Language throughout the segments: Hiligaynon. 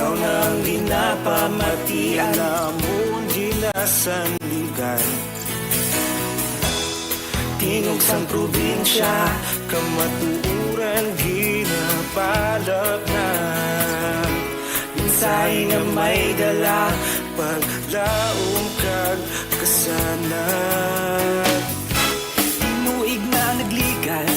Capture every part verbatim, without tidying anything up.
Ang ginapamatian namon ginasandigan. Tingog sang probinsya, kamatuoran ginapalapnag. Mensahe nga may dala, paglaom kag kasanag. Tinuig na nagligan,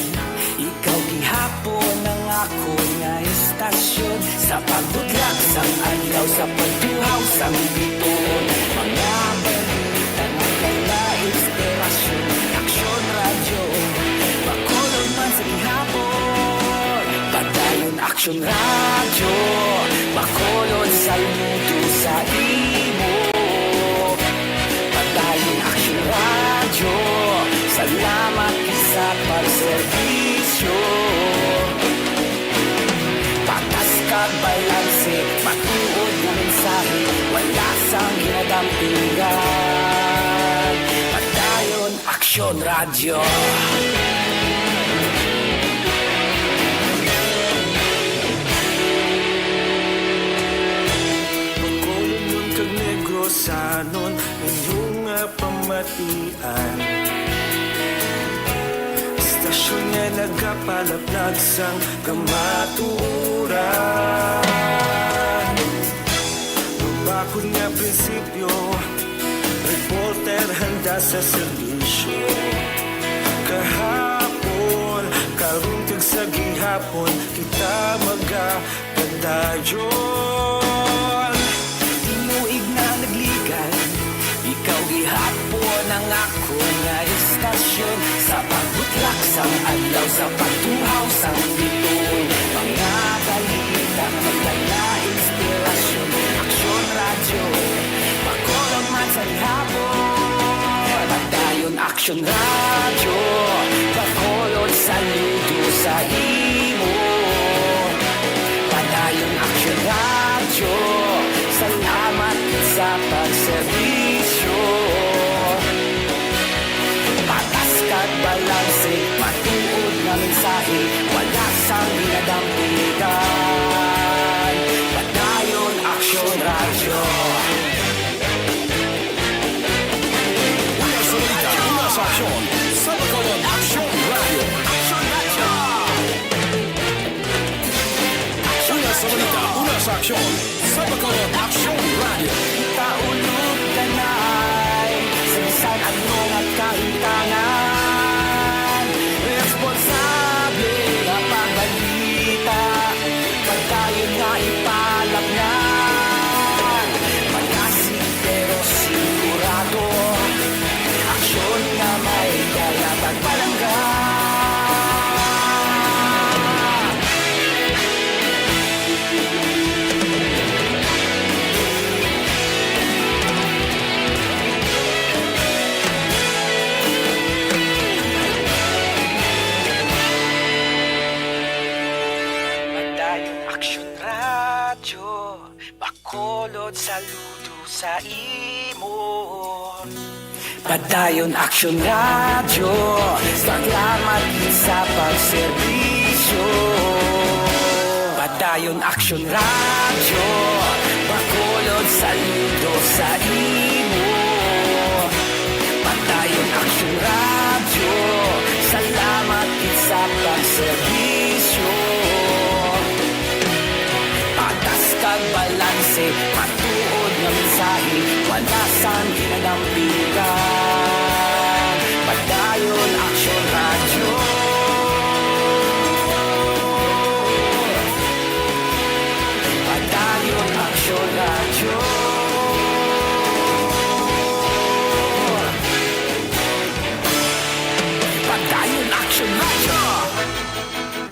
ikaw gihapon ang akon nga estasyon. Sa pagbutlak sang adlaw, sa pagtuhaw sang bituon, mga balita nga may na inspirasyon. Aksyon Radyo, Bacolod man sa gihapon. Padayon Aksyon Radyo, Bacolod, saludo sa imo. Padayon Aksyon Radyo, salamat sa pagserbisyo. Patas kag balanse, matuod nga mensahe, wala sang ginadampingan. Padayon Aksyon Radyo. Bacolodnon kag Negrosanon, inyo nga pamatian. Istasyon nga nagapalaplag sang kamatuoran. Bakod nga prinsipyo, reporter handa sa serbisyo. Kahapon, karon kag sa gihapon, kita magapadayon. Tinuig na nagligan, ikaw gihapon ang akon nga istasyon. Sa pagbutlak sang adlaw, sa pagtuhaw sang bituon, mga balita nga may inspirasyon. Aksyon Radyo, Bacolod man sa gihapon. Padayon Aksyon Radyo, Bacolod, saludo sa imo. Padayon Aksyon Radyo, salamat sa pagserbisyo. Patas kag balanse, matuod nga mensahe, wala sang ginadampigan. Padayon Aksyon Radyo. Una sa balita, una sa aksyon, sa Bacolod, Aksyon Radyo. Aksyon Radyo. Una sa balita, una sa aksyon, sa Bacolod, Aksyon Radyo. Ikaulog kanay sa bisan ano nga kahimtangan. Responsable nga pagbalita, pagkayon nga ipalapngan. Malasig pero sigurado, aksyon nga may dala kag palangga. Padayon Aksyon Radyo, Bacolod, saludo sa imo. Padayon Aksyon Radyo, salamat sa pagserbisyo. Padayon Aksyon Radyo, Bacolod, saludo sa imo. Padayon Aksyon Radyo, salamat gid sa pagserbisyo. Patas kag balanse, matuod nga mensahe, wala sang ginadampigan. Padayon Aksyon Radyo. Padayon Aksyon Radyo. Padayon Aksyon Radyo.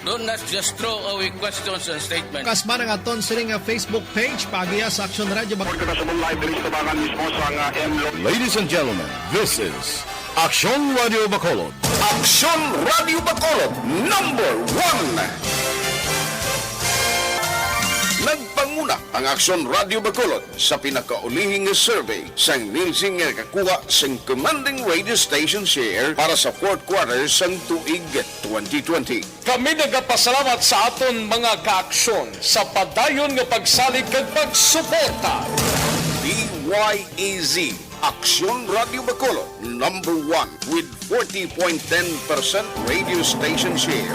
Do not just throw away questions and statements. Kasman ang aton sini nga Facebook page, paagiha sa Aksyon Radyo Bag- Report kita sa live diri sa tabangan mismo sa nga M Lo- Ladies and gentlemen, this is Aksyon Radyo Bacolod. Aksyon Radyo Bacolod, number one. Nagpanguna Ang Aksyon Radio Bacolod sa pinakaulihi nga survey sang Nielsen nga nakakuha sing commanding radio station share para sa fourth quarter sang tuig twenty twenty. Kami nagapasalamat sa aton mga kaaksyon sa padayon nga pagsalig kag pagsuporta. D Y A Z, Aksyon Radio Bacolod, number one with forty point ten percent radio station share.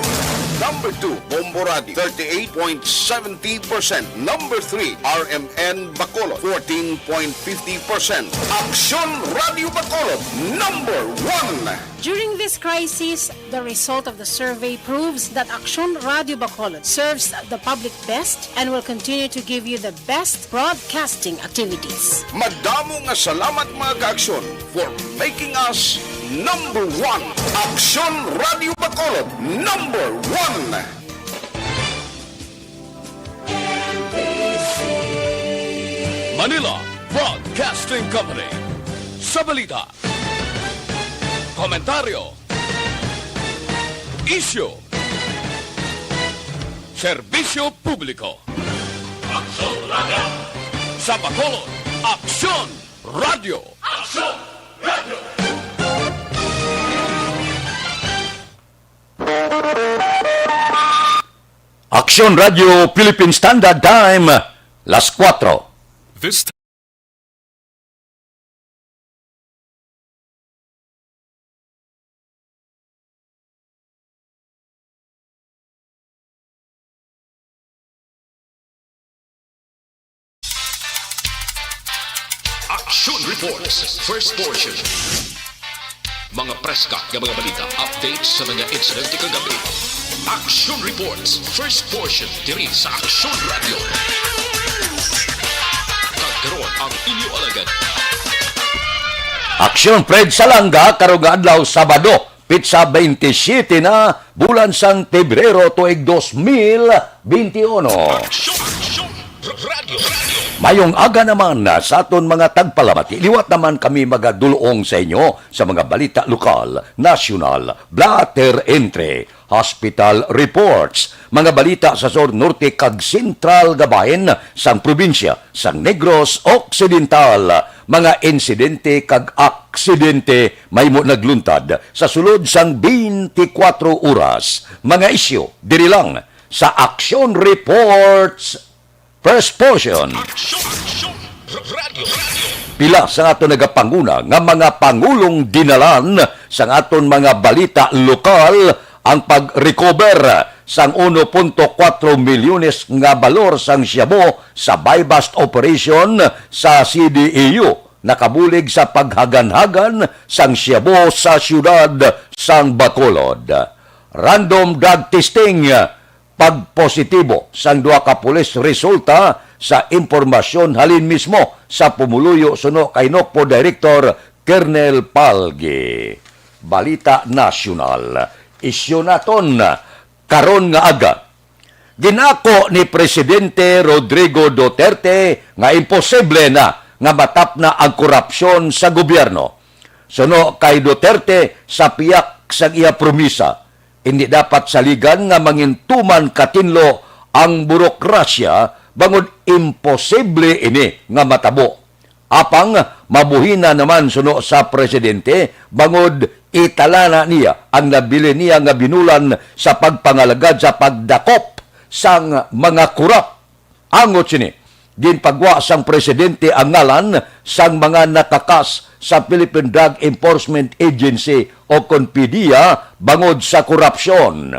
Number two, Bombo Radio, thirty-eight point seventy percent. Number three, R M N Bacolod, fourteen point fifty percent. Aksyon Radio Bacolod, number one. During this crisis, the result of the survey proves that Aksyon Radio Bacolod serves the public best and will continue to give you the best broadcasting activities. Madamo nga salamat, mga kaaksyon, for making us number one. Aksyon Radio Bacolod, number one. Manila Broadcasting Company. Sa balita, komentaryo, isyu, serbisyo publiko. Aksyon Radio. Sa Bacolod, Aksyon Radio. Aksyon Radio. Aksyon Radio Philippine Standard Time, las kuwatro. This Action Reports, first portion. Mga preska nga mga balita, updates sa mga insidente kagabi. Action Reports, first portion, diri sa Action Radio. Kag karon ang inyo alagad. Aksyon, Fred Salanga, karong nga adlaw, Sabado, pitsa twenty-seven na, bulan sang Pebrero, tuig dos mil benti uno. Aksyon, Aksyon, Radio, Radio. Mayong aga naman, ah, sa aton mga tagpalamati. Liwat naman kami magadulong sa inyo sa mga balita lokal, nasyonal, blotter entry, hospital reports, mga balita sa sur, norte, kag sentral nga bahin sang probinsya sang Negros Occidental, mga insidente kag aksidente mahimo nagluntad sa sulod sang twenty-four oras, mga isyu diri lang sa Action Reports First Portion. Action, Action, Radio, Radio. Pila sa aton nagapanguna nga mga pangulong dinalan sa aton mga balita lokal ang pag-recover sang uno punto kuwatro milyones nga balor sang shabu sa buy-bust operation sa C D E U, nakabulig sa paghaganhagan sang shabu sa siyudad sang Bacolod. Random drug testing, pagpositibo sang duha ka pulis resulta sa impormasyon halin mismo sa pumuluyo suno kay NOCPO Director Colonel Palgi. Balita nasyonal. Isyu naton karon nga aga. Ginako ni Presidente Rodrigo Duterte nga imposible na nga matapna ang korupsyon sa gobyerno. Suno kay Duterte, sa piyak sang iya promisa, hindi dapat saligan nga mangintuman katinlo ang burokrasya, bangod imposible ini nga matabo. Apang mabuhina naman suno sa presidente, bangod italana niya ang nabilin niya nga binulan sa pagpangalagad sa pagdakop sang mga korap. Angot sini, ginpagwa sang presidente ang ngalan sang mga nakakas sa Philippine Drug Enforcement Agency o kon PDEA bangod sa korupsyon.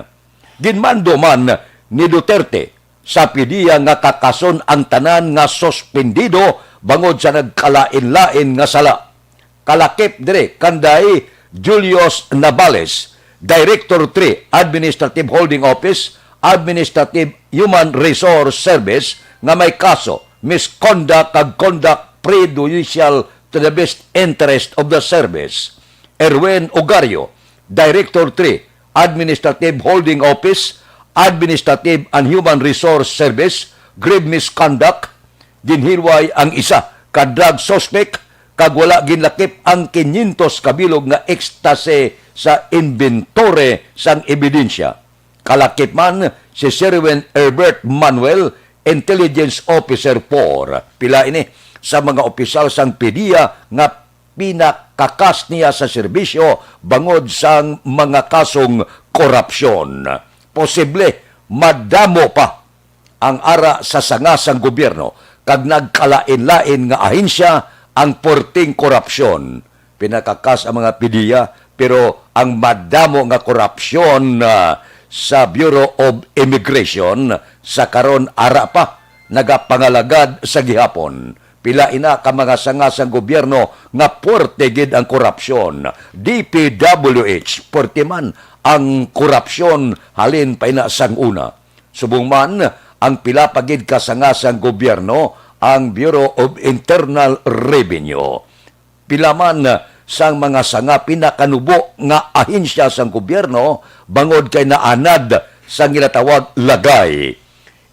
Ginmando man ni Duterte sa PDEA nga kakason ang tanan nga suspendido bangod sa nagkalain-lain nga sala. Kalakip diri kanday Julius Navales, Director three, Administrative Holding Office, Administrative Human Resource Service, nga may kaso misconduct kag conduct prejudicial to the best interest of the service. Erwin Ogario, Director three, Administrative Holding Office, Administrative and Human Resource Service, grave misconduct. Ginhilway ang isa ka drug suspect kag wala ginlakip ang kinyentos ka bilog nga ecstasy sa inventory sang ebidensya. Kalakip man si Sherwin Herbert Manuel, Intelligence Officer four. Pila ini sa mga opisyal sang PDEA nga pinakakas niya sa serbisyo bangod sang mga kasong korupsyon. Posible madamo pa ang ara sa sanga sang gobyerno kag nagkalain-lain nga ahensya ang porting korupsyon. Pinakakas ang mga PDEA, pero ang madamo nga korupsyon, ah, sa Bureau of Immigration sa karon ara pa nagapangalagad sa gihapon. Pila ina ka mga sanga sang gobyerno nga puwerte gid ang korupsyon. D P W H, puwerte man ang korupsyon halin pa ina sang una. Subong man ang pila pa gid ka sanga sang gobyerno, ang Bureau of Internal Revenue. Pila man sang mga sanga pinakanubo nga ahensya sang gobyerno bangod kay naanad sang ginatawag lagay.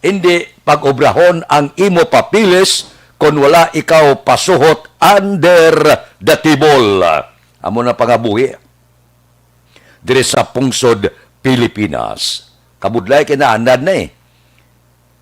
Indi pag-obrahon ang imo papeles kon wala ikaw pasuhot under the table. Amo na pangabuhi diri sa pungsod Pilipinas. Kabudlay kay naanad na eh.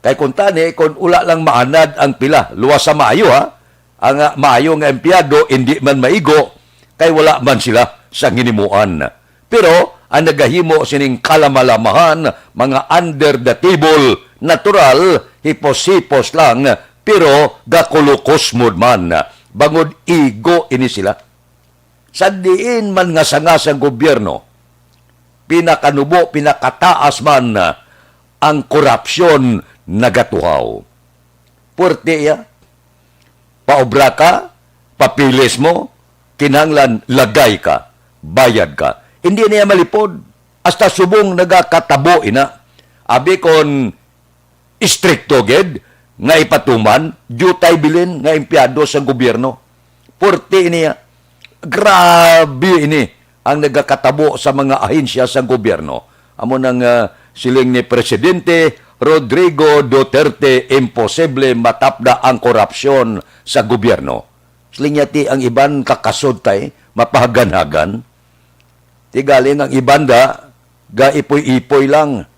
Kay kuntani, kon wala lang maanad ang pila, luwas sa maayo, ha? Ang, ah, maayo nga empleyado, indi man maigo, kay wala man sila sa hinimuan. Pero ang nagahimo sining kalamalamahan, mga under the table, natural, hipos-hipos lang, pero gakulukosmod man, bangod igo ini sila. Sa diin man nga sanga sang gobyerno, pinakanubo, pinakataas man, ah, ang korupsyon nagatuhaw. Puwerte iya. Paobra ka, papeles mo, kinahanglan lagay ka, bayad ka. Hindi niya malipod. Hasta subong nagakatabo ina. Abi kon istrikto gid nga ipatuman, diutay bilin nga empleyado sa gobyerno. Puwerte ini, ah. Grabe ini ang nagakatabo sa mga ahensya sa gobyerno. Amo nang, ah, siling ni Presidente Rodrigo Duterte, imposible matapda ang korupsyon sa gobyerno. Siling niya, ti ang iban kakasod kay mapahaganhagan. Ti galing ang iban da, gaipoy-ipoy lang.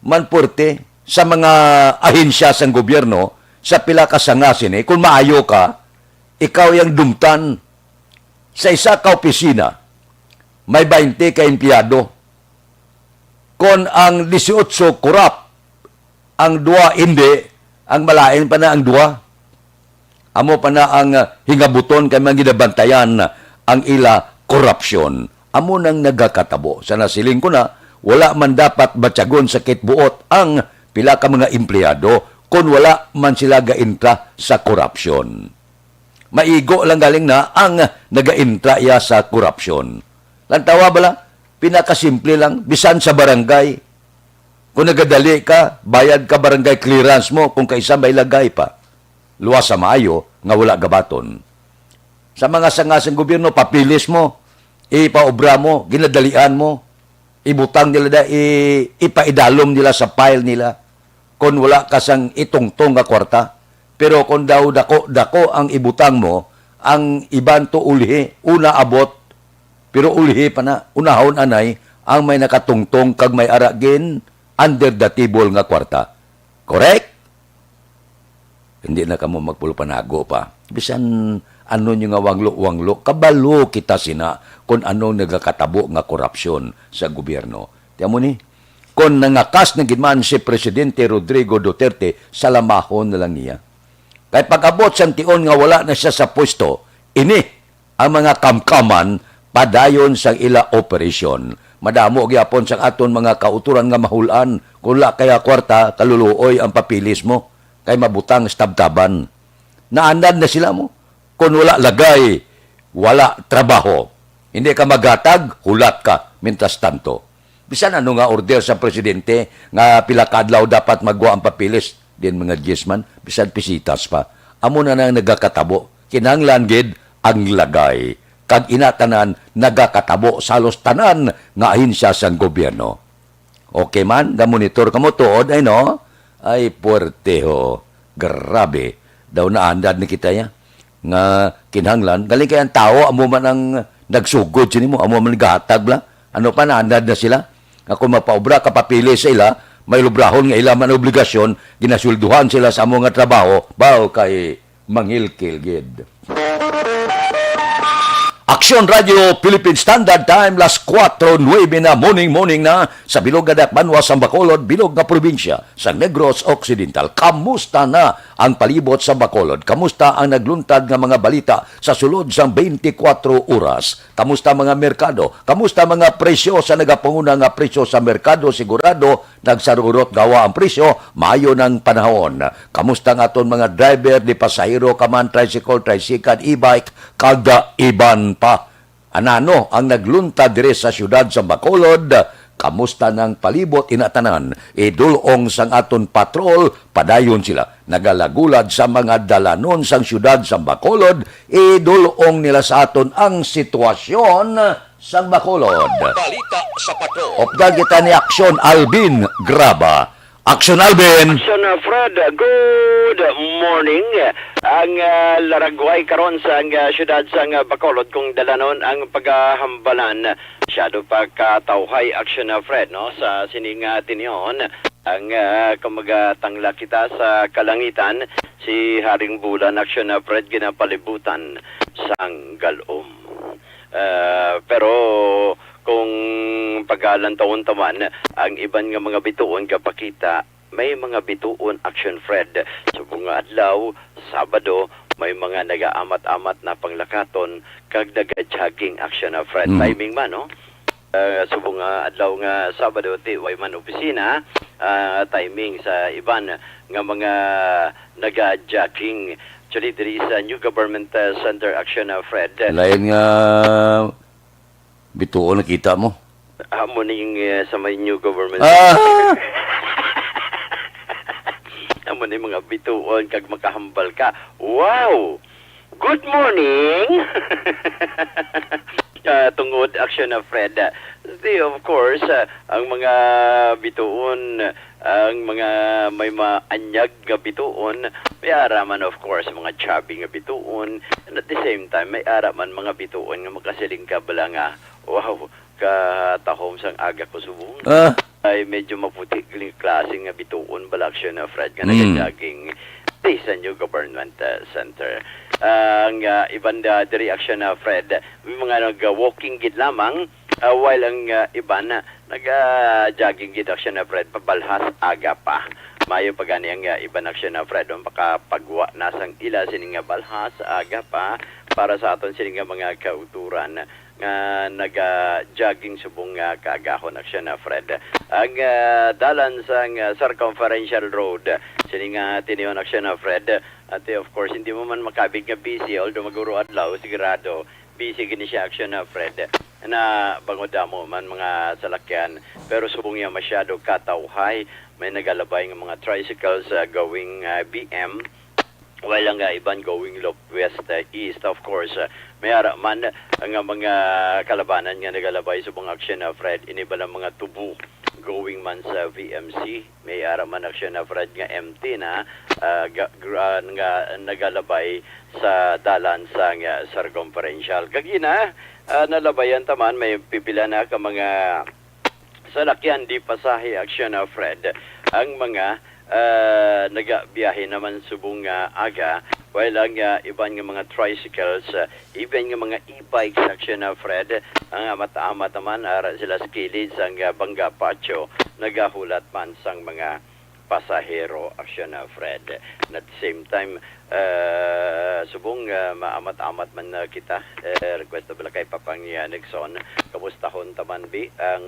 Man puwerte sa mga ahensya sang gobyerno, sa pila ka sanga sini, kung maayo ka, ikaw yang dumtan. Sa isa ka opisina, may baynte ka empleyado. Kon ang disiotso korap, ang duha hindi, ang malain pa na ang duha. Amo pa na ang, ah, hingabuton kay mga ginabantayan ang ila korupsyon. Amo nang nagakatabo. Sa nasiling ko na, wala man dapat batyagon sa kitbuot ang pila ka mga empleyado kon wala man sila gaintra sa korupsyon. Maigo lang galing na ang nagaintra iya sa korupsyon. Lantawa bala, pinakasimple lang, bisan sa barangay. Kung nagadali ka, bayad ka barangay clearance mo, kung kaisa may lagay pa. Luwas sa maayo nga wala gabaton. Sa mga sanga sang gobyerno, papeles mo, ipaobra mo, ginadalian mo, ibutang nila da, i-, ipaidalom nila sa file nila. Kon wala ka sang itungtong nga kwarta. Pero kon daw dako-dako ang ibutang mo, ang iban to ulhi, una abot, pero ulhi pa na, unahon anay ang may nakatungtong kag may ara gin under the table nga kwarta. Correct? Hindi na kamo magpulupanago pa. Bisan ano nyo nga wanglo-wanglo, kabalo kita sina kon anong nagakatabo nga korupsyon sa gobyerno. Ti amo ni, kon nangakas na gid man si Presidente Rodrigo Duterte, salamahon na lang niya. Kay pag-abot sang tion nga wala na siya sa pwesto, ini ang mga kamkaman padayon sang ila operasyon. Madamo gyapon sang aton mga kautoran nga mahul-an, kon wala kaya kwarta, kaluluoy ang papeles mo, kay mabutang sa tabtaban. Naanad na sila mo. Kon wala lagay, wala trabaho. Hindi ka maghatag, hulat ka, mientras tanto. Bisan ano nga order sa presidente nga pila ka adlaw dapat magwa ang papeles, din mga diyes man, bisan pisitas pa. Amo na nang nagakatabo. Kinahanglan gid ang lagay. Kag ina tanan nagakatabo sa halos tanan nga ahensya sang gobyerno. Okay man, ga-monitor kamo tuod, ay no? Ay, puwerte ho. Grabe. Daw naandad ni kita ya. Nga kinahanglan, galing kay ang tawo, amo man ang nagsugod sini mo, amo man gahatag bla. Ano pa, naandad na sila. Nga kung mapaobra ka, papili sa ila, May lubrahon nga ila man obligasyon, ginasweldohan sila sa amo nga trabaho, baw kay mangilkil gid. Aksyon Radio Philippine Standard Time, las kuwatro nuebe na, morning, morning na, sa bilog nga dakbanwa sang Bacolod, bilog nga probinsya sang Negros Occidental. Kamusta na ang palibot sa Bacolod? Kamusta ang nagluntad nga mga balita sa sulod sang twenty-four oras? Kamusta mga merkado? Kamusta mga presyo sa nagapanguna nga presyo sa merkado? Sigurado nagsarurot gawa ang presyo, maayo nang panahon. Kamusta ang aton mga driver, di pasahero ka man, tricycle, tricycle, e-bike, kag iban pa? Anano ang nagluntad diri sa siyudad sa Bacolod? Kamusta nang palibot ina tanan? Idul-ong sang aton patrol, padayon sila nagalagulad sa mga dalanon sang siyudad sa Bacolod. Idul-ong nila sa aton ang sitwasyon sang Bacolod. Balita sa Patrol. Updan kita ni Aksyon Alvin Graba. Aksyon Alvin. Aksyon, uh, Fred, good morning. Ang, uh, laragway karon sa ang, uh, siyudad sang, uh, Bacolod kung dalanon ang pagahambalan. Masyado pa katawhay, Aksyon, uh, Fred, no? Sa sining, uh, tinihon, ang, uh, kung magatangla kita sa kalangitan, si Haring Bulan, Aksyon, uh, Fred, ginapalibutan sang galom. Ah, pero kung pagalantawon ta man, ang iban nga mga bituon gapakita, may mga bituon, Aksyon Fred. Subong nga adlaw, Sabado, may mga nagaamat-amat na panglakaton kag naga-jogging, Aksyon, ah, Fred. Mm. Timing man, no? Ah, subong nga adlaw nga Sabado, ti way man opisina, ah, timing sa iban nga mga naga-jogging. Actually, diri sa New Government, ah, Center, Aksyon, ah, Fred. Lain nga bituon nakita mo. Amo ning, eh, sa may New Government. Ah! Amo ni mga bituon kag makahambal ka. Wow! Good morning! Ah, tungod, Aksyon, ah, Fred. Ah, di, of course, ah, ang mga bituon, ang mga may maanyag nga bituon, may ara man, of course, mga chubby nga bituon, and at the same time, may ara man mga bituon nga makasiling ka bala nga, "Wow, katahom sang aga ko subong." Ah. Ay, medyo maputi gali klase nga bituon bala, Aksyon, ah, Fred, nga Mm. nagajogging diri sa New Government, ah, Center. Ah, ang, ah, iban, ah, diri, Aksyon, ah, Fred, may mga nag-walking gid lamang, ah, while ang, ah, iban, ah, nag-jogging gid, Aksyon, ah, Fred, pabalhas aga pa. Maayo pa gani ang, ah, iban, Aksyon, ah, Fred, ang makapagwa na sang ila sini nga balhas aga pa para sa aton sini nga mga kautoran nga naga-jogging subong nga kaagahon, Aksyon, ah, Fred. Ang, ah, dalan sang, ah, Circumferential Road, sini nga tinihon, Aksyon, ah, Fred. At, eh, of course, hindi mo man makabig nga busy, although maguro adlaw, sigurado, busy gini siya, Aksyon, ah, Fred. Na bangod damo man mga salakyan, pero subong niya masyado katawhay, may nagalabay nga mga tricycles, ah, going, ah, B M. While ang, ah, iban going lo-, west, ah, east, of course, ah, may ara man, ah, nga mga kalabanan nga nagalabay subong, Aksyon, ah, Fred, ini bala mga tubo going man sa V M C, may ara man, Aksyon, ah, Fred, nga empty na, ah, ga-, gra-, nga nagalabay sa dalan sang, ah, Circumferential. Kag ina, ah, nalabayan ta man, may pipila na ka mga salakyan di pasahe, Aksyon, ah, Fred, ang mga, ah, nagabiyahe naman subong nga aga, while ang, ah, iban nga mga tricycles, ah, even nga mga e-bikes, Aksyon, ah, Fred, ang amat-amat naman, ara sila sa kilid sang, ah, Bangga Patio, nagahulat man sang mga pasahero, Aksyon, ah, Fred. And at the same time, ah, subong, ah, maamat-amat man na kita, eh, request na bala kay Papang, ah, Nixon, kamustahon ta man, bi, ang,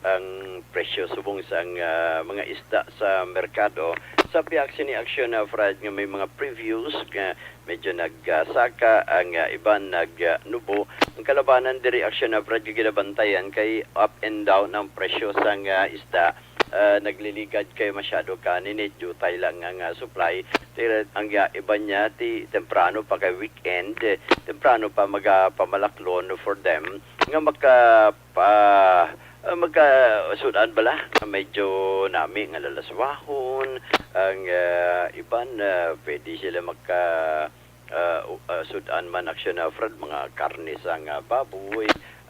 ang presyo subong sang, ah, mga isda sa merkado. Sa pihak sini, Aksyon, ah, Fred, nga may mga previews nga medyo nagsaka, ang, ah, iban nagnubo. Ang kalabanan diri, Aksyon, ah, Fred, nga ginabantayan kay up and down ang presyo sang, ah, isda. Ah, nagliligad kay masyado ka ninit, diutay lang ang, ah, supply. Ti-, ang, ah, iban niya, ti-, temprano pa kay weekend, eh, temprano pa magapamalaklon for them nga maka-, pa-, ah, magkasud-an bala nga medyo nami nga lalaswahon. Ang, ah, iban, ah, pwede sila magka-, ah, u-, ah, sud-an man, Aksyon, ah, Fred, mga karne sang, ah, baboy,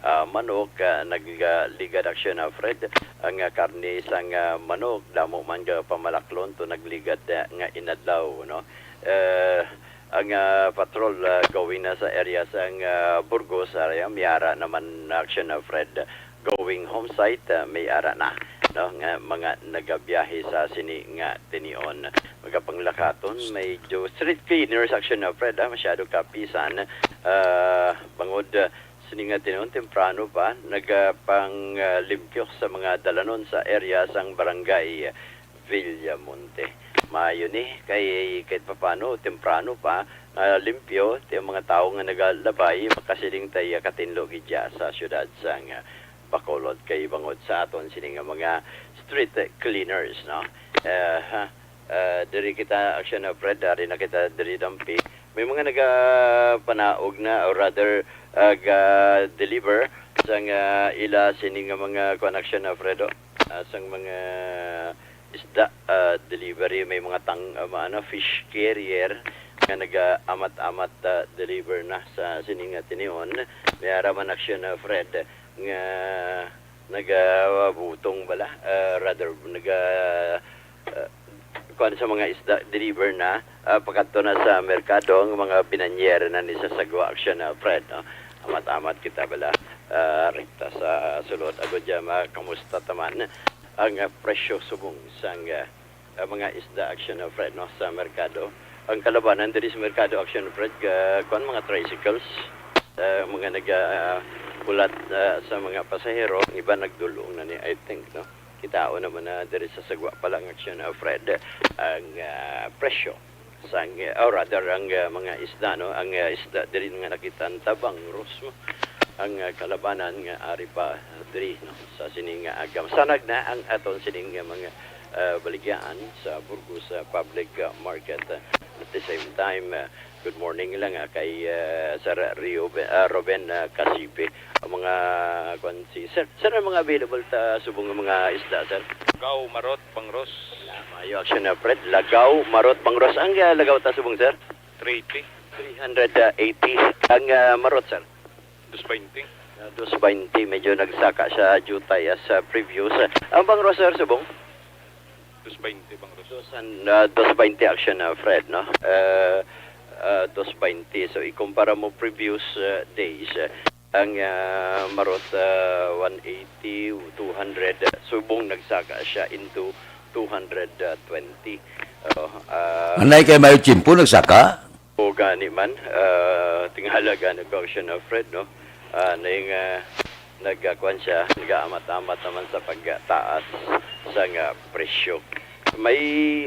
ah, manok, ah, nagligad aksyon, ah, Fred, ang, ah, karne sang, ah, manok, damo man nga pamalaklon to nagligad, ah, nga inadlaw, no? Eh, ang, ah, patrol, ah, going na sa area sang, ah, Burgos area, may ara naman aksyon, ah, Fred, going home site, ah, may ara na, no, nga mga nagabiyahe sa sini nga tinion. Magapanglakaton, medyo street cleaners aksyon, ah, Fred, ah, masyado kapisan, ah, bangod, ah, sini nga tinion, temprano pa, nagapang, ah, limpyo sa mga dalanon sa area sang barangay Villamonte. Maayo ni, kay kahit papano, temprano pa, ah, limpyo, ti ang mga tawo nga nagalabay, makasiling tay, ah, katinlo gid dya sa siyudad sang, ah, Bacolod, kay bangod sa aton sini nga mga street cleaners, no? Eh, ha? Ah, diri kita, aksyon, ah, Fred, ari na kita diri dampi. May mga nagapanaog na, or rather, ah, ga-deliver sang, ah, ila sini nga mga kuan, aksyon, ah, Fredo, ah, sang mga isda, ah, delivery. May mga tang-, ah, mga, ano, fish carrier nga nagaamat-amat, ah, deliver na sa sini nga tinion. May ara man, aksyon, ah, Fred, nga nagabutong bala, ah, rather, naga, ah, kuan sa mga isda, deliver na, ah, pakadto na sa merkado, ang mga binanyer na ni sa Sagwa Action, ah, Fred, no? Amat-amat kita bala, ah, rekta sa sulod. Agod dya, makamusta ta man ang, ah, presyo subong sang, ah, ah, mga isda, action, ah, Fred, no, sa merkado. Ang kalabanan diri sa merkado, action, Fred, ah, kuan, mga tricycles, ah, mga nagahulat, ah, sa mga pasahero, ang iba nagdulong na ni, I think, no? Kitaon naman na diri sa Sagwa pa lang, action, ah, Fred, ang, ah, presyo sang, ah, or rather, ang, ah, mga isda, no? Ang, ah, isda diri nga nakita ang tabang, Rosmo. Ang, ah, kalabanan nga ari pa diri, no, sa sining nga aga. Masanag na ang aton sining nga mga, ah, baligyaan sa Burgos, ah, Public, ah, Market. At the same time, ah, good morning lang, ah, kay, ah, Sir Rio, ah, Ruben, ah, Casipe. Ang mga, kwan, si Sir, Sir, ang mga available ta subong nga mga isda, Sir? Gaw, marot, bangros. Maayo, action na, Fred. Lagaw, marot, bangros. Ang, ah, lagaw ta subong, Sir? Three eighty. Three hundred eighty. Ang, ah, marot, Sir? Dos baynte. Ah, dos baynte, medyo nagsaka sa jutay as, ah, previous. Ang bangros, sir, subong? Dos baynte, bangros. Dos an-, ah, dos baynte action, ah, Fred, no? Ah, ah, dos baynte. So, ikumpara mo previous, ah, days, ah, ang, ah, marot, ah, one eighty, two hundred, subong nagsaka siya into two hundred twenty. Oh, ah, Anay kay mayo tiyempo nagsaka? O gani man, ah, tingala gani ko, Action Alfred, no? Ah, na yung, ah, nagkakuan siya, nagaamat-amat naman sa pagtaas sa nga presyo. May,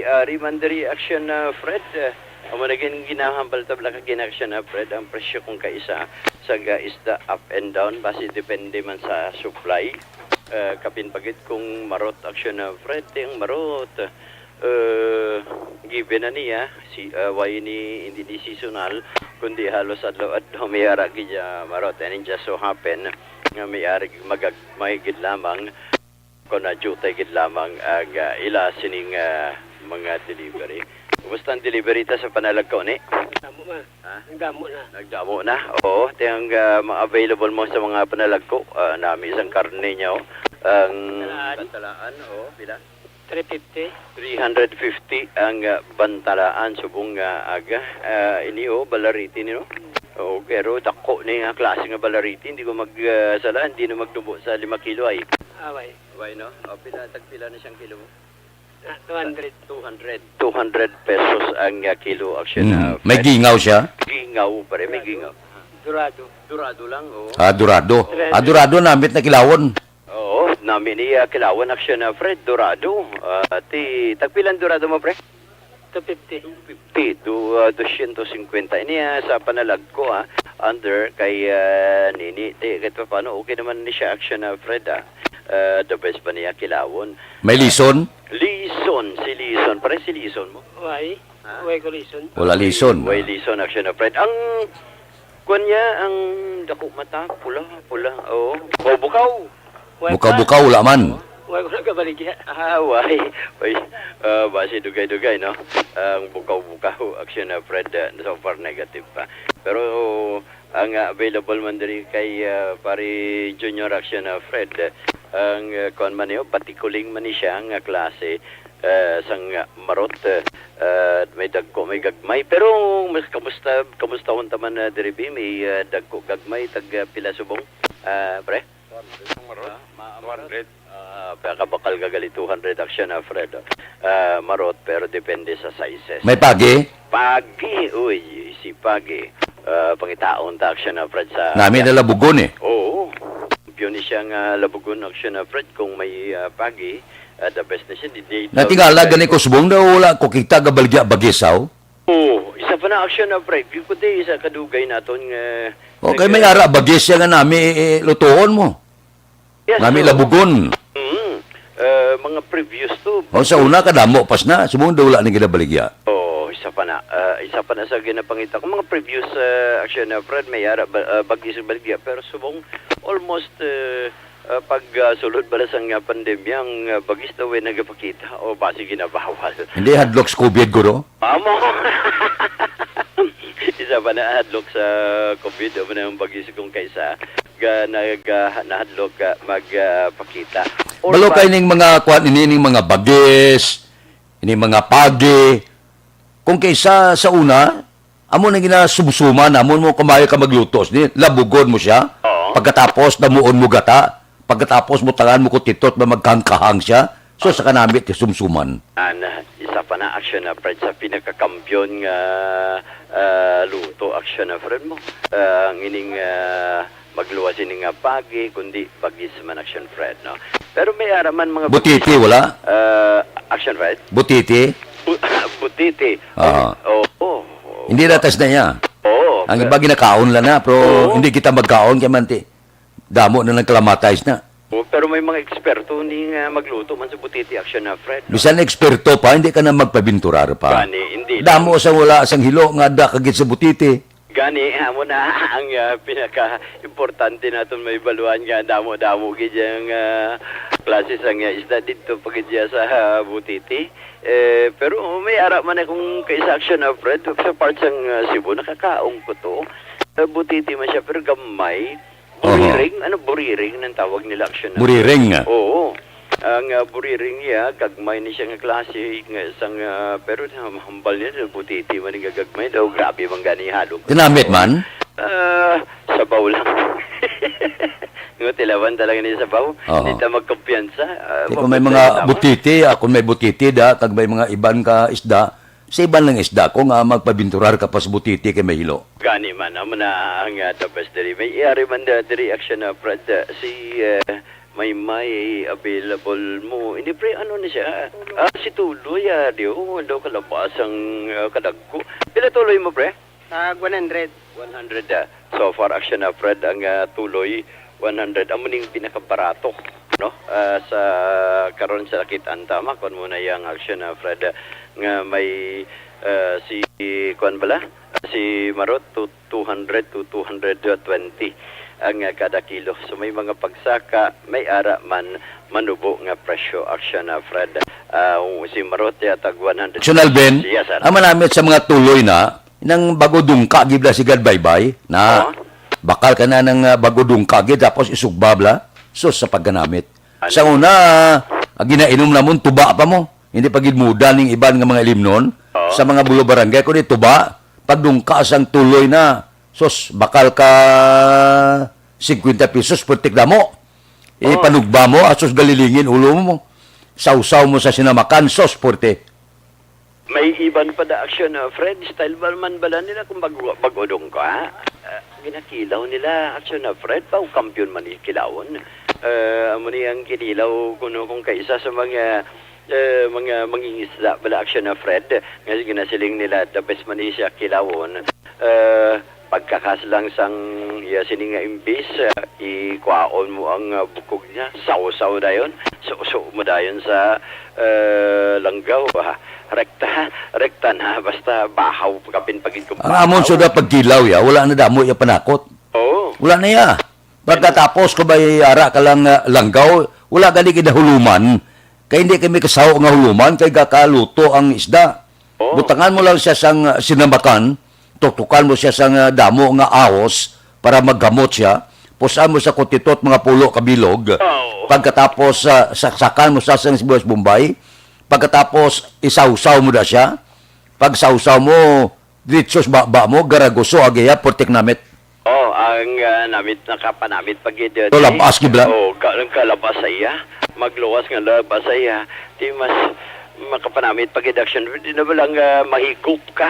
ah, ari man diri, Action, ah, Fred, ah, amo na gin-, ginahambal tabla ka gin-, Action, ah, Fred, ang presyo kung kaisa sa ga-, isda up and down, basi depende man sa supply. Ah, kapin pagid kung marot, Action, ah, Fred, ang marot. Eh, given na niya, si, eh, why ni, hindi ni seasonal, kundi halos adlaw-adlaw may ara gid siya, marot. And it just so happen nga may ara gid magag-, may gid lamang, kung na duty gid lamang ang, ah, ila sining, ah, mga delivery. Kumusta ang delivery ta sa panalagko ni? Damo, ma. Ha? Ang damo na. Nagdamo na. Oo, ti ang, ah, mga available mo sa mga panalagko. Ah, nami isang karne niya, oh. Ang Bantalaan. Bantalaan, oo, pila? Three fifty. Three hundred fifty ang, ah, bantalaan subong nga aga. Ah, ini, oh, balariti ni, no? Oh, pero dako ni nga klase nga balariti, hindi ko mag, ah, sala, hindi na magtubo sa lima kilo ay. Away. Away, no? Oh, pila, tagpila na siyang kilo? Ah, two hundred. Two hundred. Two hundred pesos ang, ah, kilo, Action, Mm. ah, May Fred. Gingaw siya? Gingaw, pare, may gingaw. Dorado. Dorado lang, oh. Ah, dorado. Three hundred. Ah, dorado, namit na kilawon. Oo, nami ni, ah, kilawon, Action, ah, Fred, dorado. Ah, ti, tagpilang dorado mo, pre? Two fifty. Two fifty, do, ah, dosyentos singkwenta. Ini, ah, sa panalagko, ah, under kay, ah, nini. Ti, kahit pa paano, okay naman ni siya, Action, ah, Fred, ah. Ah, the best pa niya, kilawon. May lison? Lison, si lison. Pare, si lison mo? Why? Ha? Why ko lison? Wala lison. Why lison, Action, ah, Fred? Ang Kuan niya, ang dako mata, pula, pula. Oo. Bukaw-bukaw. Bukaw-bukaw, wala man. Wala ko nagkabaligya. Ah, why? Uy, ah, basi dugay-dugay, no? Ang bukaw-bukaw, Action, ah, Fred, ah, so far negative pa. Pero ang, ah, available man diri kay, ah, pare Junior, Action, ah, Fred, ah, ang, ah, kuwan man niyo, batikuling man ni siya nga klase, ah, sang, ah, marot, ah, ah, may dagko, may gagmay. Pero mas kamusta, kamusta unta man, ah, diri, bi? May, ah, dagko, gagmay, tag, ah, pila subong, ah, pre? Ang marot? Ah, ma-, ang marot. Two hundred. Ah, baka bakal ka gali two hundred, Action, ah, Fred. Ah, marot, pero depende sa sizes. May pagi? Pagi, uy, si pagi. Ah, pangitaon ta, Action, ah, Fred, sa Nami na labugon eh. Oo. Kampiyon ni siya nga labugon, Action, ah, Fred, kung may, ah, pagi, ah, the best na siya. Di, di, Natingala gani ko subong daw wala ko kita gabaligya bagisaw. Oo, isa pa na, Action, ah, Fred. Yung kundi isa kadugay naton nga Okay, nag- may ara bagis siya nga nami, eh, lutuon mo. Yes, Nami sir. Labugon. Mm. Eh, mga previous to. O, sa una, kadamo pas na. Subong daw wala ni ginabaligya. Oo, isa pa na. Ah, isa pa na sa ginapangita ko. Mga previous, ah, Action, ah, Fred, may ara ba, ah, bagis baligya. Pero subong almost, eh, ah, pag, ah, sulod bala sang, ah, pandemya, ang, ah, bagis daw ay nagapakita o basi ginabawal. Hindi, hadlok sa COVID, guro. Amo. Isa pa na hadlok sa COVID, amo na ang bagis kung kaisa. Ga, nag, ah, nahadlok, ah, mag, ah, pakita. Or Balo pa- kay ning mga kuan ini, ning mga bagis, ini mga pagi. Kung kaisa sa una, amo nang ginasumsuman namon mo kamayo ka maglutos ni, labugon mo siya. Oo. Pagkatapos, damuon mo gata. Pagkatapos, butangan mo ko titot ba magkangkahang siya. So, sa kanamit, sumsuman. Ana, isa pa na, Action, ah, Fred, sa pinakakampiyon nga, ah, luto, Action, ah, Fred, mo. Ah, ang ining, ah, magluwas ini nga pagi, kundi bagis man, Action, Fred, no? Pero may ara man mga Butiti, bagis. Wala? Ah, Action, Fred? Butiti? Bu-, butiti. Aha. Oo. Hindi ratas na iya. Oo, Ang pero iba ginakaon lang na, pero Oo. Hindi kita magkaon kay manti. Damo na lang kalamatay na. Oh, pero may mga eksperto ni nga magluto man sa butiti, Action, ah, Fred, no? Bisan eksperto pa, hindi ka na magpabinturar pa. Gani, hindi. Damo sa wala sang hilo nga da kagit sa butiti. Gani, amo na ang, ah, pinaka-importante naton may baluhan nga damo-damo gid yang, ah, klase sang, ah, isda didto pa gid siya sa, ah, butiti. Eh, pero may ara man akong kaisa, Action, ah, Fred, sa part sang, ah, Cebu, nakakaon ko to. Ah, butiti man siya, pero gamay. Oho. Buriring? Ano, buriring nang tawag nila, Action, ah? Buriring. Oo. Ang, ah, buriring niya, gagmay ni siya nga klase, nga isang, ah, pero ham-, hambal niya, butiti man nga gagmay daw, grabe man gani halong. Ginamit man? Ah, sabaw lang. Nga tilawan talaga ni sabaw. Oho. Di ta magkumpiyansa. Ah, Di ko may mapunta mga na naman. Butiti, ah, kung may butiti da, kag may mga iban ka isda, sa iban lang isda ko nga magpabinturar ka pa sa butiti kay may hilo. Gani man, amo na ang, ah, the best diri. May iyari man da, diri, Action, ah, Fred, ah, si, ah, may may available mo. Hindi, pre, ano na siya? Ah, si Tuloy, ah, di, oh, daw kalabasang, ah, kadagko. Pila tuloy mo, pre? Tag one hundred. One hundred, ah. So far, Action, ah, Fred, ang, ah, tuloy, one hundred. Amo ning pinakabarato, no? Ah, sa karon sa nakit-an tama, kung mo na yang Action, ah, Fred, ah, nga may, ah, si, kuwan bala? Si Marot, to two hundred to two hundred twenty ang, ah, kada kilo. So, may mga pagsaka, may ara man, manubo nga presyo, Action, ah, Fred. Ah, si Marot, yatag one hundred. Action, Alvin, Yes, sir. Ang manamit sa mga tuloy na, nang bago dungka, gid la sigad baybay, na Oo. Bakal ka na ng, ah, bago dungka, gid, tapos isugba, bla. Sus, sa pagkanamit. Ano? Sa una, ah, ginainom namon, tuba pa mo. Hindi pa gid muda ning iban nga mga ilimnon. Oo. Sa mga bulo barangay, kundi tuba, pagdungka sang tuloy na. Sus, bakal ka singkwenta pesos, putik damo. Oo. Ipanugba mo, asus galilingin ulo mo. Sausaw mo sa sinamakan, sus, puti. May iban pa da, Action, ah, Fred. Style ba man bala nila kung bag-, bag-odong ka? Ah, ginakilaw nila, Action, ah, Fred. Pao kampiyon man ni kilawon. Ah, amo ni ang kinilaw kuno kung kaisa sa mga, eh, mga mangingisda bala, Action, ah, Fred. Nga ginasiling nila, the best man ni siya kilawon. Ah, pagkakas lang sang iya sini nga imbis, ah, ikwaon mo ang, ah, bukog niya, sawsaw dayon, suso mo dayon sa, ah, langgaw, ah, rekta, rekta na, basta bahaw, kapin pagid kung Ang bahaw. Amon suda pagkilaw ya, wala na damo ya panakot. Oo. Wala na ya. Pagkatapos ko ba ara ka lang, ah, langgaw, Wala gani gid huluman, kay hindi kami kasaho nga huluman, kay gakaluto ang isda. Oh. Butangan mo lang siya sang, ah, sinambakan, tuktukan mo siya sang, ah, damo nga ahos para maggamot siya. Pusan mo sa kutitot mga pulo ka bilog. Oh. Pagkatapos, ah, saksakan mo sa sang sibuyas Bombay. Pagkatapos, isawsaw mo na siya. Pag sawsaw mo, diretso sa baba mo, garaguso, agiya, putik namit. Oh, ang, ah, namit, nakapanamit pa gid, eh, Kalabas, di? Gibran. Oh, ka-, ang kalabas sa iya. Magluwas nga labas sa iya. Di mas makapanamit pa gid action. Di na ba lang, ah, mahigop ka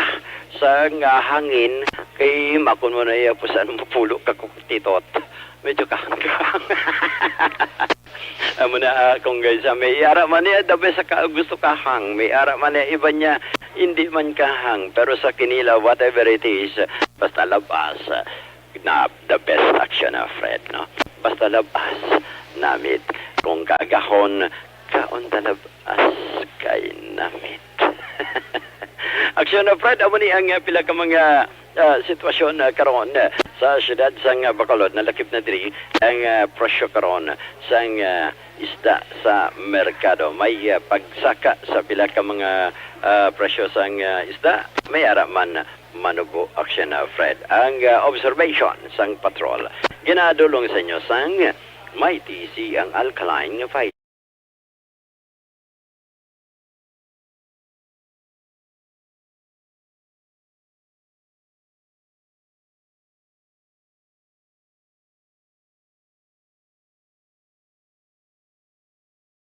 sa nga hangin kay makon mo na iya, pusan mo pulo ka kutitot. Medyo kahang-kahang. Amo na, ah, kung guys, ah, may ara man niya, the best ka, gusto ka hang. May ara man niya, iba niya, hindi man ka hang. Pero sa kanila, whatever it is, basta labas, ah, na the best action, ah, Fred, no? Basta labas, namit. Kung kaagahon, kaon ta labas kay namit. Action, ah, Fred, amo ni ang, ah, pila ka mga, ah, sitwasyon, ah, karon, ah, sa siyudad sang, ah, Bacolod. Nalakip na diri ang, ah, presyo karon sang, ah, isda sa merkado. May, ah, pagsaka sa pila ka mga, ah, presyo sang, ah, isda. May ara man, manubo action, ah, Fred. Ang, ah, observation sang patrol ginadulong sa inyo sang Mighty C, ang alkaline nga fiber.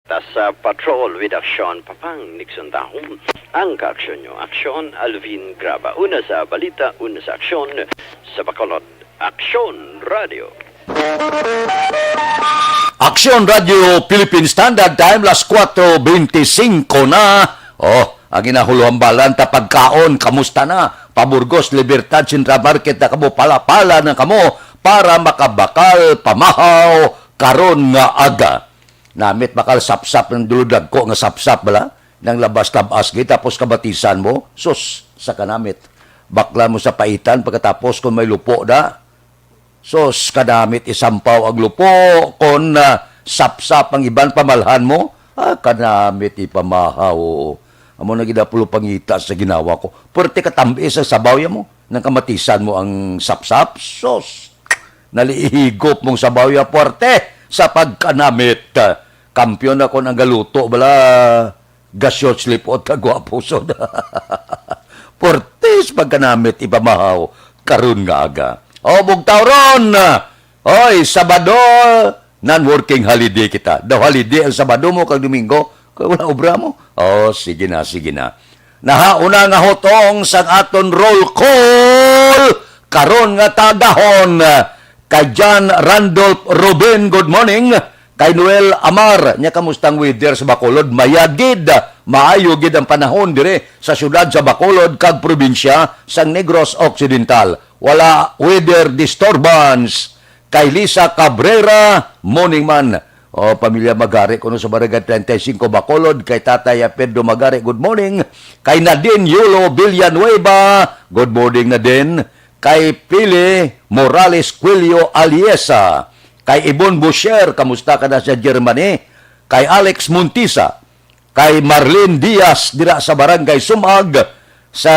Ta sa Patrol with Action, Papang Nixon Dahom, ang kaaksyon nyo. Aksyon, Alvin Graba. Una sa balita, una sa aksyon, sa Bacolod. Aksyon Radio. Aksyon Radio Philippine Standard Time, las kuwatro beintisinko na. Oh, ang ginahuluhambalan ta pagkaon, kamusta na? Paburgos, Libertad, Central Market, na kamo, pala-pala na kamo para makabakal pamahaw karon nga aga. Namit bakal sapsap ng duludagko nga sapsap bala, nang labas tabas gid, tapos kabatisan mo, sus, sa kanamit. Baklan mo sa paitan, pagkatapos kung may lupo na, sus, kanamit isampaw ang lupo, kon, ah, sapsap ang iban pamalhan mo, ah, kanamit ipamahaw. Amo na gid ang pulo pangita sa ginawa ko. Pwerte katambi sa sabaw ya mo, nang kamatisan mo ang sapsap, sus. Nalihigop mong sabaw ya pwerte sa pagkanamit. Kampiyon ako nang galuto, bala. Gasyot, lipot, kagwapo, sud. Portis pagkanamit ipamahaw karon nga aga. O, bugtaw ron! Oy, Sabado, non-working holiday kita. Daw holiday ang Sabado mo kag Domingo, kay wala obra mo. O, sige na, sige na. Nahauna nga hutong sang aton roll call karon nga tagahon. Kay John Randolph Ruben, good morning. Kay Noel Amar, nya, kamusta ang weather sa Bacolod? Mayad gid, maayo gid ang panahon diri sa siyudad sa Bacolod kag probinsya sang Negros Occidental. Wala weather disturbance. Kay Lisa Cabrera, morning man. O, pamilya Magari kuno sa Barangay treinta y cinco Bacolod, kay Tatay Pedro Magari, good morning. Kay Nadine Yulo Villanueva, good morning, Nadine. Kay Pili Morales Cuello Aliesa, kay Ibon Boucher, kamusta ka na sa Germany? Kay Alex Montisa, kay Marlene Diaz dira sa Barangay Sumag, sa,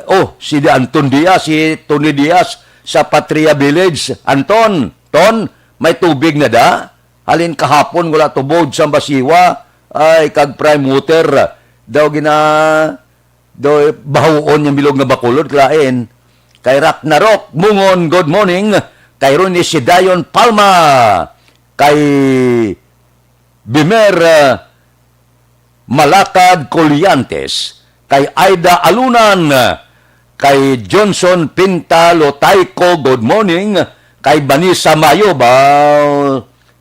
oh, si Anton Diaz, si Tony Diaz sa Patria Village. Anton, Ton, may tubig na da? Halin kahapon wala tubod sa Basiwa, ay, kag Prime Water. Daw gina, daw bahuon yung bilog nga Bacolod, klain. Kay Ragnarok Mungon, good morning. Kay Ronnie Sidayon Palma. Kay Bimer, ah, Malakad Colliantes. Kay Aida Alunan. Kay Johnson Pinta Lotaico, good morning. Kay Vanessa Mayo, ba,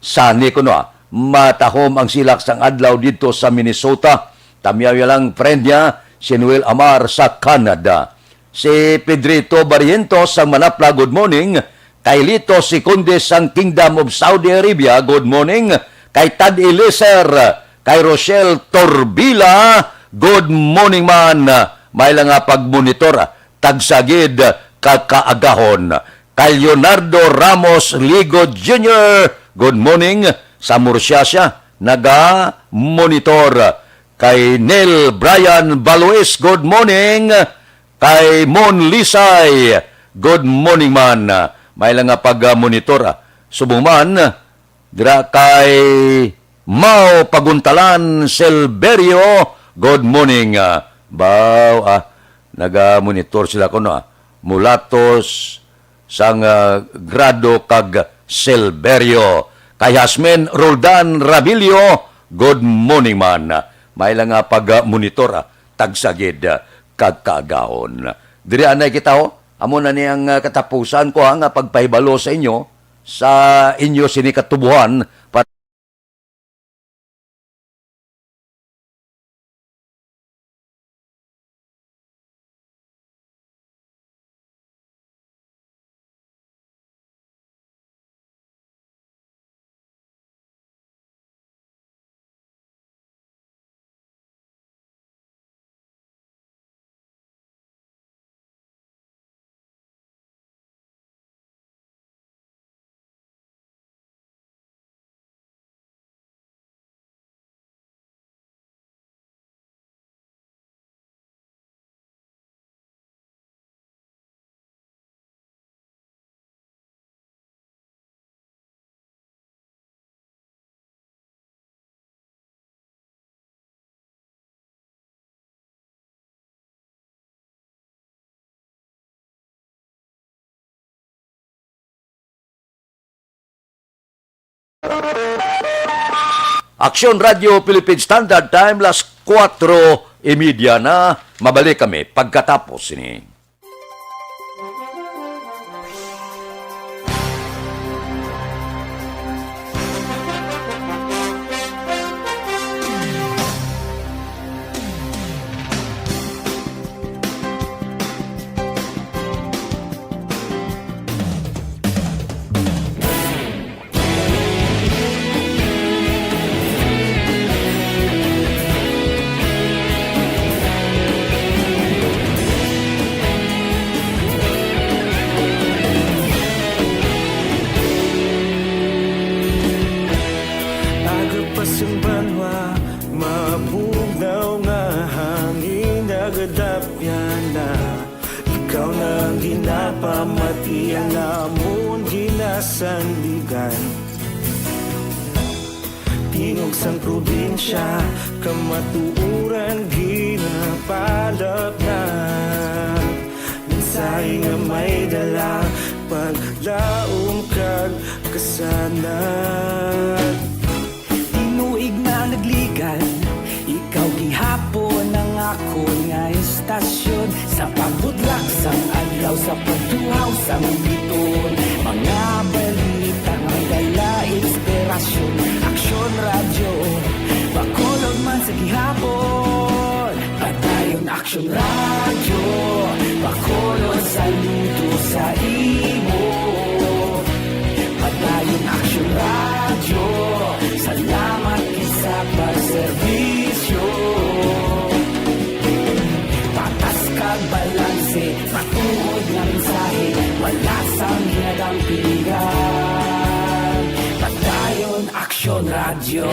sani ko no, ah. Matahom ang silak sang adlaw dito sa Minnesota. Tamyaw ya lang, friend niya, si Noel Amar sa Canada. Si Pedrito Barrientos sang Manapla, good morning. Kay Lito Seconde sang Kingdom of Saudi Arabia, good morning. Kay Tad Eliser, kay Rochelle Torbila, good morning man. May lang nga pagmonitor, ah, tagsagid ka kaagahon. Kay Leonardo Ramos Ligo Junior, good morning. Sa Murcia siya. naga-monitor. Kay Neil Brian Baluis, good morning. Kay Mon Lisay, good morning man. May lang nga pag-monitor, ah. Subong man, dira kay Mao Paguntalan Silverio, good morning. Ah, baw, ah, naga-monitor sila kuno, ah. Mulatos, sang, ah, Grado kag Silverio. Kay Hasmin Roldan Rabillo, good morning man. May lang nga pag-monitor, ah, tagsagid, ah, kag kaagahon. Diri anay kita, ho. Amo na ni ang, ah, katapusan ko, ha, nga pagpahibalo sa inyo, sa inyo sini katubuhan, para Aksyon Radio Philippine Standard Time, las kuwatro y media na. Mabalik kami pagkatapos sini. Aga pa sang banwa, mabugnaw nga hangin, nagadapyan na. Ikaw na ang ginapamati, ang amon ginasandigan. Tingog sang probinsya, kamatuoran ginapalapnag. Mensahe nga may dala, paglaom kag kasanag. Tinuig na nagligan, ikaw gihapon ang akon nga istasyon. Sa pagbudlak sang adlaw, sa pagtuhaw sang biton, mga balita may dala inspirasyon. Aksyon Radyo, Bacolod man sa gihapon. Padayon Aksyon Radyo, Bacolod, saludo sa imo. Padayon Aksyon Radyo, salamat gid sa pagserbisyo. Patas kag balanse, matuod nga mensahe, wala sang ginadampingan. Padayon Aksyon Radyo.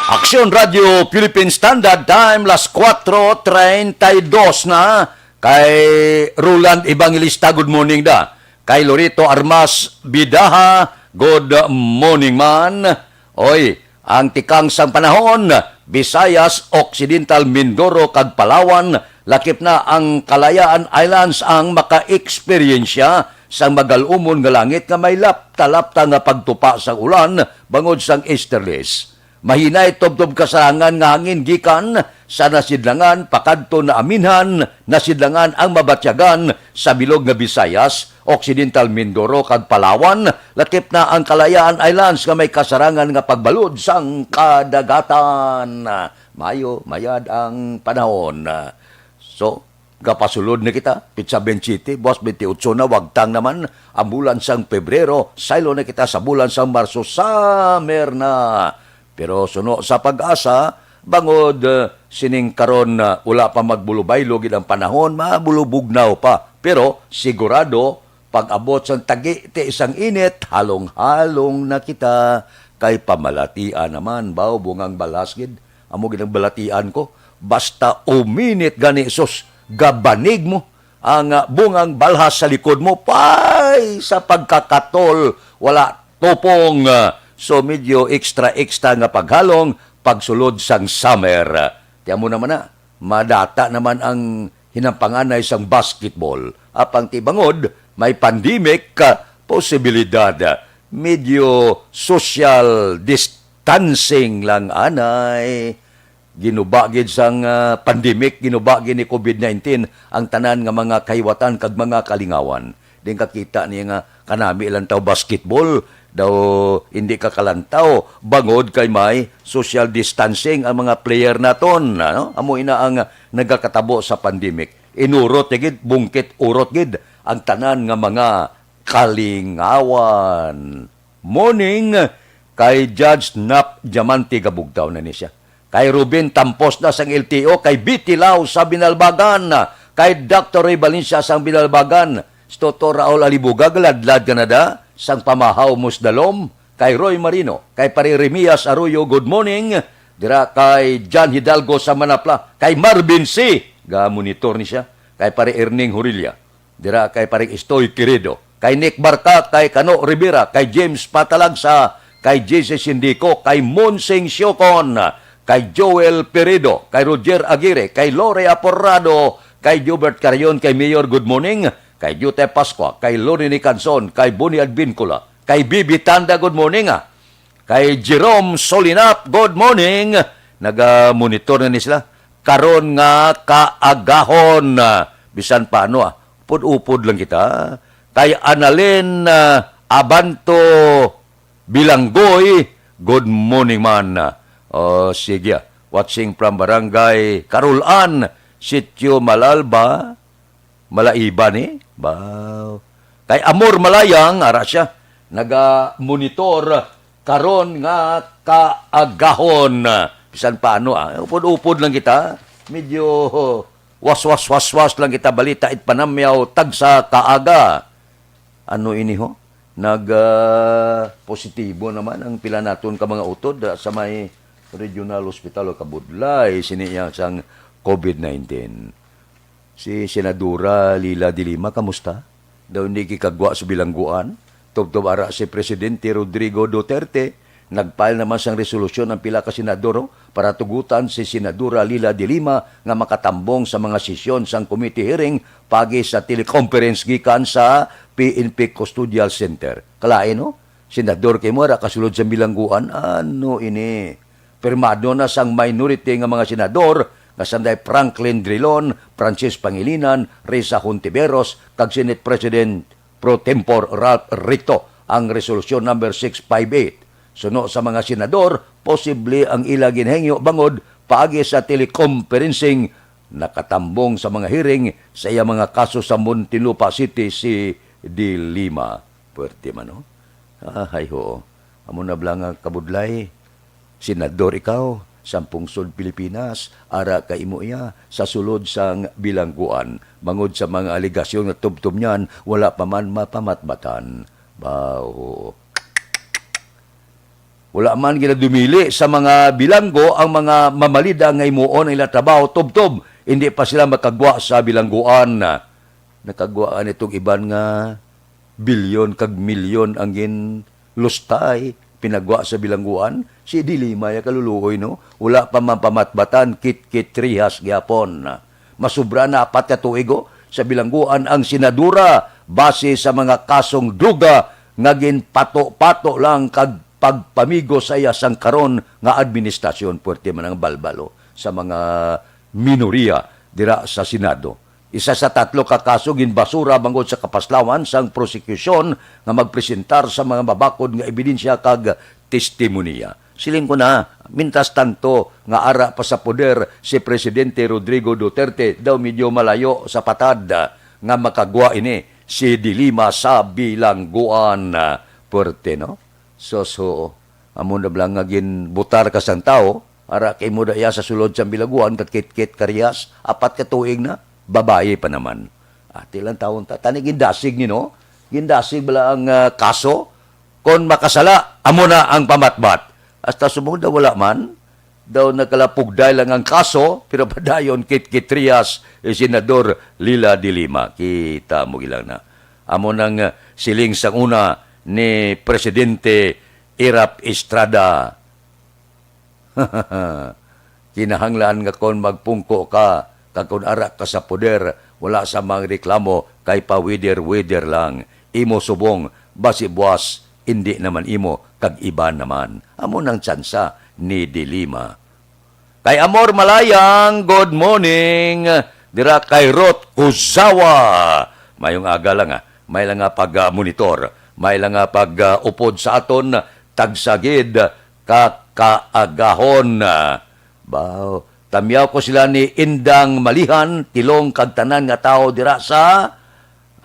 Aksyon Radyo Philippine Standard Time, las kuwatro treinta y dos na. Kay Roland Evangelista, good morning da. Kay Lorito Armas Bidaha, good morning man. Oy, ang tikang sang panahon, Visayas, Occidental Mindoro, kag Palawan, lakip na ang Kalayaan Islands ang maka-eksperyensya sang magal-umon nga langit nga may lapta-lapta nga pagtupa sang ulan bangod sang easterlies. Mahinay tubtob kasarangan nga hangin gikan sa nasidlangan pakadto na aminhan, nasidlangan ang mabatyagan sa bilog nga Visayas, Occidental Mindoro, kag Palawan, lakip na ang Kalayaan Islands nga may kasarangan nga pagbalod sang kadagatan. Mayo, mayad ang panahon. So, gapasulod na kita, pitsa twenty-seven, buwas twenty-eight na, wagtang naman ang bulan sang Pebrero, saylo na kita sa bulan sang Marso, summer na. Pero suno sa PAGASA, bangod, eh, sining karon, ah, wala pa magbulubaylo gid ang panahon, mabulubugnaw pa. Pero sigurado, Pag-abot sang tagiti sang init, halong-halong na kita, kay pamalatian naman, baw, bungang balhas gid. Amo gid ang balatian ko. Basta uminit gani, sus, gabanig mo. Ang, ah, bungang balhas sa likod mo, pay, sa pagkakatol, wala tupong. Ah, so, medyo extra-extra nga paghalong, pagsulod sang summer. Ti amo naman na, madata naman ang hinampanganay sang basketball. Apang ti bangod, may pandemic, ah, posibilidad, ah, medyo social distancing lang anay. Ginuba gid sang, ah, pandemic, ginuba gid ni covid nineteen ang tanan nga mga kahiwatan kag mga kalingawan. Din kakita niya nga kanami lang taw basketball, daw hindi ka kalantaw, bangod kay may social distancing ang mga player naton, ano? Amo ina ang nagakatabo sa pandemic. Inurot niya gid, bungkit urot gid ang tanan nga mga kalingawan. Morning kay Judge Nap Diamante, gabugtaw na ni siya. Kay Ruben Tampos na sang L T O, kay Betty Lau sa Binalbagan, kay Doctor Ray Valencia sang Binalbagan, si Doctor Raul Alibuga, galadlad ka na da, sang pamahaw Musdalom, kay Roy Marino, kay Pare Remias Arroyo, good morning, dira kay John Hidalgo sa Manapla, kay Marvin C, ga-monitor ni siya, kay Pare Erning Hurilla, dira kay Pare Estoy Querido, kay Nick Barca, kay Kano Rivera, kay James Patalagsa, kay J C Sindico, kay Monsing Siocon, kay Joel Peredo, kay Roger Aguirre, kay Lore Aporrado, kay Jobert Carion, kay Mayor, good morning, kay Jute Pascua, kay Lorene Canson, kay Bonnie Advincula, kay Bibi Tanda, good morning, ah. Kay Jerome Solinap, good morning. Naga-monitor na ni sila. Karon nga kaagahon, ah, bisan pa ano, ah, upod-upod lang kita. Kay Annalyn, ah, Abanto Bilanggoy, good morning man. Oh, sige, ah. Watching from Barangay Carolan, Sitio Malalba, Malaiban, eh. Baw. Kay Amor Malayang, ara siya, naga-monitor karon nga kaagahon. Bisan pa ano, ah, upod-upod lang kita. Medyo was-was-was-was lang kita balita it panamyaw tagsa kaaga. Ano ini ho? Nag, ah, positibo naman ang pila naton ka mga utod, ah, sa may regional hospital o kabudlay sini iya sang covid nineteen. Si Senadora Leila de Lima, kamusta? Daw hindi kikagwa sa bilangguan. Tubtob ara si Presidente Rodrigo Duterte, nag-file naman sang resolusyon ang pila ka senador, oh, para tugutan si Senadora Leila de Lima nga makatambong sa mga sesyon sang committee hearing pagi sa teleconference gikan sa P N P Custodial Center. Kalain, oh, senador kay mo ara kasulod sa bilangguan. Ano ini? Pirmado na sang minority nga mga senador, nga sanday Franklin Drilon, Francis Pangilinan, Risa Hontiveros, kag Senate President Pro Tempore Ralph Ricto, ang Resolution Number six five eight. Suno sa mga senador, posible ang ila ginhengyo bangod paagi sa teleconferencing, nakatambong sa mga hearing sa iya mga kaso sa Muntinlupa City si De Lima. Puwerte man, no? Ahay, hoo. Amo na bala nga kabudlay. Senador ikaw, sang pungsod Pilipinas, ara ka imo iya, sa sulod sang bilangguan. Bangod sa mga alegasyon nga tubtob niyan, wala pa man mapamatbatan. Baw. Wala man ginadumili sa mga bilanggo ang mga mamalida nga himuon ang ila trabaho tubtob hindi pa sila makagwa sa bilangguan. Nakagwa nitong iban nga bilyon kag milyon ang ginlustay, pinagwa sa bilangguan, si De Lima ya kaluluoy, no? Wala pa man pamatbatan, kitkit rihas gyapon. Masubra na apat ka tuig, oh, sa bilangguan ang senadora base sa mga kasong duga nga ginpato-pato lang kag pagpamigo sa iya sang karon nga administrasyon. Puwerte man ang balbal, oh, sa mga minoriya dira sa Senado. Isa sa tatlo ka kaso ginbasura bangod sa kapaslawan sang prosekusyon nga magpresentar sa mga mabakod nga ebidensya kag testimonya. Siling ko na, mintras tanto nga ara pa sa poder si Presidente Rodrigo Duterte, daw medyo malayo sa patad nga makagwa ini si De Lima sa bilangguan. Puwerte, no? Sus, oo. Amo na bala nga ginbutar ka sang tawo, ara kay mo da iya sa sulod sang bilangguan, kakitkit ka rihas, apat ka tuig na, babayi pa naman. Ati lang tawon ta, tani gindasig ni, no? Gindasig bala ang, ah, kaso? Kon makasala, amo na ang pamatbat. Hasta subong daw wala man. Daw nagkalapugday lang ang kaso, pero padayon kitkitriyas si Senador Leila de Lima. Kita mo lang na. Amo nang, ah, siling sang una ni Presidente Erap Estrada. Kinahanglan nga kon magpungko ka, kag kon ara ka sa poder, wala sa mangreklamo kay pa-wither-wither lang. Imo subong, basi buwas, indi naman imo, kag iban naman. Amo nang tsansa ni De Lima. Kay Amor Malayang, good morning. Dira kay Ruth Kuzawa. Mayong aga lang, ah. May lang nga pag-, ah, monitor. May lang nga pag, ah, upod sa aton, tagsagid ka kaagahon. Baw, tamyaw ko sila ni Indang Malihan, Tilong kag tanan nga tawo dira sa,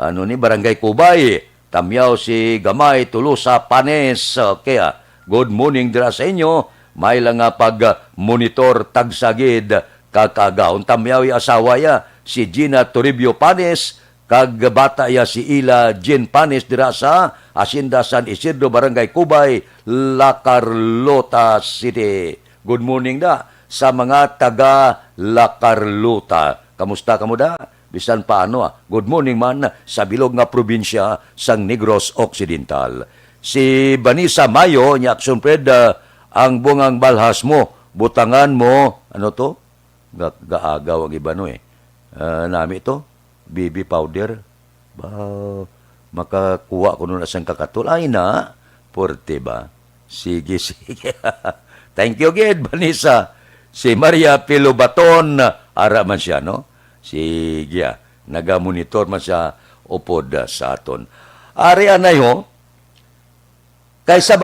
ano ni, Barangay Kubay. Tamyaw si Gamay Tolosa Panes. Okay, ah. Good morning dira sa inyo. May lang nga pag-, ah, monitor tagsagid ka kaagahon. Tamyaw i asawa ya, si Gina Toribio Panes, kag bata ya si Ila Jean Panes dira sa Hacienda San Isidro, Barangay Kubay, La Carlota City. Good morning da sa mga taga La Carlota. Kamusta kamo da? Bisan paano, ah. Good morning man sa bilog nga probinsya sang Negros Occidental. Si Vanessa Mayo, niya, Action Fred, ah, ang bungang balhas mo, butangan mo, ano to? Ga-, gaagaw ang iba, no, eh. Ah, nami to, baby powder. Ba, makakuha ko nun asang kakatol. Ay na, porte ba? Sige, sige. Thank you gid, Vanessa. Si Maria Pilobaton, ara man siya, no? Sige, ah. Nagamonitor man siya upod, ah, sa aton. Ari anay ho, kay sa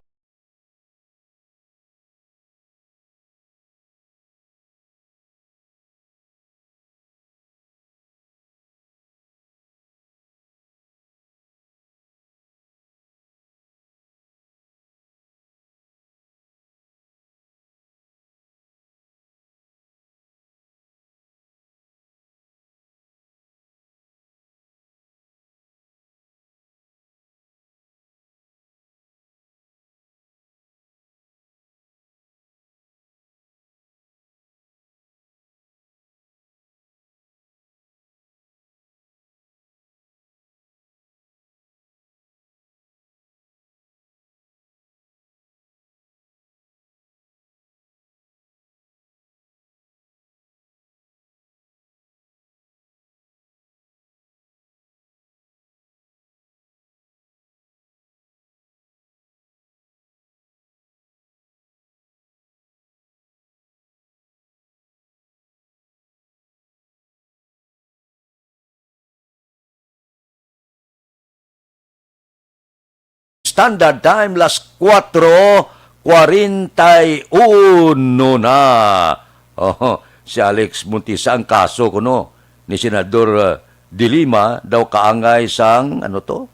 Standard Time, las kuwatro kwarenta y uno na. Oh, si Alex Montisa ang kaso kuno ni Senador, uh, De Lima daw kaangay sang, ano to?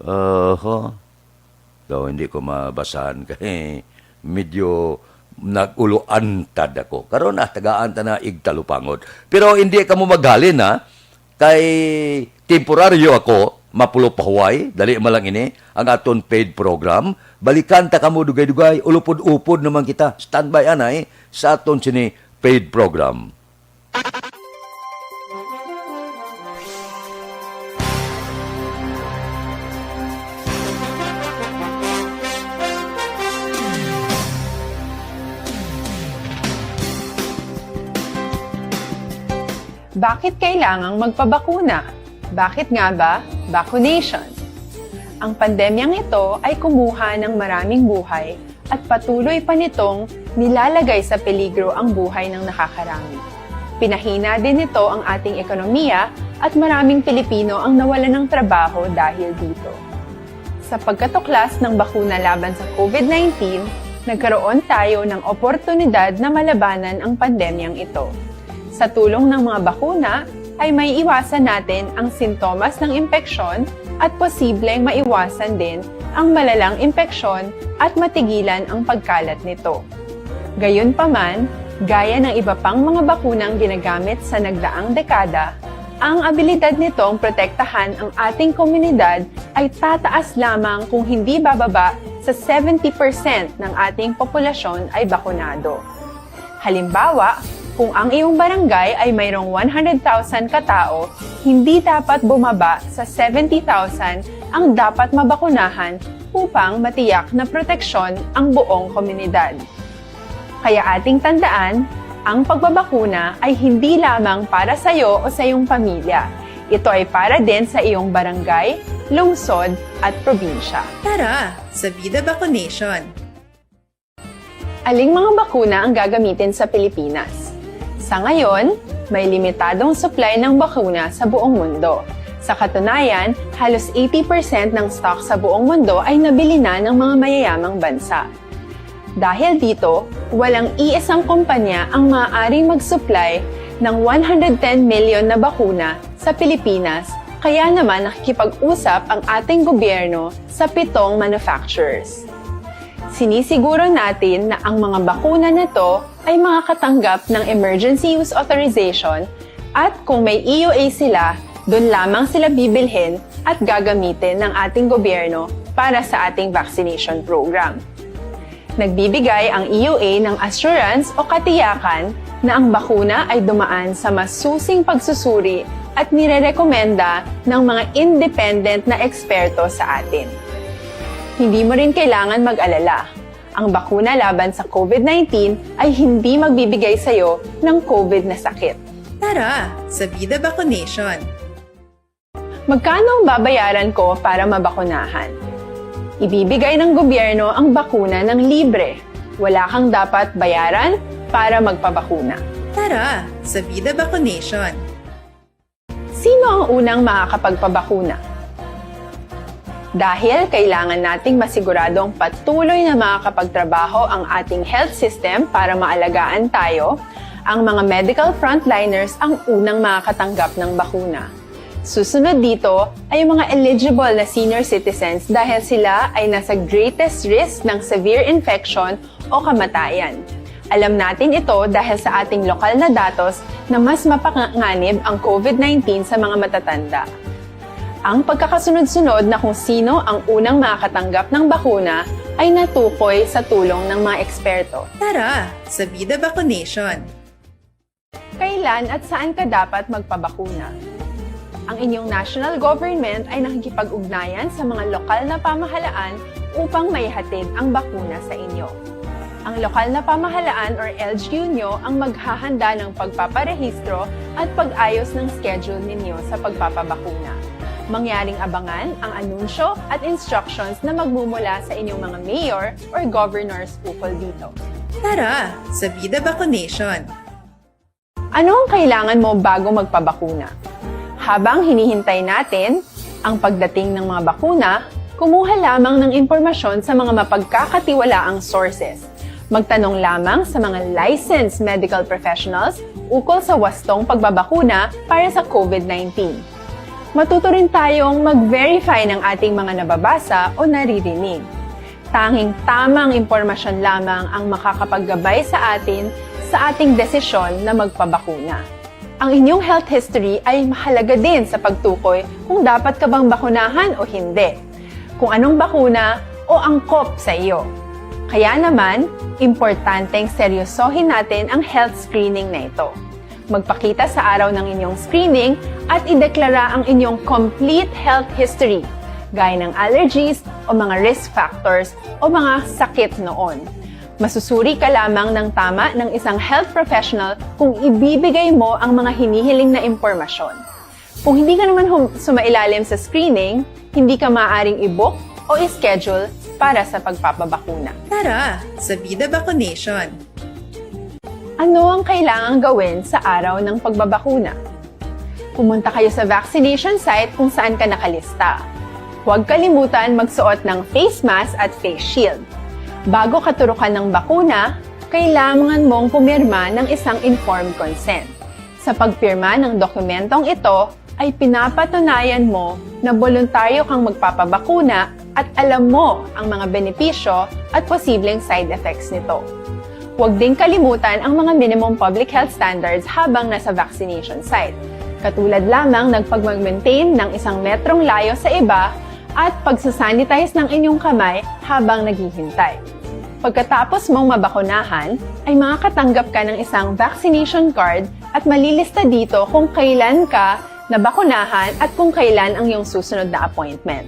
Oho. Daw hindi ko mabasahan kay medyo nag-uloantad ako. Karon na, tagaan ta na igtalupangod. Pero hindi kamo maghalin, ha? Kay temporaryo ako, mapulo pa huway, dali man lang ini, ang aton paid program. Balikan ta kamo dugay-dugay, ulupod-upod naman kita. Standby anay sa aton sini paid program. Bakit kailangang magpabakuna? Bakit nga ba vaccination? Ang pandemyang ito ay kumuha ng maraming buhay at patuloy pa nitong nilalagay sa peligro ang buhay ng nakakarami. Pinahina din nito ang ating ekonomiya at maraming Pilipino ang nawalan ng trabaho dahil dito. Sa pagkatuklas ng bakuna laban sa COVID nineteen, nagkaroon tayo ng oportunidad na malabanan ang pandemyang ito. Sa tulong ng mga bakuna, ay maiiwasan natin ang sintomas ng impeksyon at posibleng maiwasan din ang malalang impeksyon at matigilan ang pagkalat nito. Gayunpaman, gaya ng iba pang mga bakunang ginagamit sa nagdaang dekada, Ang abilidad nitong protektahan ang ating komunidad ay tataas lamang kung hindi bababa sa seventy percent ng ating populasyon ay bakunado. Halimbawa, kung ang iyong barangay ay mayroong one hundred thousand katao, hindi dapat bumaba sa seventy thousand ang dapat mabakunahan upang matiyak na proteksyon ang buong komunidad. Kaya ating tandaan, ang pagbabakuna ay hindi lamang para sa iyo o sa iyong pamilya. Ito ay para din sa iyong barangay, lungsod, at probinsya. Tara, sa Vida Vaccination! Aling mga bakuna ang gagamitin sa Pilipinas? Sa ngayon, may limitadong supply ng bakuna sa buong mundo. Sa katunayan, halos eighty percent ng stock sa buong mundo ay nabili na ng mga mayayamang bansa. Dahil dito, walang iisang kumpanya ang maaaring mag-supply ng one hundred ten million na bakuna sa Pilipinas, kaya naman nakikipag-usap ang ating gobyerno sa pitong manufacturers. Sinisiguro natin na ang mga bakuna na to ay makakatanggap ng emergency use authorization, at kung may E U A sila, doon lamang sila bibilhin at gagamitin ng ating gobyerno para sa ating vaccination program. Nagbibigay ang E U A ng assurance o katiyakan na ang bakuna ay dumaan sa masusing pagsusuri at nirerekomenda ng mga independent na eksperto sa atin. Hindi mo rin kailangan mag-alala. Ang bakuna laban sa COVID nineteen ay hindi magbibigay sa iyo ng COVID na sakit. Tara, sa Vida Vaccination! Magkano ang babayaran ko para mabakunahan? Ibibigay ng gobyerno ang bakuna ng libre. Wala kang dapat bayaran para magpabakuna. Tara, sa Vida Vaccination! Sino ang unang makakapagpabakuna? Dahil kailangan nating masiguradong patuloy na makakapagtrabaho ang ating health system para maalagaan tayo, ang mga medical frontliners ang unang makakatanggap ng bakuna. Susunod dito ay ang mga eligible na senior citizens dahil sila ay nasa greatest risk ng severe infection o kamatayan. Alam natin ito dahil sa ating lokal na datos na mas mapanganib ang COVID nineteen sa mga matatanda. Ang pagkakasunod-sunod na kung sino ang unang makakatanggap ng bakuna ay natukoy sa tulong ng mga eksperto. Tara, sa Vida Vaccination! Kailan at saan ka dapat magpabakuna? Ang inyong national government ay nakikipag-ugnayan sa mga lokal na pamahalaan upang maihatid ang bakuna sa inyo. Ang lokal na pamahalaan or L G U nyo ang maghahanda ng pagpaparehistro at pag-ayos ng schedule ninyo sa pagpapabakuna. Mangyaring abangan ang anunsyo at instructions na magmumula sa inyong mga mayor or governors ukol dito. Tara, sa Vida Vaccination! Ano ang kailangan mo bago magpabakuna? Habang hinihintay natin ang pagdating ng mga bakuna, kumuha lamang ng impormasyon sa mga mapagkakatiwalaang sources. Magtanong lamang sa mga licensed medical professionals ukol sa wastong pagbabakuna para sa COVID nineteen. Matuto rin tayong mag-verify ng ating mga nababasa o naririnig. Tanging tamang impormasyon lamang ang makakapaggabay sa atin sa ating desisyon na magpabakuna. Ang inyong health history ay mahalaga din sa pagtukoy kung dapat ka bang bakunahan o hindi, kung anong bakuna o angkop sa iyo. Kaya naman, importanteng seryosohin natin ang health screening na ito. Magpakita sa araw ng inyong screening at ideklara ang inyong complete health history, gaya ng allergies o mga risk factors o mga sakit noon. Masusuri ka lamang ng tama ng isang health professional kung ibibigay mo ang mga hinihiling na impormasyon. Kung hindi ka naman hum- sumailalim sa screening, hindi ka maaaring i-book o i-schedule para sa pagpapabakuna. Tara, sa Vida Vaccination! Ano ang kailangang gawin sa araw ng pagbabakuna? Pumunta kayo sa vaccination site kung saan ka nakalista. Huwag kalimutan magsuot ng face mask at face shield. Bago katurukan ng bakuna, kailangan mong pumirma ng isang informed consent. Sa pagpirma ng dokumentong ito, ay pinapatunayan mo na boluntaryo kang magpapabakuna at alam mo ang mga benepisyo at posibleng side effects nito. Huwag ding kalimutan ang mga minimum public health standards habang nasa vaccination site. katulad lamang ng pagmag-maintain ng isang metrong layo sa iba at pagsasanitize ng inyong kamay habang naghihintay. Pagkatapos mong mabakunahan, ay makakatanggap ka ng isang vaccination card at malilista dito kung kailan ka nabakunahan at kung kailan ang iyong susunod na appointment.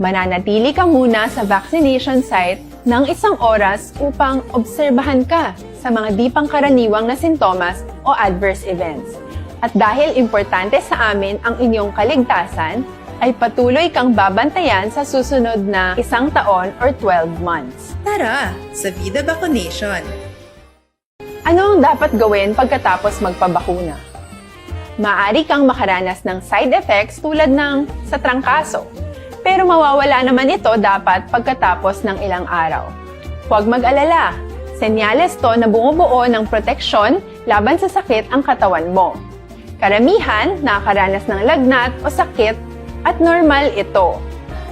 Mananatili ka muna sa vaccination site ng isang oras upang obserbahan ka sa mga di pangkaraniwang na sintomas o adverse events. At dahil importante sa amin ang inyong kaligtasan, ay patuloy kang babantayan sa susunod na isang taon or twelve months. Tara, sa Vida Vaccination! Ano ang dapat gawin pagkatapos magpabakuna? Maaari kang makaranas ng side effects tulad ng sa trangkaso, pero mawawala naman ito dapat pagkatapos ng ilang araw. Huwag mag-alala, senyales to na bumubuo ng proteksyon laban sa sakit ang katawan mo. Karamihan nakakaranas ng lagnat o sakit at normal ito.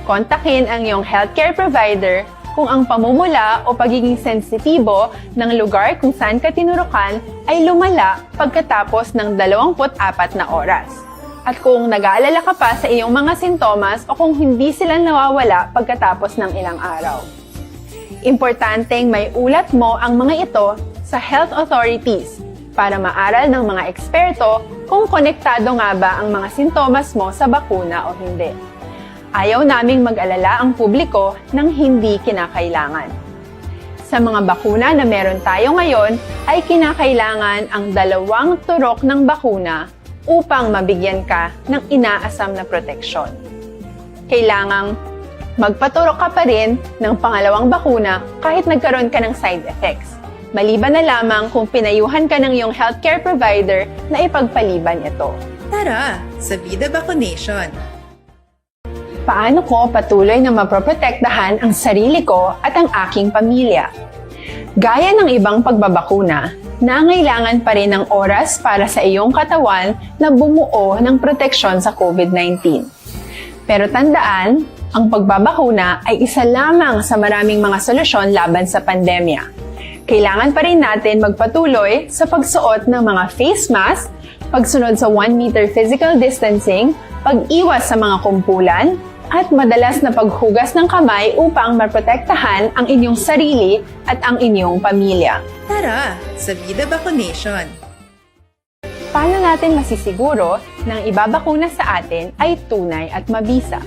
Kontakin ang iyong healthcare provider kung ang pamumula o pagiging sensitibo ng lugar kung saan ka tinurukan ay lumala pagkatapos ng dalawampu't apat na oras. At kung nag-aalala ka pa sa iyong mga sintomas o kung hindi sila nawawala pagkatapos ng ilang araw. Importanteng maiulat mo ang mga ito sa health authorities para maaral ng mga eksperto kung konektado nga ba ang mga sintomas mo sa bakuna o hindi. Ayaw naming mag-alala ang publiko ng hindi kinakailangan. Sa mga bakuna na meron tayo ngayon, ay kinakailangan ang dalawang turok ng bakuna upang mabigyan ka ng inaasam na proteksyon. Kailangang magpaturok ka pa rin ng pangalawang bakuna kahit nagkaroon ka ng side effects, maliban na lamang kung pinayuhan ka ng iyong healthcare provider na ipagpaliban ito. Tara, sa Vida Vaccination! Paano ko patuloy na maproprotektahan ang sarili ko at ang aking pamilya? Gaya ng ibang pagbabakuna, nangailangan pa rin ng oras para sa iyong katawan na bumuo ng proteksyon sa COVID nineteen. Pero tandaan, ang pagbabakuna ay isa lamang sa maraming mga solusyon laban sa pandemya. Kailangan pa rin natin magpatuloy sa pagsuot ng mga face mask, pagsunod sa one meter physical distancing, pag-iwas sa mga kumpulan, at madalas na paghugas ng kamay upang maprotektahan ang inyong sarili at ang inyong pamilya. Tara, sa Vida Vaccination! Paano natin masisiguro na ang ibabakuna sa atin ay tunay at mabisa?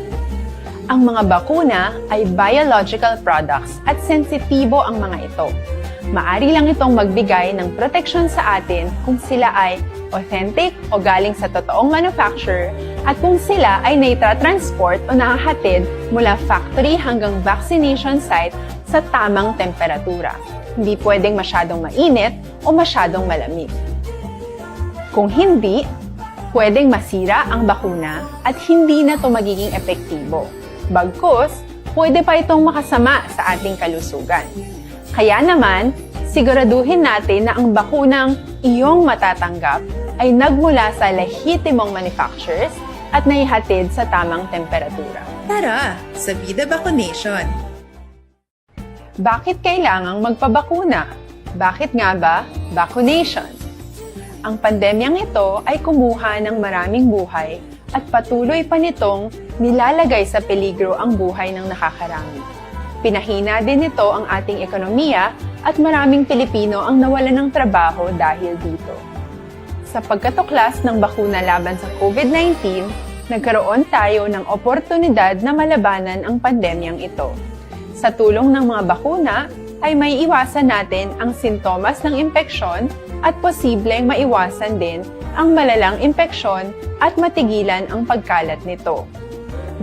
Ang mga bakuna ay biological products at sensitibo ang mga ito. Maari lang itong magbigay ng proteksyon sa atin kung sila ay authentic o galing sa totoong manufacturer at kung sila ay naitatransport o nahahatid mula factory hanggang vaccination site sa tamang temperatura. Hindi pwedeng masyadong mainit o masyadong malamig. Kung hindi, pwedeng masira ang bakuna at hindi na ito magiging epektibo. Bagkus, pwede pa itong makasama sa ating kalusugan. Kaya naman, siguraduhin natin na ang bakunang iyong matatanggap ay nagmula sa lehitimong manufacturers at naihatid sa tamang temperatura. Tara, sa Vida Vaccination! Bakit kailangang magpabakuna? Bakit nga ba vaccination? Ang pandemyang ito ay kumuha ng maraming buhay at patuloy pa nitong nilalagay sa peligro ang buhay ng nakakarami. Pinahina din nito ang ating ekonomiya at maraming Pilipino ang nawalan ng trabaho dahil dito. Sa pagkatuklas ng bakuna laban sa COVID nineteen, nagkaroon tayo ng oportunidad na malabanan ang pandemyang ito. Sa tulong ng mga bakuna, ay maiiwasan natin ang sintomas ng impeksyon at posibleng maiwasan din ang malalang impeksyon at matigilan ang pagkalat nito.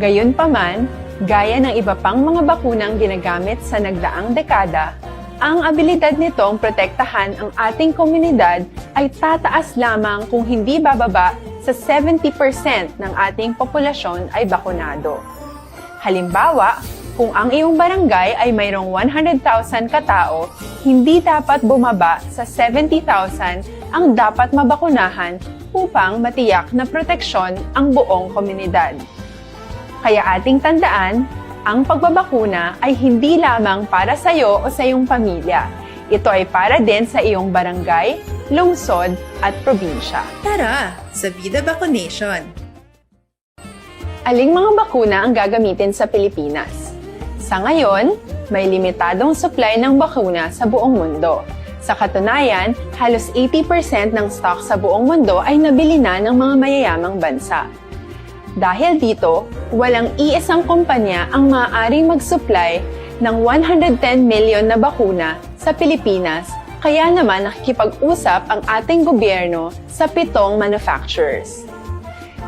Gayunpaman, gaya ng iba pang mga bakunang ginagamit sa nagdaang dekada, ang abilidad nitong protektahan ang ating komunidad ay tataas lamang kung hindi bababa sa seventy percent ng ating populasyon ay bakunado. Halimbawa, kung ang iyong barangay ay mayroong one hundred thousand katao, hindi dapat bumaba sa seventy thousand ang dapat mabakunahan upang matiyak na proteksyon ang buong komunidad. Kaya ating tandaan, ang pagbabakuna ay hindi lamang para sa iyo o sa iyong pamilya. Ito ay para din sa iyong barangay, lungsod, at probinsya. Tara sa Vida Vacunation! Aling mga bakuna ang gagamitin sa Pilipinas? Sa ngayon, may limitadong supply ng bakuna sa buong mundo. Sa katunayan, halos eighty percent ng stock sa buong mundo ay nabili na ng mga mayayamang bansa. Dahil dito, walang iisang kumpanya ang maaaring mag-supply ng one hundred ten million na bakuna sa Pilipinas, kaya naman nakikipag-usap ang ating gobyerno sa pitong manufacturers.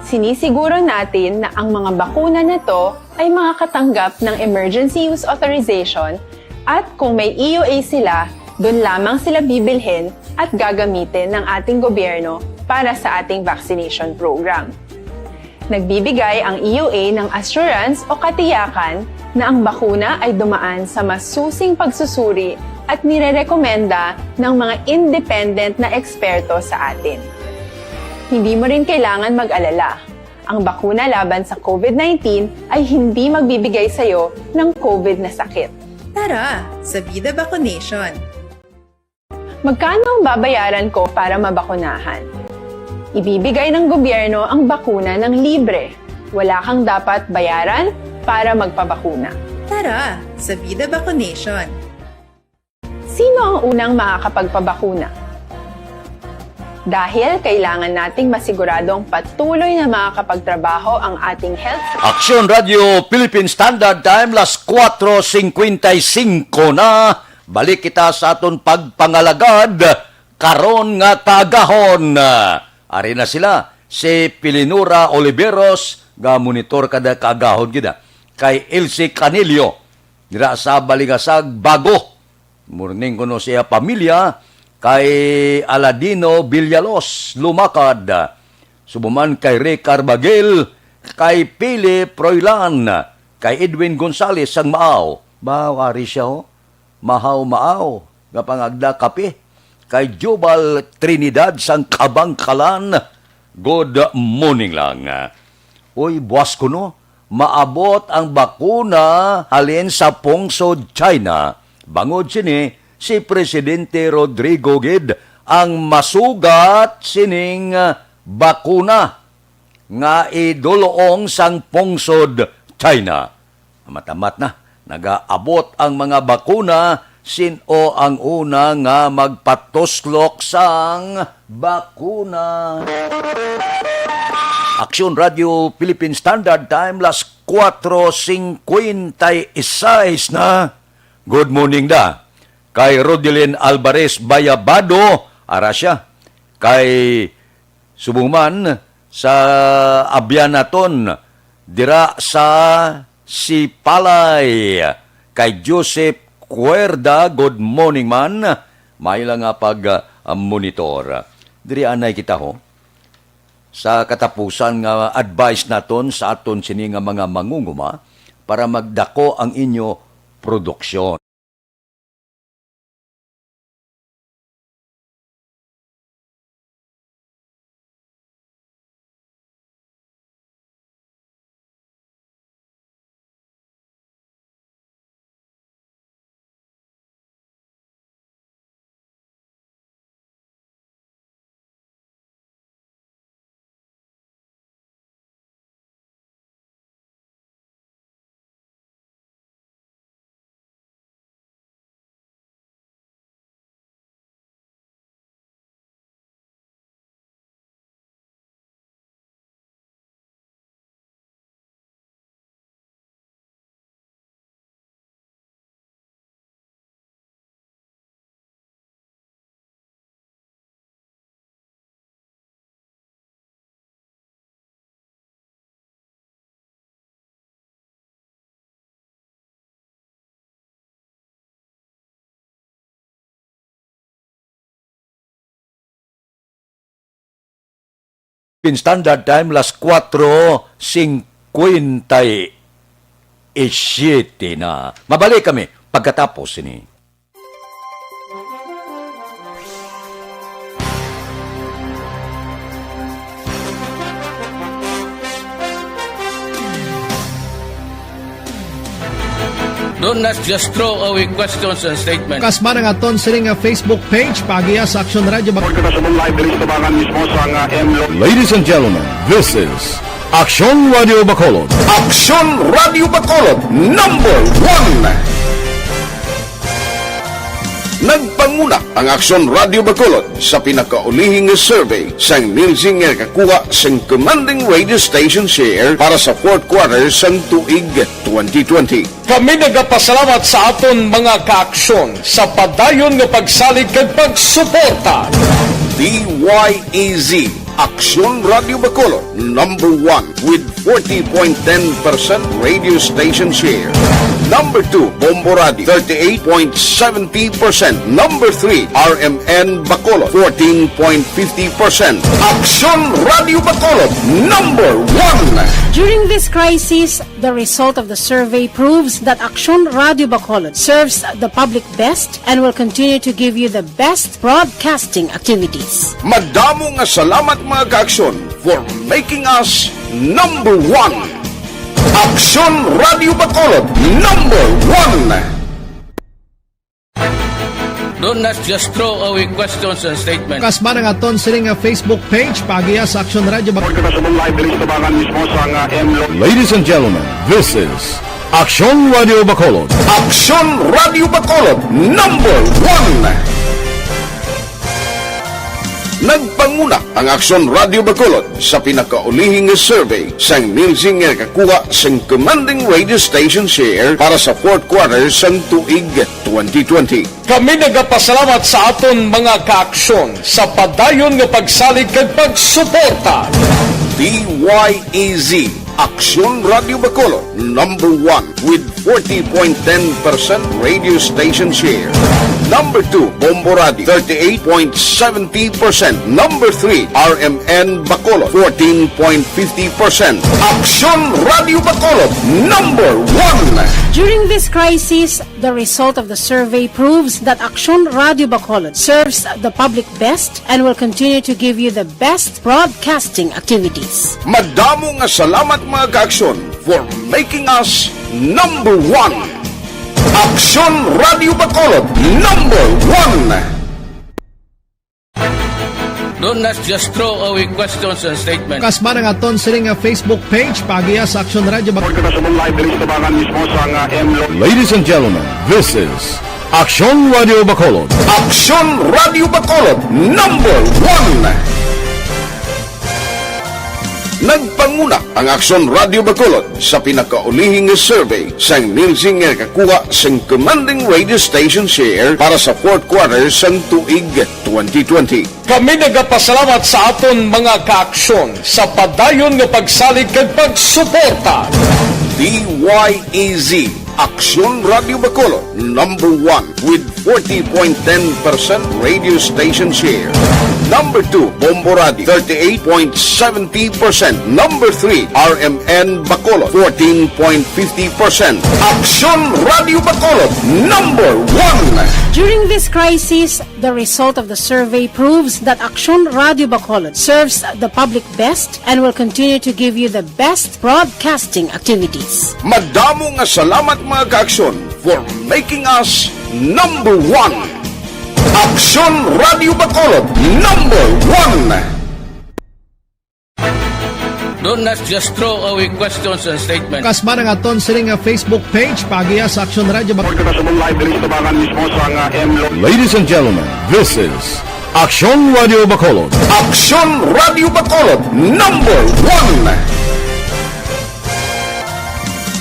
Sinisiguro natin na ang mga bakuna na to ay makakatanggap ng emergency use authorization, at kung may E U A sila, doon lamang sila bibilhin at gagamitin ng ating gobyerno para sa ating vaccination program. Nagbibigay ang E U A ng assurance o katiyakan na ang bakuna ay dumaan sa masusing pagsusuri at nirerekomenda ng mga independent na eksperto sa atin. Hindi mo rin kailangan mag-alala. Ang bakuna laban sa COVID nineteen ay hindi magbibigay sa iyo ng COVID na sakit. Tara sa Vida Vacunation! Magkano ang babayaran ko para mabakunahan? Ibibigay ng gobyerno ang bakuna ng libre. Wala kang dapat bayaran para magpabakuna. Tara sa Vida Vacunation! Sino ang unang makakapagpabakuna? Dahil kailangan nating masiguradong patuloy na makakapagtrabaho ang ating health Aksyon Radio Philippine Standard Time, las kuwatro singkwenta y singko na. Balik kita sa aton pagpangalagad karon nga kaagahon. Ari na sila, si Pilinura Oliveros, nga monitor kada kaagahon gid, ah, kay Elsie Canillo, dira sa Balingasag, Bago. Morning kuno sa iya pamilya, kay Aladino Villalos, Lumakad. Subuman kay Rick Carbagil, kay Philip Roylan, kay Edwin Gonzales sang Maaw. Maaw, ari siya, oh. Mahaw-maaw nga pangagda kape. Kay Jubal Trinidad sang Kabangkalan, good morning lang. Uy, buas kuno, maabot ang bakuna halin sa pungsod China. Bangod sini, si Presidente Rodrigo gid ang masugat sining, ah, bakuna nga idul-ong sang pungsod China. Amat-amat na, nagaabot ang mga bakuna. Sin-o ang una nga magpatuslok sang bakuna? Aksyon Radio Philippine Standard Time, las kuwatro singkwenta y seis na. Good morning da kay Rodelin Alvarez Bayabado, ara siya. Kay subong man sa abyan naton dira sa Sipalay, kay Joseph Cuerda, good morning man. Maayo lang nga pag, ah, monitor. Diri anay kita, ho. Sa katapusan nga advice naton sa aton sini nga mga mangunguma para magdako ang inyo produksyon. Philippine Standard Time, las kuwatro singkwenta y siyete na. Mabalik kami pagkatapos sini. Don't not just throw away questions and statements. Kasman ang aton sini nga Facebook page, paagiha sa Aksyon Radio Bacolod. Kita sa live diri sa tabangan mismo sa nga M Lo- Ladies and gentlemen, this is Aksyon Radio Bacolod. Aksyon Radio Bacolod, number one. Nagpanguna ang Aksyon Radio Bacolod sa pinakaulihi nga survey sang Nielsen nga nakakuha sang commanding radio station share para sa fourth quarter sang tuig twenty twenty. Kami nagapasalamat sa aton mga kaaksyon sa padayon nga pagsalig kag pagsuporta. D Y E Z, Aksyon Radio Bacolod, number one with forty point ten percent radio station share. Number two, Bombo Radio, thirty-eight point seventy percent. Number three, R M N Bacolod, fourteen point fifty percent. Aksyon Radio Bacolod, number one. During this crisis, the result of the survey proves that Aksyon Radio Bacolod serves the public best and will continue to give you the best broadcasting activities. Madamo nga salamat, mga kaaksyon, for making us number one. Aksyon Radio Bacolod, number one. Don't not just throw away questions and statements. Kasman ang aton sini nga Facebook page, paagiha sa Aksyon Radio Bacolod. Kita sa live diri sa tabangan mismo sa nga M Lo- Ladies and gentlemen, this is Aksyon Radio Bacolod. Aksyon Radio Bacolod, number one. Nagpanguna ang Aksyon Radio Bacolod sa pinakaulihi nga survey sang Nielsen nga nakakuha sang commanding radio station share para sa fourth quarter sang tuig twenty twenty. Kami nagapasalamat sa aton mga kaaksyon sa padayon nga pagsalig kag pagsuporta. D Y E Z, Aksyon Radio Bacolod, number one with forty point ten percent radio station share. Number two, Bombo Radio, thirty-eight point seventy percent. Number three, R M N Bacolod, fourteen point fifty percent. Aksyon Radio Bacolod, number one. During this crisis, the result of the survey proves that Aksyon Radio Bacolod serves the public best and will continue to give you the best broadcasting activities. Madamo nga salamat, mga kaaksyon, for making us number one. Aksyon Radio Bacolod, number one. Don't not just throw away questions and statements. Kasman ang aton sini nga Facebook page, paagiha sa Aksyon Radio Bacolod. Kita sa live diri sa tabangan mismo sa nga M Lo- Ladies and gentlemen, this is Aksyon Radio Bacolod. Aksyon Radio Bacolod, number one. Nagpanguna ang Aksyon Radio Bacolod sa pinakaulihi nga survey sang Nielsen nga nakakuha sang commanding radio station share para sa fourth quarter sang tuig twenty twenty. Kami nagapasalamat sa aton mga kaaksyon sa padayon nga pagsalig kag pagsuporta. D Y E Z, Aksyon Radio Bacolod, number one with forty point ten percent radio station share. Number two, Bombo Radio, thirty-eight point seventy percent. Number three, R M N Bacolod, fourteen point fifty percent. Aksyon Radio Bacolod, number one. During this crisis, the result of the survey proves that Aksyon Radio Bacolod serves the public best and will continue to give you the best broadcasting activities. Madamo nga salamat, mga kaaksyon, for making us number one. Aksyon Radio Bacolod, number one. Don't not just throw away questions and statements. Kasman ang aton sini nga Facebook page, paagiha sa Aksyon Radio Bacolod. Kita sa live diri sa tabangan mismo sa nga M Lo- Ladies and gentlemen, this is Aksyon Radio Bacolod. Aksyon Radio Bacolod, number one.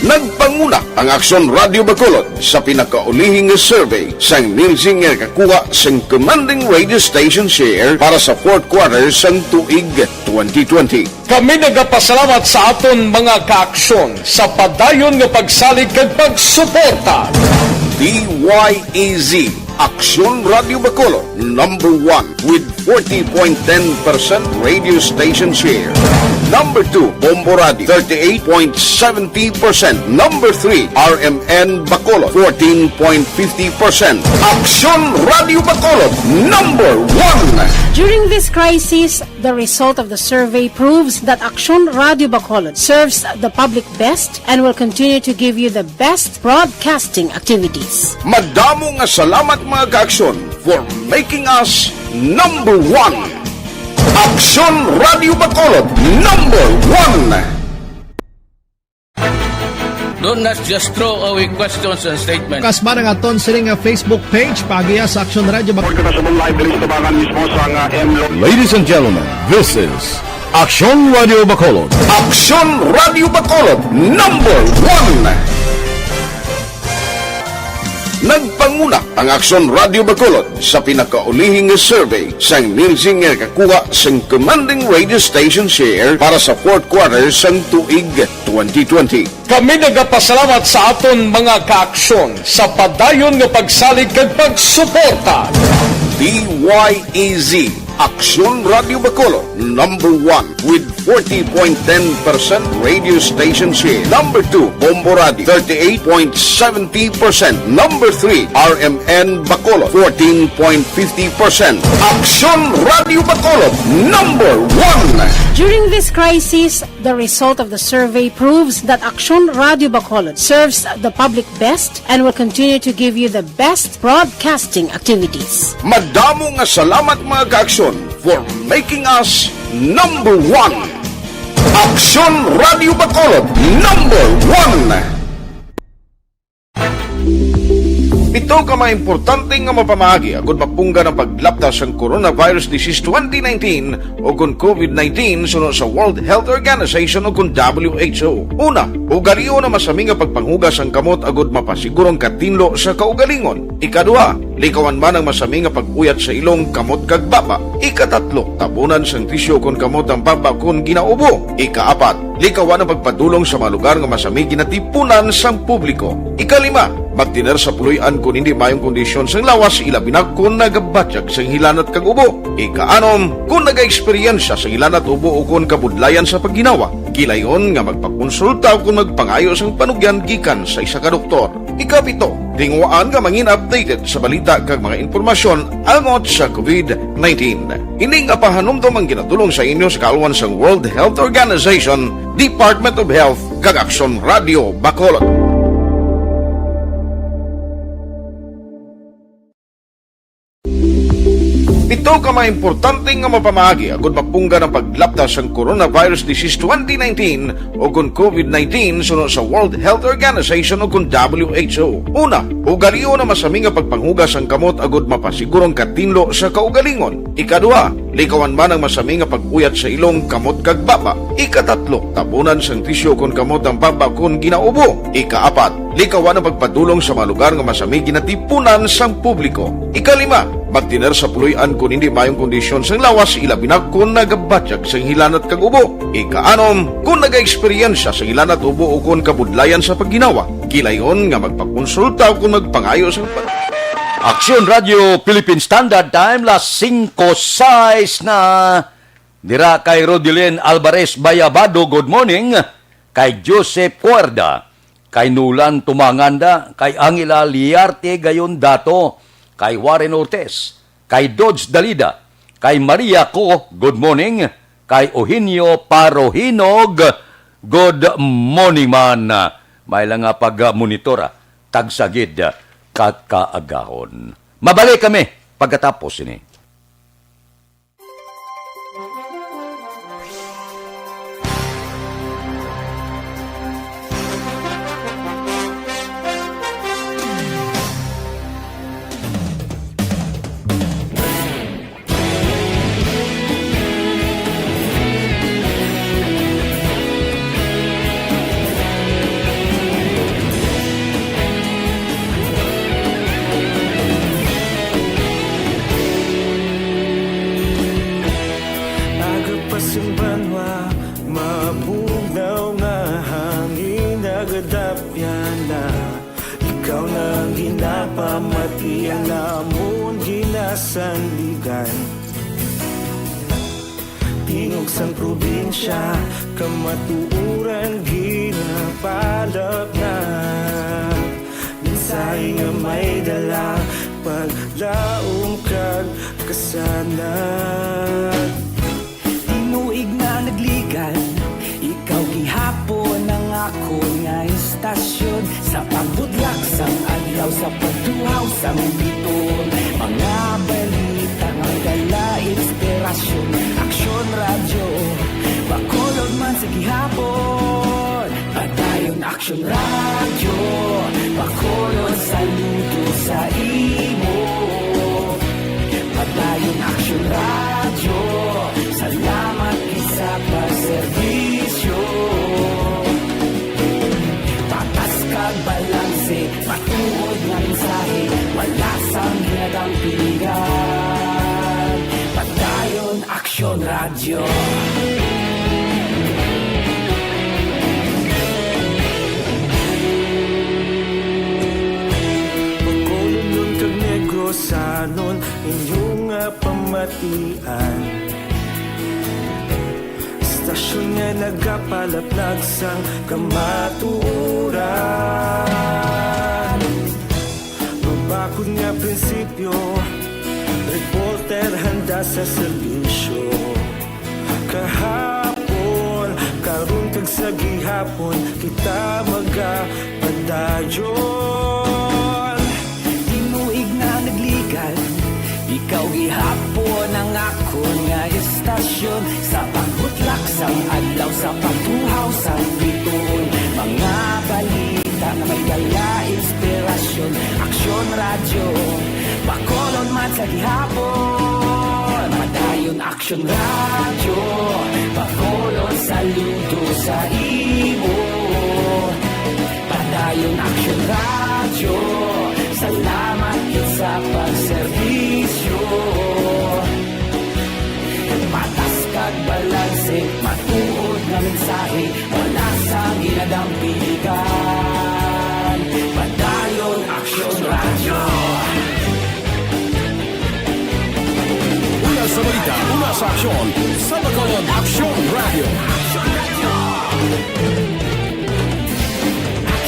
Nagpanguna ang Aksyon Radio Bacolod sa pinakaulihi nga survey sang Nielsen nga nakakuha sang commanding radio station share para sa fourth quarter sang tuig twenty twenty. Kami nagapasalamat sa aton mga kaaksyon sa padayon nga pagsalig kag pagsuporta. D Y E Z, Aksyon Radio Bacolod, number one with forty point ten percent radio station share. Number two, Bombo Radio, thirty-eight point seventy percent. Number three, R M N Bacolod, fourteen point fifty percent. Aksyon Radio Bacolod, number one. During this crisis, the result of the survey proves that Aksyon Radio Bacolod serves the public best and will continue to give you the best broadcasting activities. Madamo nga salamat, mga kaaksyon, for making us number one. Aksyon Radio Bacolod, number one. Don't just throw away questions and statements. Kasman ang aton sini nga Facebook page, paagiha sa Aksyon Radio Bacolod. Report ko na sa live diri sa tabangan mismo sa nga M Lo- Ladies and gentlemen, this is Aksyon Radio Bacolod. Aksyon Radio Bacolod, number one. Nagpanguna ang Aksyon Radio Bacolod sa pinakaulihing nga survey sang Nielsen nga nakakuha sang commanding radio station share para sa fourth quarter sang tuig twenty twenty. Kami nagapasalamat sa aton mga kaaksyon sa padayon nga pagsalig kag pagsuporta. D Y E Z, Aksyon Radio Bacolod, number one with forty point ten percent radio station share. Number two, Bombo Radio, thirty-eight point seventy percent. Number three, R M N Bacolod, fourteen point fifty percent. Aksyon Radio Bacolod, number one. During this crisis, the result of the survey proves that Aksyon Radio Bacolod serves the public best and will continue to give you the best broadcasting activities. Madamo nga salamat, mga kaaksyon, for making us number one. Aksyon Radio Bacolod, number one. Pito ka mga importante nga mapamaagi agud mapunggan ang paglapta sang coronavirus disease twenty nineteen o kon COVID nineteen suno sa World Health Organization o kon W H O. Una, ugalion ang masami nga pagpanghugas sang kamot agud mapasiguro ang katinlo sa kaugalingon. Ikaduha, likawan man ang masami nga pag-uyat sa ilong, kamot kag baba. Ikatatlo, tabunan sang tisyu kon kamot ang baba kon ginaubo. Ikaapat, likawan ang pagpadulong sa mga lugar nga masami ginatipunan sang publiko. Ikalima, magtener sa puloy-an kon hindi maayong kondisyon sang lawas, ilabi na kon nagabatyag sang hilanat kag ubo. Ikaanom, kon nagaeksperyensya sang hilanat, ubo, o kon kabudlayan sa pagginawa, gilayon nga magpakonsulta o kon magpangayo sang panugyan gikan sa isa ka doktor. Ikapito, tinguhaan nga mangin updated sa balita kag mga impormasyon angot sa COVID nineteen. Ini nga pahanumdom ang ginatulong sa inyo sa kaalwan sang World Health Organization, Department of Health, kag Aksyon Radio Bacolod. Pito ka mga importante nga mapamaagi agud mapunggan ang paglapta sang coronavirus disease twenty nineteen o kon COVID nineteen suno sa World Health Organization o kon W H O. Una, ugalion ang masami nga pagpanghugas sang kamot agud mapasiguro ang katinlo sa kaugalingon. Ikaduha, likawan man ang masami nga pag-uyat sa ilong, kamot kag baba. Ikatatlo, tabunan sang tisyu kon kamot ang baba kon ginaubo. Ikaapat, likawan ang pagpadulong sa mga lugar nga masami ginatipunan sang publiko. Ikalima, magtener sa puloy-an kon hindi maayong kondisyon sang lawas, ilabi na kon nagabatyag sang hilanat kag ubo. Ikaanom, kon nagaeksperyensya sang hilanat, ubo, o kon kabudlayan sa pagginawa, gilayon nga magpakonsulta o kon magpangayo sang pa- Aksyon Radio Philippine Standard Time, las singko sais na. Dira kay Rodilyn Alvarez Bayabado, good morning. Kay Joseph Cuerda, kay Nulan Tumanganda, kay Angela Liarte Gayon Dato, kay Warren Ortiz, kay Dodge Dalida, kay Maria Co, good morning. Kay Eugenio Parohinog, good morning man. May lang nga pag-monitor, ah, tagsa gid, ah, ka kaagahon. Mabalik kami pagkatapos ini. Aga pa sing banwa, mabugnaw nga hangin, nagadapyan na. Ikaw na ang ginapamati, ang amon ginasandigan. Tingog sang probinsya, kamatuoran ginapalapnag. Mensahe nga may dala, paglaom kag kasanag. Tinuig na nagligan, ikaw gihapon ang akon nga istasyon. Sa pagbudlak sang adlaw, sa pagtuhaw sang biton, mga balita nga dala inspirasyon. Aksyon Radyo, Bacolod man sa gihapon. Padayon Aksyon Radyo, Bacolod, saludo sa imo. Padayon Aksyon Radyo, salamat gid sa pagserbisyo. Patas kag balanse, matuod nga mensahe, wala sang ginadampigan. Padayon Aksyon Radyo. Bacolodnon kag Negrosanon, inyo nga pamatian. Istasyon nga nagapalaplag sang kamatuoran. Mabakod nga prinsipyo, reporter handa sa serbisyo. Kahapon, karon kag sa gihapon, kita magapadayon. Tinuig na nagligan, ikaw gihapon ang akon nga istasyon. Sa pagbutlak sang adlaw, sa pagtuhaw sang bituon, mga balita nga may dala inspirasyon. Aksyon Radyo, Bacolod man sa gihapon. Padayon Aksyon Radyo, Bacolod, saludo sa imo. Padayon Aksyon Radyo, salamat gid sa pagserbisyo. Patas kag balanse, matuod nga mensahe, wala sang ginadampigan. Padayon Aksyon Radyo. Una sa balita, una sa aksyon, sa Bacolod Aksyon Radyo.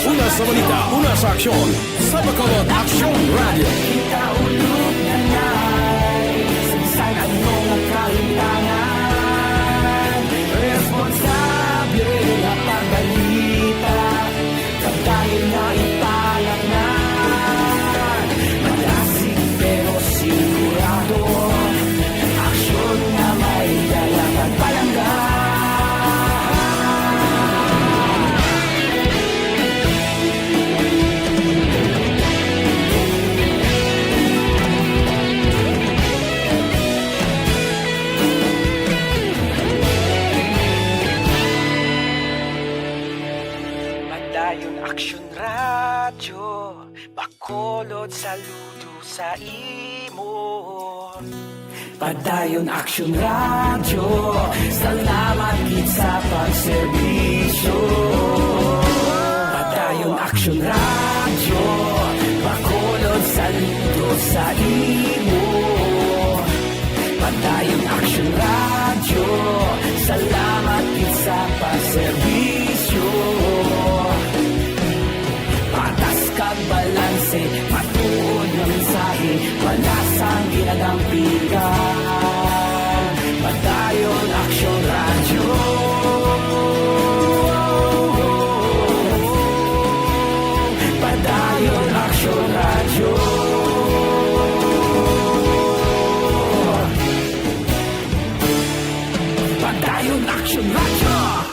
Una sa balita, una sa aksyon, sa Bacolod Aksyon Radyo. Kita ulog na nai, sa bisan ano nga kahintangan, responsable nga pagbalita. Pagdayon na ipalaknad, malasig pero sigurado. Aksyon nga may dala kag palangga. Padayon Aksyon Radyo, Bacolod, saludo sa imo. Padayon Aksyon Radyo, salamat gid sa pagserbisyo. Padayon Aksyon Radyo, Bacolod, saludo sa imo. Padayon Aksyon Radyo, salamat gid sa pagserbisyo. Patas kag balanse, matuod nga mensahe, wala sang ginadampigan. Padayon Aksyon Radyo. Padayon Aksyon Radyo. Padayon Aksyon Radyo.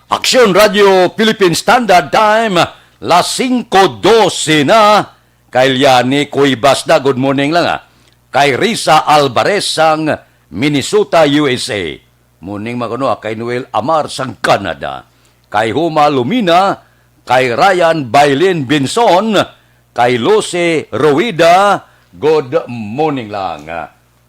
Aksyon Radio Philippine Standard Time, las singko dose na. Kay Liani Cuevas na, good morning lang, ah. Kay Risa Alvarez sang Minnesota, U S A. Morning, mga kuno, ah, kay Noel Amar sang Canada, kay Huma Lumina, kay Ryan Bailin Binson, kay Lucy Ruida. Good morning lang.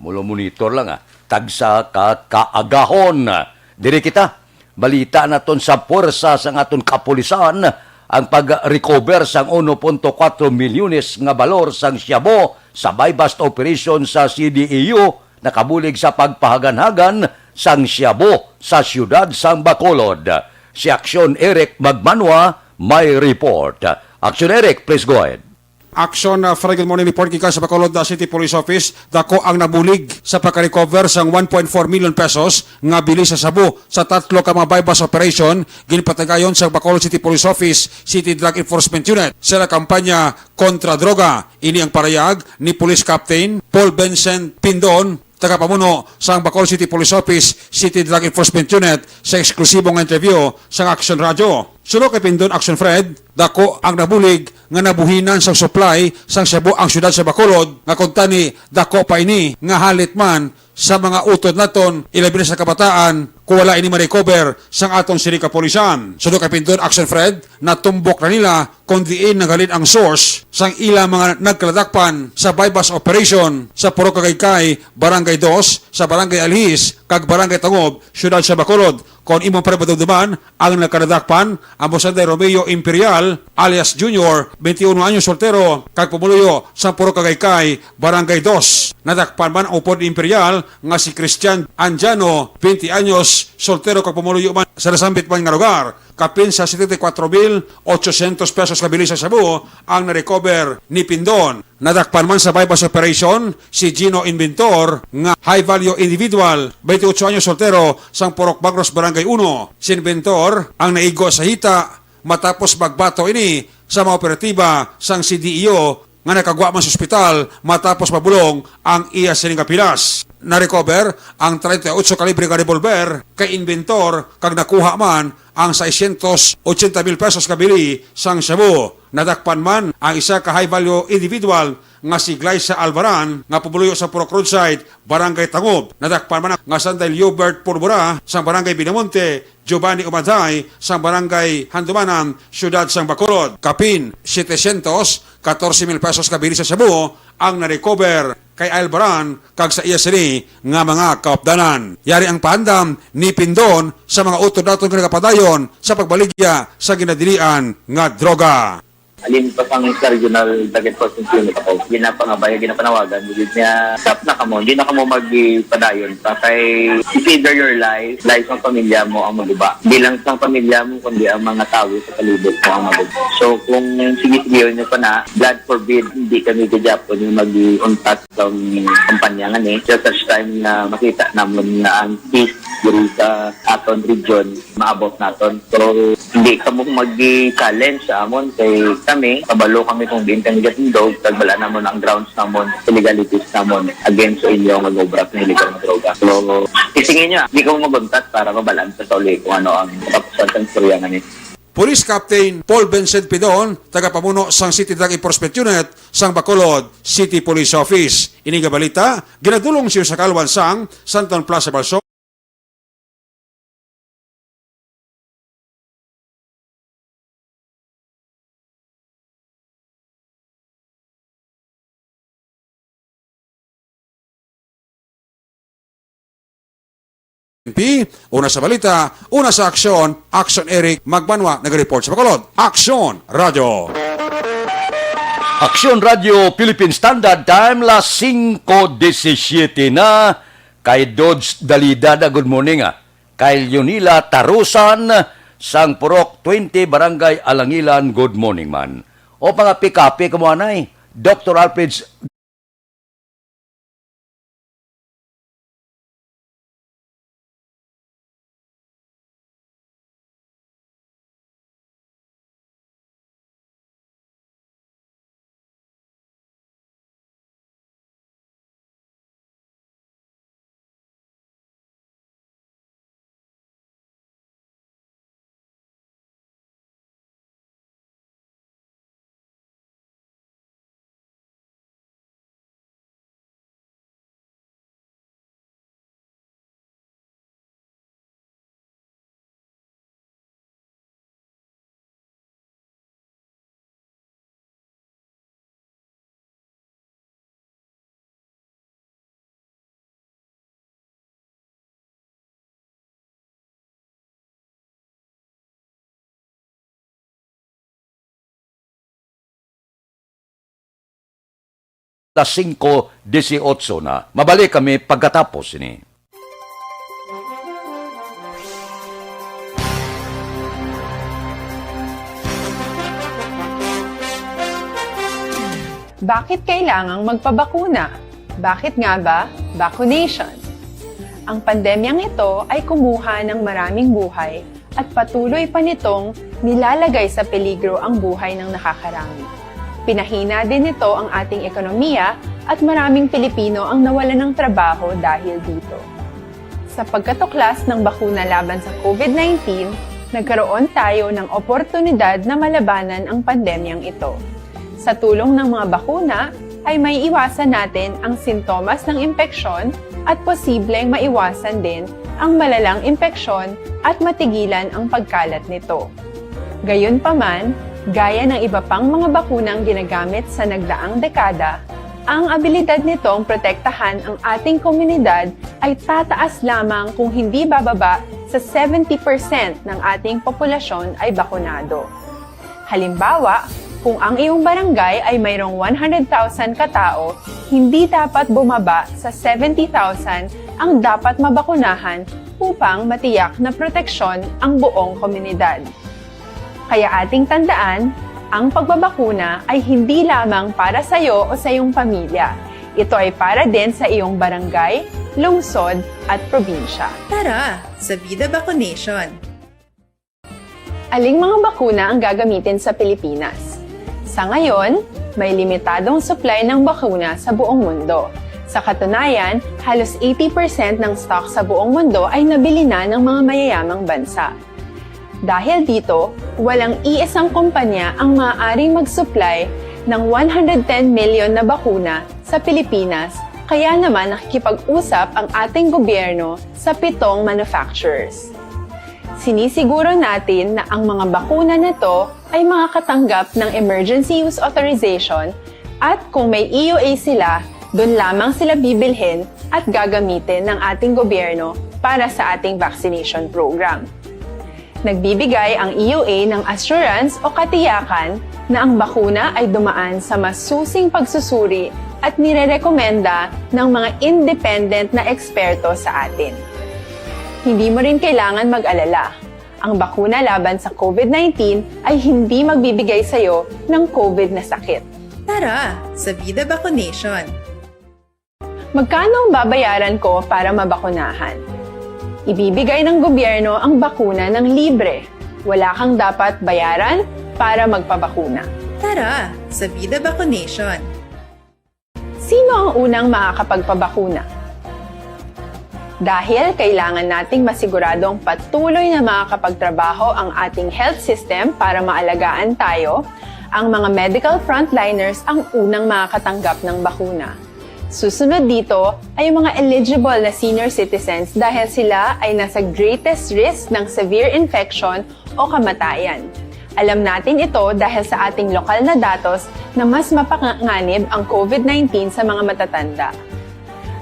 Mulo monitor lang, ah. Tagsa ka kaagahon. Diri kita. Balita naton sa puwersa sang aton kapulisan, ang pag-recover sang uno punto kuwatro milyones nga balor sang shabu sa buy-bust operation sa C D E U nakabulig sa pagpahaganhagan sang shabu sa siyudad sang Bacolod. Si Action Eric Magmanwa may report. Action Eric, please go ahead. Action, uh, Fred, good morning report gikan sa Bacolod, uh, City Police Office. Dako ang nabulig sa pagka-recover sang one point four million pesos nga bili sa shabu sa tatlo ka mga buy-bust operation ginpatigayon sa Bacolod City Police Office, City Drug Enforcement Unit, sa kampanya kontra droga. Ini ang parayag ni Police Captain Paul Vincent Pindon, tagapamuno sang Bacolod City Police Office, City Drug Enforcement Unit, sa eksklusibo nga interview sang Action Radio. Suno kay Pindon, Action Fred, dako ang nabulig nga nabuhinan sang supply sang shabu ang siyudad sa Bacolod, nga kuntani dako pa ini nga halit man sa mga utod naton, ilabi na sa kabataan, kung wala ini ma-recover sang aton sini kapulisan. Suno kay Pindon, Action Fred, natumbok na nila kon diin naghalin ang source sang ila mga nagkaladakpan sa buy-bust operation sa Purok Kagaykay, Barangay Dos, sa Barangay Alhis, kag Barangay Tangob, siyudad sa Bacolod. Kon imo pa rin madumduman, ang nagkaladakpan amo sanday Romeo Imperial, alias Junior, twenty-one anyos, soltero, kag pumuluyo sa Purok Kagaykay, Barangay Dos. Nadakpan man ang upod ni Imperial nga si Christian Anjano, twenty anyos, soltero, kag pumuluyo man sa nasambit man nga lugar. Kapin sa setenta y cuatro mil ochocientos pesos nga bili sa shabu ang na-recover ni Pindon. Nadakpan man sa buy-bust operation si Gino Inventor, nga high value individual, twenty-eight anyos, soltero, sang Purok Bagros, Barangay Uno. Si Inventor ang naigo sa hita matapos magbato ini sa mga operatiba sang C D E O nga nakagwa man sa ospital matapos mabulong ang iya sini nga pilas. Na-recover ang treinta y ocho kalibre nga revolver kay Inventor kag nakuha man ang seiscientos ochenta mil pesos nga bili sang shabu. Nadakpan man ang isa ka high value individual nga si Glyza Alvaran nga pumuluyo sa Purok Roadside, Barangay Tangob. Nadakpan man nga sanday Liobert Pulbura sang Barangay Binamonte, Giovanni Umaday sang Barangay Handumanan, Siyudad sang Bacolod. Kapin setecientos catorce mil pesos nga bili sa shabu ang na-recover kay Alvaran kag sa iya sini nga mga kaupdanan. Yari ang paandam ni Pindon sa mga utod naton nga nagapadayon sa pagbaligya sa ginadilian nga droga. Alin pa sang sa regional drug enforcement unit ako, ginapangabay, ginapanawagan, gid niya, "Stop na kamo, hindi na kamo magpadayon pa kay it's either your life, life ng pamilya mo ang maguba. Hindi lang sang pamilya mo, kundi ang mga tao sa palibot mo ang maguba." So, kung sige-sige yun yung pana, God forbid, hindi kami kadyapon yung mag-untat sa kampanya nga ni. Till such time na makita naman nga ang peace diri sa aton region, maabot naton. So, hindi kamo mag-challenge sa amon kay kami, kabalo kami kung diin kami gatindog, kag wala namon ang grounds namon, illegalities namon against sa inyo nga gobra sa illegal nga droga. So, isingin nyo, hindi kamo maguntat para mabalaan sa uli kung ano ang katapusan sa istorya nga ni. Police Captain Paul Vincent Pidon, tagapamuno sang City Drug Enforcement Unit sang Bacolod City Police Office. Ini nga balita ginadulong sa inyo sa Kalwan sang Santon Plaza, Balso. P, una sa balita, una sa aksyon, Action Eric Magbanwa, nag-report sa Bacolod. Action Radio. Action Radio Philippine Standard Time, las singko disisiete na. Kay Dodge Dalida na, good morning, ah. Kay Leonila Tarusan, sang Purok twenty, Barangay Alangilan, good morning man. O, mga pikapi, kamo anay, Doktor Alfred's Singko disiotso na. Mabalik kami pagkatapos ini. Bakit kailangang magpabakuna? Bakit nga ba vaccination? Ang pandemyang ito ay kumuha ng maraming buhay at patuloy pa nitong nilalagay sa peligro ang buhay ng nakakarami. Pinahina din nito ang ating ekonomiya at maraming Pilipino ang nawalan ng trabaho dahil dito. Sa pagkatuklas ng bakuna laban sa COVID nineteen, nagkaroon tayo ng oportunidad na malabanan ang pandemyang ito. Sa tulong ng mga bakuna, ay may iwasan natin ang sintomas ng impeksyon at posibleng maiwasan din ang malalang impeksyon at matigilan ang pagkalat nito. Gayunpaman, gaya ng iba pang mga bakunang ginagamit sa nagdaang dekada, ang abilidad nitong protektahan ang ating komunidad ay tataas lamang kung hindi bababa sa seventy percent ng ating populasyon ay bakunado. Halimbawa, kung ang iyong barangay ay mayroong one hundred thousand ka tao, hindi dapat bumaba sa seventy thousand ang dapat mabakunahan upang matiyak na proteksyon ang buong komunidad. Kaya ating tandaan, ang pagbabakuna ay hindi lamang para sa iyo o sa iyong pamilya. Ito ay para din sa iyong barangay, lungsod, at probinsya. Tara, sa Bida Vaccination! Aling mga bakuna ang gagamitin sa Pilipinas? Sa ngayon, may limitadong supply ng bakuna sa buong mundo. Sa katunayan, halos eighty percent ng stock sa buong mundo ay nabili na ng mga mayayamang bansa. Dahil dito, walang iisang kumpanya ang maaaring mag-supply ng one hundred ten million na bakuna sa Pilipinas, kaya naman nakikipag-usap ang ating gobyerno sa pitong manufacturers. Sinisiguro natin na ang mga bakuna na to ay makakatanggap ng emergency use authorization, at kung may E U A sila, doon lamang sila bibilhin at gagamitin ng ating gobyerno para sa ating vaccination program. Nagbibigay ang E U A ng assurance o katiyakan na ang bakuna ay dumaan sa masusing pagsusuri at nirerekomenda ng mga independent na eksperto sa atin. Hindi mo rin kailangan mag-alala. Ang bakuna laban sa COVID nineteen ay hindi magbibigay sa iyo ng COVID na sakit. Tara, sa Bida Vaccination! Magkano ang babayaran ko para mabakunahan? Ibibigay ng gobyerno ang bakuna ng libre. Wala kang dapat bayaran para magpabakuna. Tara, sa Bida Vaccination! Sino ang unang makakapagpabakuna? Dahil kailangan nating masiguradong patuloy na makakapagtrabaho ang ating health system para maalagaan tayo, ang mga medical frontliners ang unang makakatanggap ng bakuna. Susunod dito ay ang mga eligible na senior citizens dahil sila ay nasa greatest risk ng severe infection o kamatayan. Alam natin ito dahil sa ating lokal na datos na mas mapanganib ang COVID nineteen sa mga matatanda.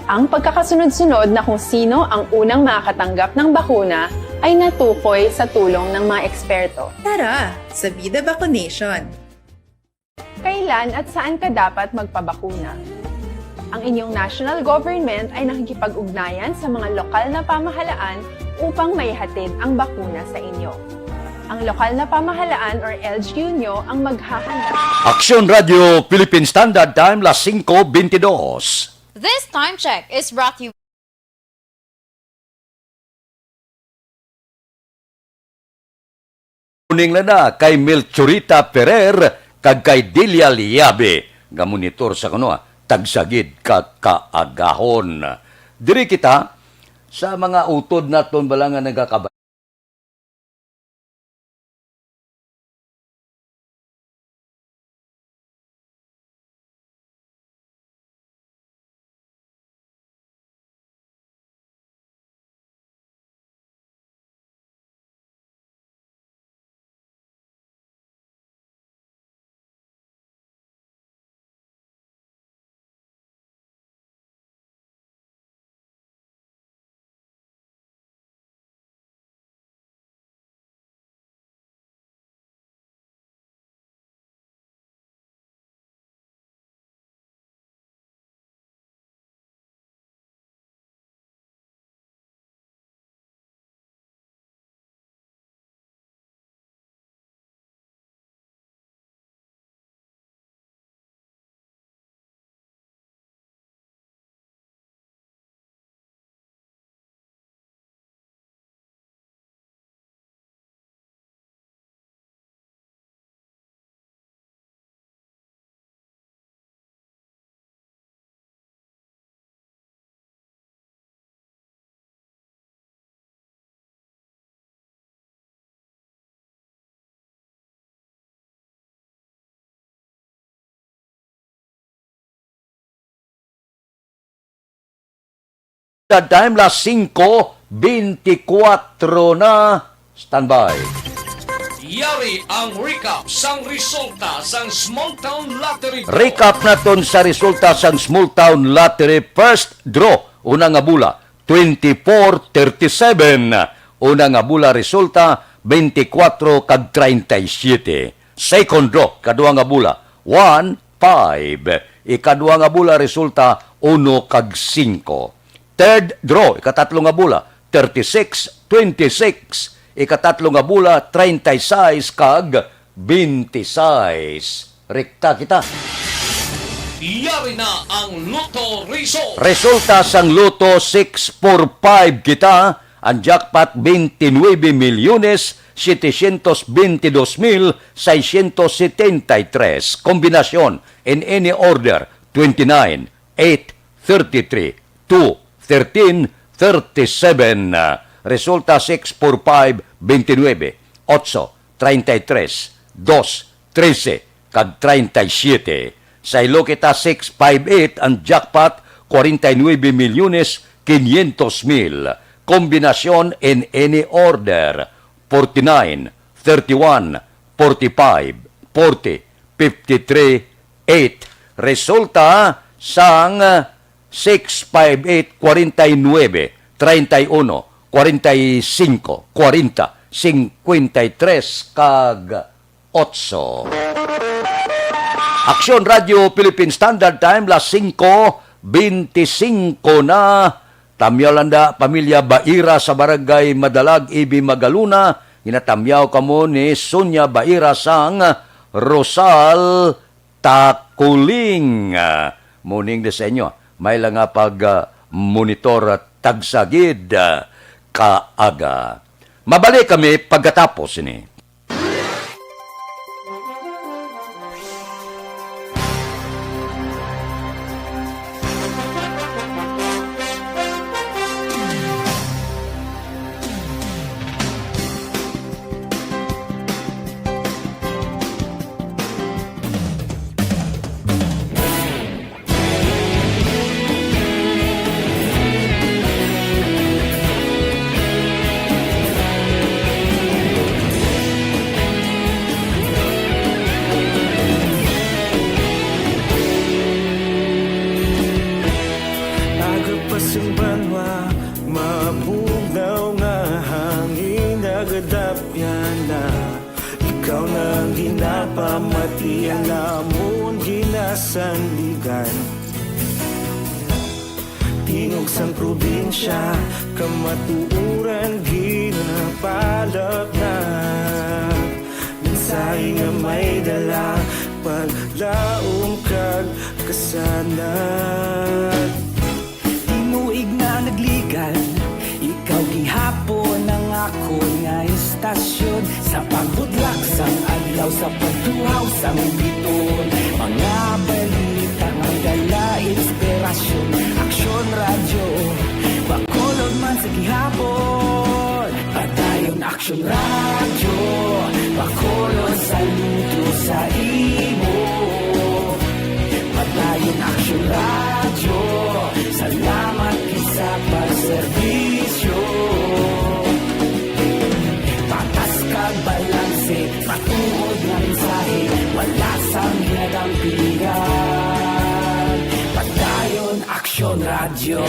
Ang pagkakasunod-sunod na kung sino ang unang makakatanggap ng bakuna ay natukoy sa tulong ng mga eksperto. Tara, sa Bida Vaccination! Kailan at saan ka dapat magpabakuna? Ang inyong national government ay nakikipag-ugnayan sa mga lokal na pamahalaan upang maihatid ang bakuna sa inyo. Ang lokal na pamahalaan or L G U nyo ang maghahandog. Aksyon Radio Philippine Standard Time, las singko bentidós. This time check is brought to you Morning na na kay Melchorita Ferrer kag kay Delia Liabe nga monitor sa kuno, ah, tagsagid ka kaagahon. Diri kita sa mga utod naton bala nga nagakabay. Time, las singko beintikwatro na. Standby. Yari ang recap sang resulta sang Small Town Lottery Draw. Recap naton sa resulta sang Small Town Lottery first draw. Una nga bola, twenty-four thirty-seven. Una nga bola resulta, twenty-four kag treinta y siete. Second draw, kadua nga bola, one five. Ikadua nga bola resulta, uno kag singko. Third draw, ikatatlo nga bola, thirty-six twenty-six. Ikatatlo nga bola, treinta y seis kag veintiséis. Rekta kita. Yari na ang Lotto Result. Resulta sang Lotto six four five kita, ang jackpot, veintinuebe milyones setecientos veintidós mil seiscientos setenta y tres. Kombinasyon, in any order, twenty-nine, eight, thirty-three, two, thirteen, thirty-seven. Resulta, six four five, veintinuebe, ocho, treinta y tres, dos, trece, kag treinta y siete. Saylo kita, six five eight ang jackpot, cuarenta y nueve millones quinientos mil. Kombinasyon in any order, forty-nine, thirty-one, forty-five, forty, fifty-three, eight. Resulta sang six five eight, forty-nine, treinta y uno, forty y cinco, forty, cincuenta y tres, kag otso. Aksyon Radio Philippine Standard Time, las singko beinticinco na. Tamyaw lang da, pamilya Baira sa Barangay Madalag, Ibi, Magalona. Ginatamyaw kamo ni Sonia Baira sang Rosal Takuling. Ah, morning din sa inyo. May lang nga pag, ah, monitor, ah, tagsagid, ah, kaaga. Mabalik kami pagkatapos ini. Aga pa sing banwa, mabugnaw nga hangin nagadapyan na. Ikaw na ang ginapamati, ang amon ginasandigan. Tingog sang probinsya, kamatuoran ginapalapnag. Mensahe nga may dala, paglaom kag kasanag. Tinuig na nagligan, ikaw gihapon ang akon nga istasyon. Sa pagbutlak sang adlaw, sa pagtuhaw sang biton, mga balita nga dala inspirasyon. Aksyon Radyo, Bacolod man sa gihapon. Padayon Aksyon Radyo, Bacolod, saludo sa imo. Padayon Aksyon Radyo, salamat gid sa pagserbisyo. Patas kag balanse, matuod nga mensahe, wala sang ginadampigan. Padayon Aksyon Radyo.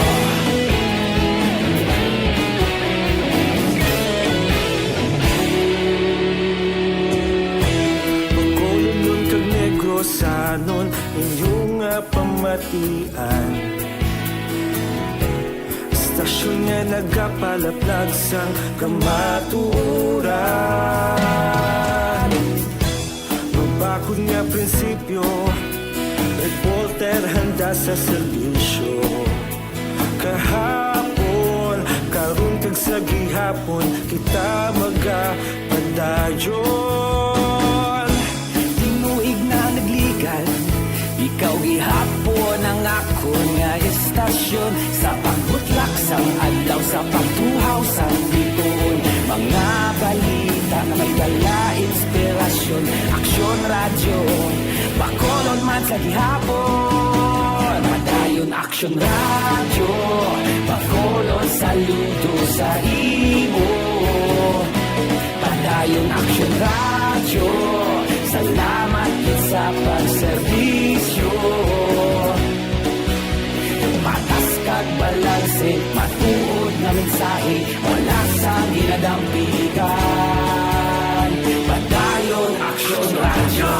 Bacolodnon kag Negrosanon, inyo nga pamatian. Istasyon nga nagapalaplag sang kamatuoran. Mabakod nga prinsipyo, reporter handa sa serbisyo. Kahapon, karon kag sa gihapon, kita magapadayon. Tinuig na nagligan, ikaw gihapon ang akon nga istasyon. Sa pagbutlak sang adlaw, sa pagtuhaw sang bituon, mga balita nga may dala inspirasyon. Aksyon Radyo, Bacolod man sa gihapon. Padayon Action Radyo, Bacolod, saludo sa imo. Padayon Action Radyo, salamat gid sa pagserbisyo. Matas kag balanse, matuod nga mensahe, wala sang ginadampigan. Padayon Action Radyo.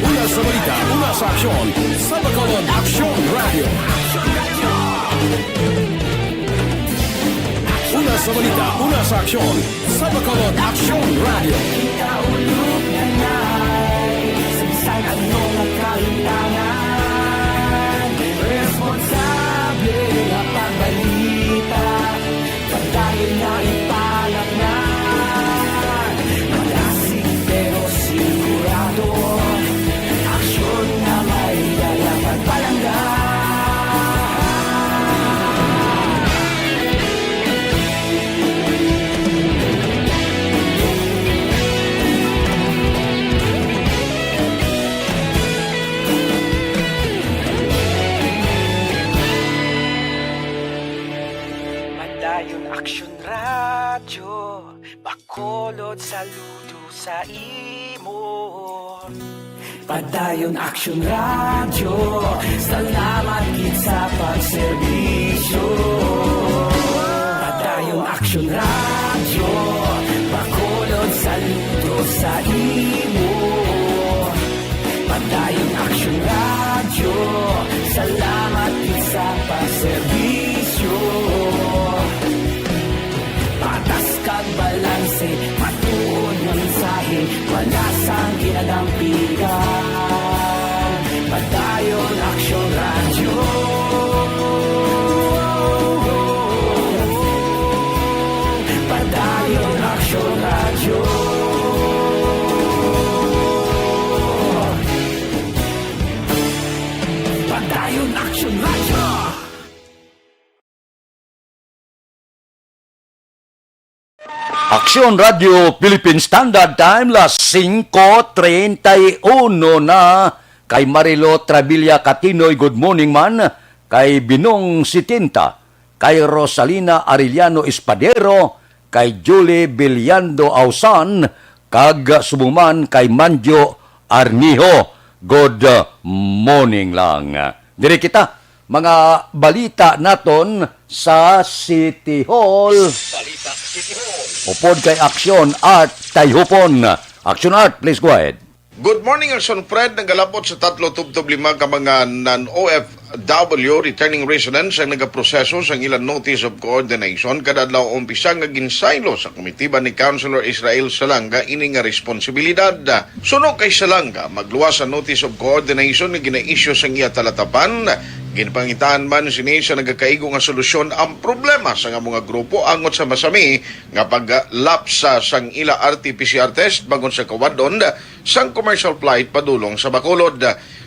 Una sa balita, una sa aksyon, sa Bacolod Action Radio. Una sa balita, una sa aksyon, sa Bacolod Action Radio. Kita ulog na nai, sa bisan ano nga kahitangan, responsable nga pagbalita. Padayon nga ipalaknag, malasig pero sigurado. Aksyon nga may dala pagpalangga. Padayon Aksyon Radyo, Bacolod, saludo sa imo. Padayon Aksyon Radyo, salamat gid sa pagserbisyo. Padayon Aksyon Radyo, Bacolod, saludo sa imo. Padayon Aksyon Radyo, salamat gid sa pagserbisyo. Patas kag balanse, matuod nga mensahe, wala sang ginadampigan. Padayon Aksyon Radyo. Padayon Aksyon Radyo. Padayon Aksyon Radyo. Aksyon Radio Philippine Standard Time, las singko treinta y uno na. Kay Marilo Travilla Catinoy, good morning man. Kay Binong Sitinta, kay Rosalina Arellano Espadero, kay Julie Villando Ausan, kag subong man kay Manjo Arnijo. Good morning lang. Diri kita, mga balita naton sa City Hall. Balita City Hall. Upod kay Aksyon Art Tayhupon. Aksyon Art, please go ahead. Good morning, Aksyon Fred. Nagalapot sa tatlo tubtob lima ka mga non-O F W returning residents ang nagaproseso sang ilang notice of coordination kada adlaw umpisa nga ginsaylo sa komitiba ni Councilor Israel Salanga ini nga responsibilidad. Suno kay Salanga, magluwas sa notice of coordination nga gina-issue sang iya talatapan, ginapangitaan man sini sa nagakaigo nga solusyon ang problema sang amo nga grupo angot sa masami nga paglapsa sang ila R T P C R test bangod sa kawad-on sang commercial flight padulong sa Bacolod.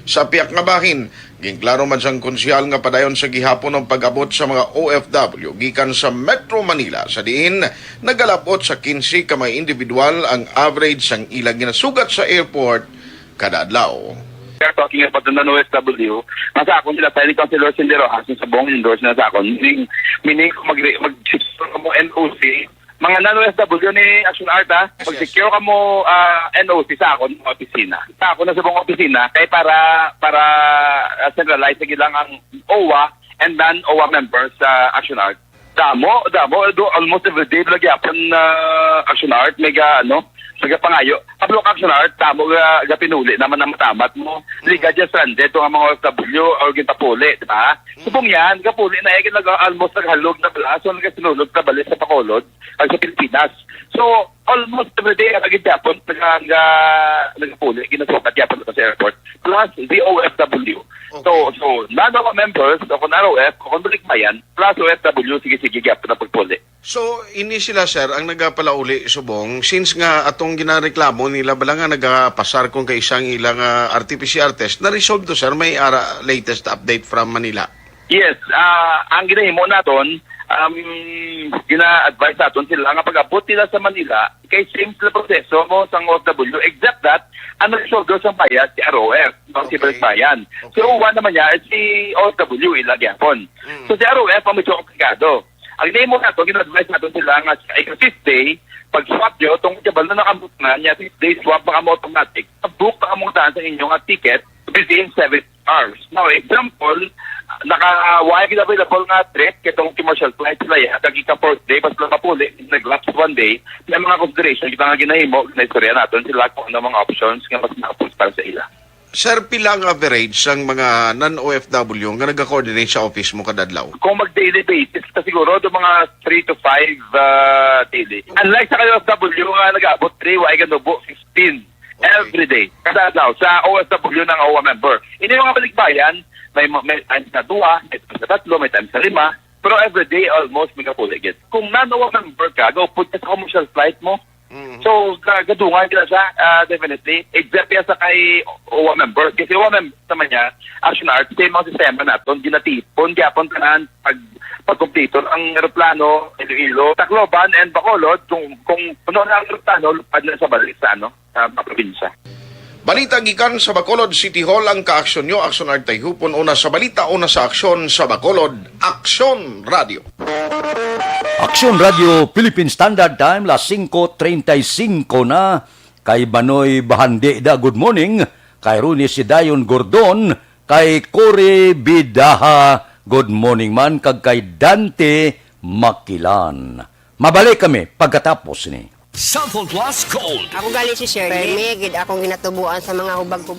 Sa piyak nga bahin, ginklaro man sang konsehal nga padayon sa gihapon ang pag-abot sa mga O F W gikan sa Metro Manila, sa diin nagalapot sa kinse ka mga individual ang average sang ilang ginasugat sa airport kada adlaw. We are talking about the non-O F W. Nga sa akon, sila sa ni Councilor Cindy Rojas, sa buong endorse na sa akon. Meaning, meaning, kung mag-, mag-, mag-, mo N O C, mga non-O F W ni Action Art, ha? Yes, yes. Mag-secure ka mo, ah, N O C sa akon, mga opisina. Sa akon na sa buong opisina, kay para, para, ah, centralize lagi lang ang O W A and non-O W A members sa Action Art. Damo, damo, do, almost every day, lagi apon, ah, Action Art, may ga, ano, may ga pangayo. Kablo ka Action Art, damo ga, ga pinuli naman ang matamat mo. Mm. Liga dyan stranded, to nga mga O F W, or gintapuli, di ba? Mm. Subong yan, gapuli na, eh, nag-, almost naghalog na pala, so nagasinulog na balik sa Bacolod. Ay sa Pilipinas. So, almost every day, ang gid yapon, naga-, naga-, nagapuli, ginasukat yapon sa airport. Plus, the O F W. Okay. So, so, none of our members, o kung R O F, o kung balikbayan, plus O F W, sige, sige, yapon na pagpuli. So, ini sila, sir, ang nagapalauli subong, since nga atong ginareklamo nila, bala nga nagapasar kung kaisang ilang, ah, R T P C R test, na-resolve to, sir? May ara latest update from Manila? Yes, ah, ang ginahimo naton, um, gina-advise naton sila nga pag-abot nila sa Manila, kay same sila proseso mo sang O F W, except that ang nag-shoulder sang bayad si R O F, no, si Balikbayan. Si O one naman niya, si O F W, ila gyapon. So si R O F ang medyo komplikado. Ang nimo nato, gina-advise naton sila nga sa ika-fifth day, pag-swab nyo, tungod kabalo na kamo na niya, fifth day swab, baka mo automatic. Book na kamo sa inyo nga ticket within seven hours. Now, example, naka, why available nga trip, kitong commercial flight sila ya, kag ika-fourth day, basta mapuli, nag-lapse one day, may mga consideration kita nga ginahimo, ginaistorya naton sila kung ano mga options nga mas maupos para sa ila. Sir, pila ang average sang mga non-O F W nga naga-coordinate sa office mo kada adlaw? Kung mag-daily basis, ta siguro do mga three to five, ah, daily. Unlike sa kayo O F W nga nag-abot three, wa ay ganubo, fifteen. Every day. Kada adlaw, sa O F W nga O W A member. Ini mga balikbayan, may, may times na duha, may times na tatlo, may times na lima. Pero every day, almost, may kapuli gid. Kung non-O W A member ka, gaupod ka sa commercial flight mo. So, ga-, gadungan kita siya, ah, definitely. Except ya sa kay O W A member. Kasi O W A member naman niya, Action Arts, sa mga sistema naton, ginatipon, gyapon tanan, pag, pagkumpleto ang eroplano, Iloilo, Tacloban, and Bacolod, kung, kung puno na ang eroplano, lupad na sa balik sa, ano, sa mga probinsya. Balita gikan sa Bacolod City Hall ang kaaksyon nyo, Aksyon Art Tayhupon, una sa balita, una sa aksyon sa Bacolod, Aksyon Radio. Aksyon Radio, Philippine Standard Time, las singko treinta y cinco na. Kay Banoy Bahandi da, good morning. Kay Ronnie Sidayon Gordon, kay Cory Bidaha, good morning man, kag kay Dante Makilan. Mabalik kami pagkatapos ni Santhon Plus Gold. Ako gali si Shirley. Permi gid akong ginatubuan sa mga hubag ko.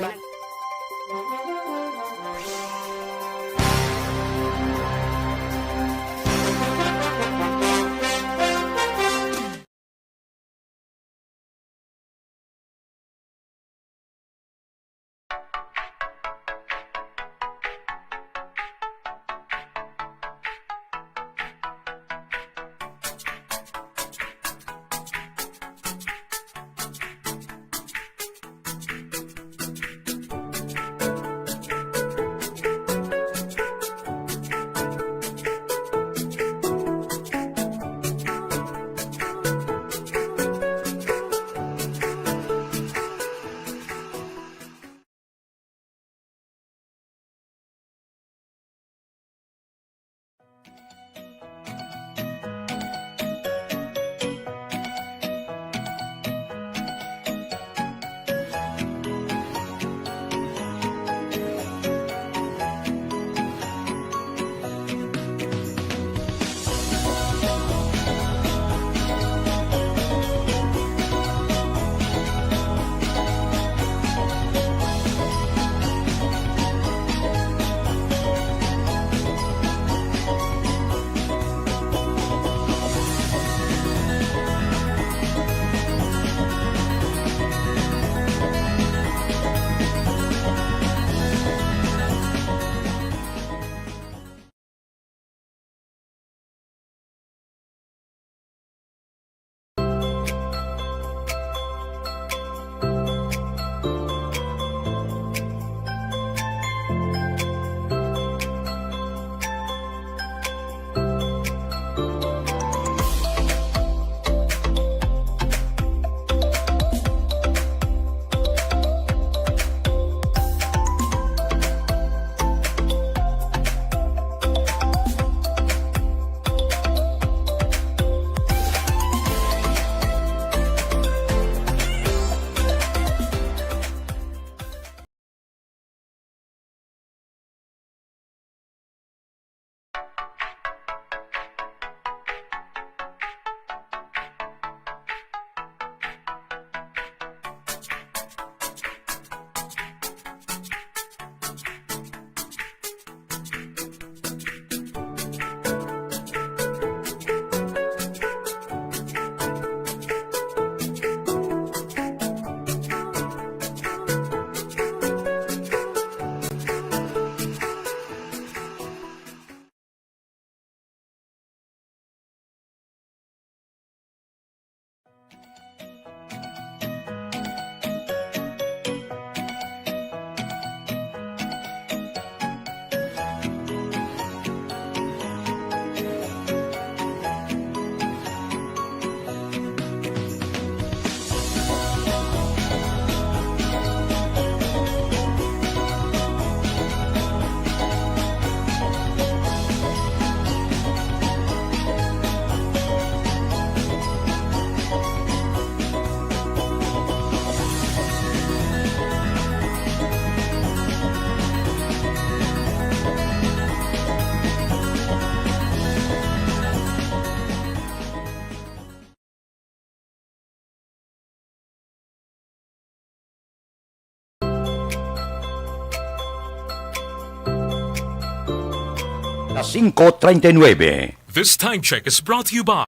Cinco treinta y nueve. This time check is brought to you by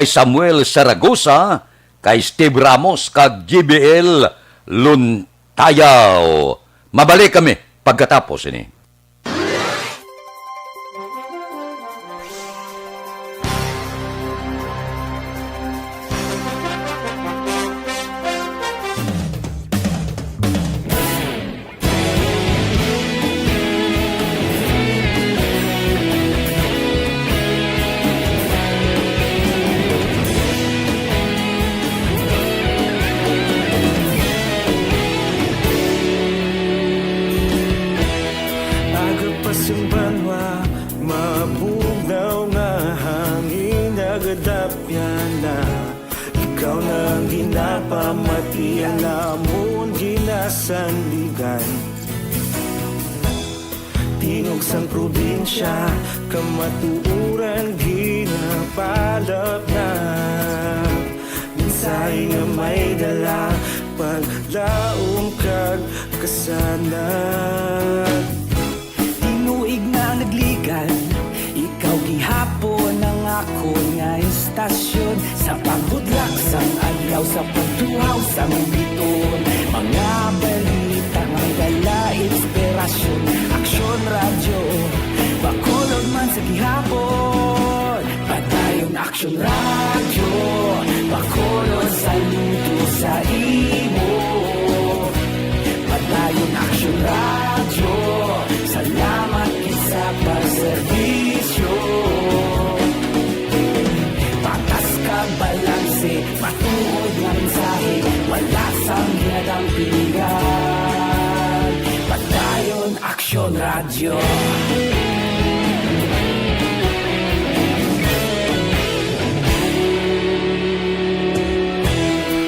Samuel Saragosa, kay Steve Ramos, kag J B L Luntayaw. Mabalik kami pagkatapos ini. Aga pa sing banwa, mabugnaw nga hangin, nagadapyan na. Ikaw na ang ginapamatian namon, ginasandigan. Tingog sang probinsya, kamatuoran ginapalapnap. Mensahe nga may dala, paglaom kag kasanag. Tinuig na nagligan, ikaw gihapon ang akon nga istasyon. Sa pagbudlak sang adlaw, sa pagtuhaw sang bituon, mga balita nga may dala inspirasyon. Aksyon Radyo, Bacolod man sa gihapon. Padayon Aksyon Radyo, Bacolod, saludo sa imo. Padayon Aksyon Radyo, salamat gid sa pagserbisyo. Patas kag balanse, matuod nga mensahe, wala sang ginadampigan. Padayon Aksyon Radyo.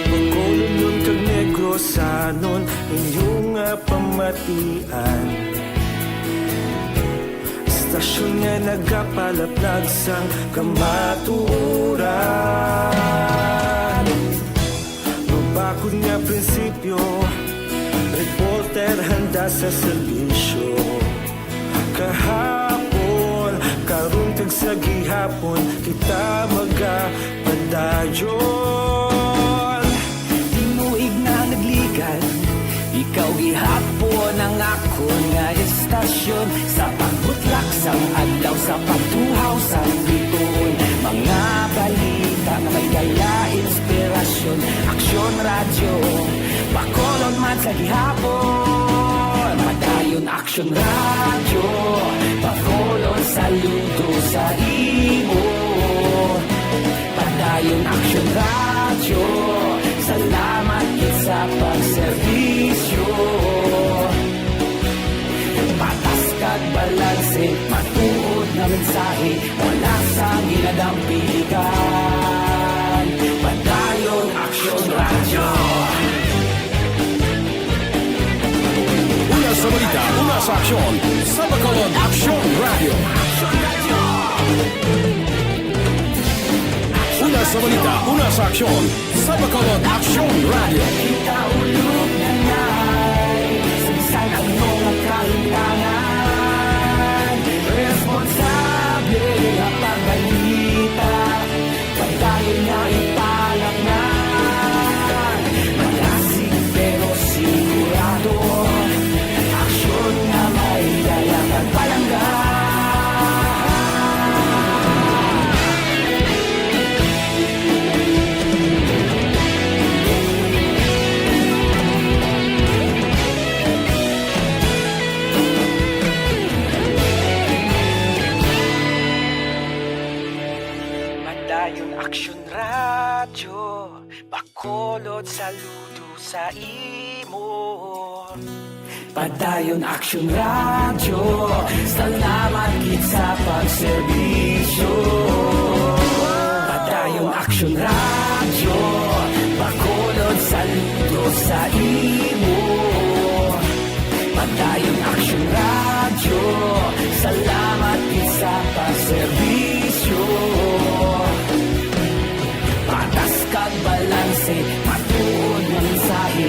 Bacolodnon kag Negrosanon, inyo nga pamatian. Istasyon nga nagapalaplag sang kamatuoran. Mabakod nga prinsipyo, reporter handa sa serbisyo. Kahapon, karon kag sa gihapon, kita magapadayon. Tinuig na nagligan, ikaw gihapon ang akon nga istasyon. Sa pagbutlak sang adlaw, sa pagtuhaw sang bituon, mga balita nga may dala inspirasyon. Aksyon Radyo, Bacolod man sa gihapon. Padayon Aksyon Radyo, Bacolod, saludo sa imo. Padayon Aksyon Radyo, salamat gid sa pagserbisyo. Patas kag balanse, matuod nga mensahe, wala sang ginadampigan. Padayon Aksyon Radyo. Una sa balita, una sa aksyon, sa Bacolod Aksyon Radyo. Una sa balita, una sa aksyon, sa Bacolod Aksyon Radyo. Kita ulog na ngay, sa bisan ano nga kahintangan, responsable nga pagbalita. Padayon nga ipalapngan, malasig pero sigurado. Aksyon nga may dala kag palangga. Padayon Aksyon Radyo, Bacolod, saludo sa imo. Padayon Aksyon Radyo, salamat gid sa pagserbisyo. Padayon Aksyon Radyo, Bacolod, saludo sa imo. Padayon Aksyon Radyo, salamat gid sa pagserbisyo. Patas kag balanse, matuod nga mensahe,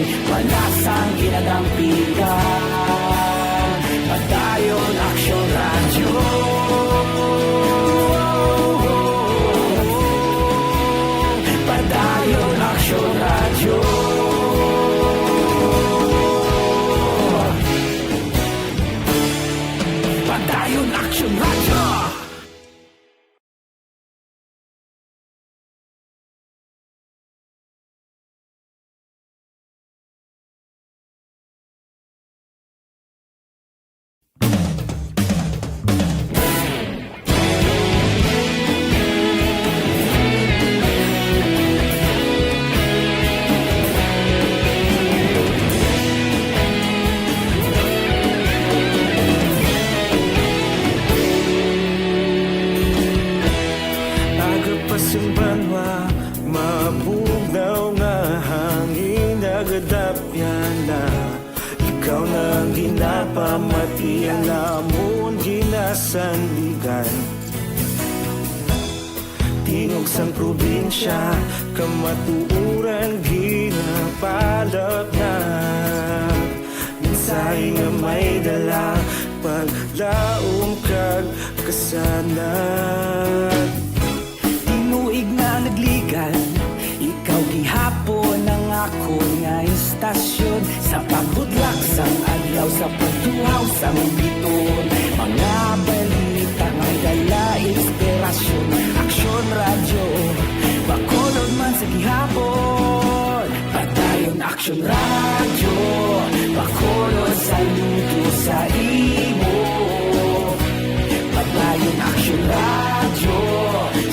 Action Radyo! Aga pa sing banwa, mabugnaw nga hangin nagadapyan na. Ikaw na ang ginapamati, ang amon ginasandigan. Tingog sang probinsya, kamatuoran ginapalapnag. Mensahe nga may dala, paglaom kag kasanag. Tinuig na nagligan, ikaw gihapon ang akon nga istasyon. Sa pagbutlak sang adlaw, sa pagtuhaw sang bituon, mga balita may dala inspirasyon. Aksyon Radyo, Bacolod man sa gihapon. Padayon Aksyon Radyo, Bacolod, saludo sa imo. Padayon Aksyon Radyo,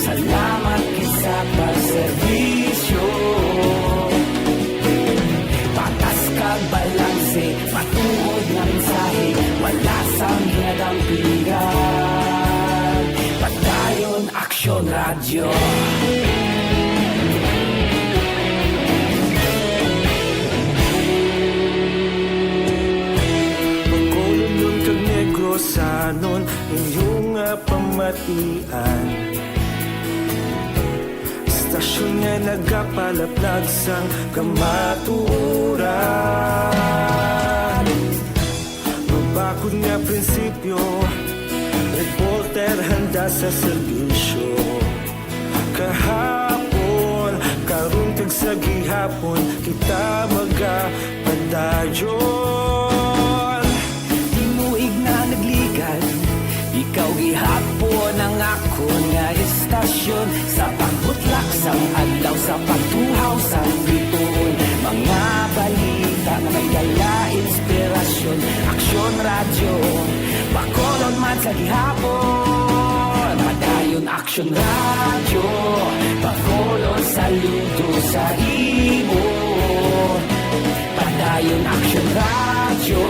salamat gid sa pagserbisyo. Patas kag balanse, matuod nga mensahe, wala sang ginadampigan. Padayon Aksyon Radyo. Bacolodnon kag Negrosanon, inyo nga pamatian. Istasyon nga nagapalaplag sang kamatuoran. Mabakod nga prinsipyo, reporter handa sa serbisyo. Kahapon, karon kag sa gihapon, kita magapadayon. Tinuig na nagligan, ikaw gihapon ang akon nga istasyon. Sa pagbutlak sang adlaw, sa pagtuhaw sang bituon, mga balita nga may dala inspirasyon. Aksyon Radyo, Bacolod man sa gihapon. Padayon Aksyon Radyo, Bacolod, saludo sa imo. Padayon Aksyon Radyo.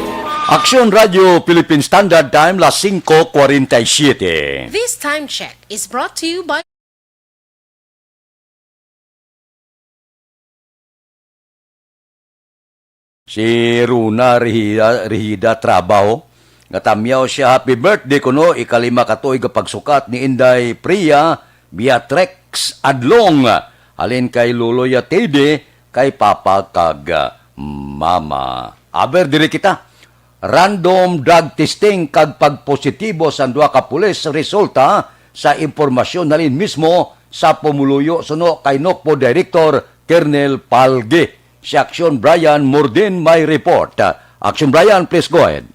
Aksyon Radyo Philippine Standard Time, las singko kwarenta y siete. This time check is brought to you by Si Runa Rehida, Rehida Trabaho, nga tamyaw siya, happy birthday kuno, ikalima ka tuig nga pagsukat ni Inday Priya Beatrex Adlong, halin kay Loloy Tede, kay Papa kag Mama. Aber diri kita. Random drug testing kag pagpositibo sang duha ka pulis resulta sa impormasyon halin mismo sa pumuluyo, suno kay Nocpo Director Colonel Palge. Si Aksyon Brian Mordin may report. Aksyon Brian, please go ahead.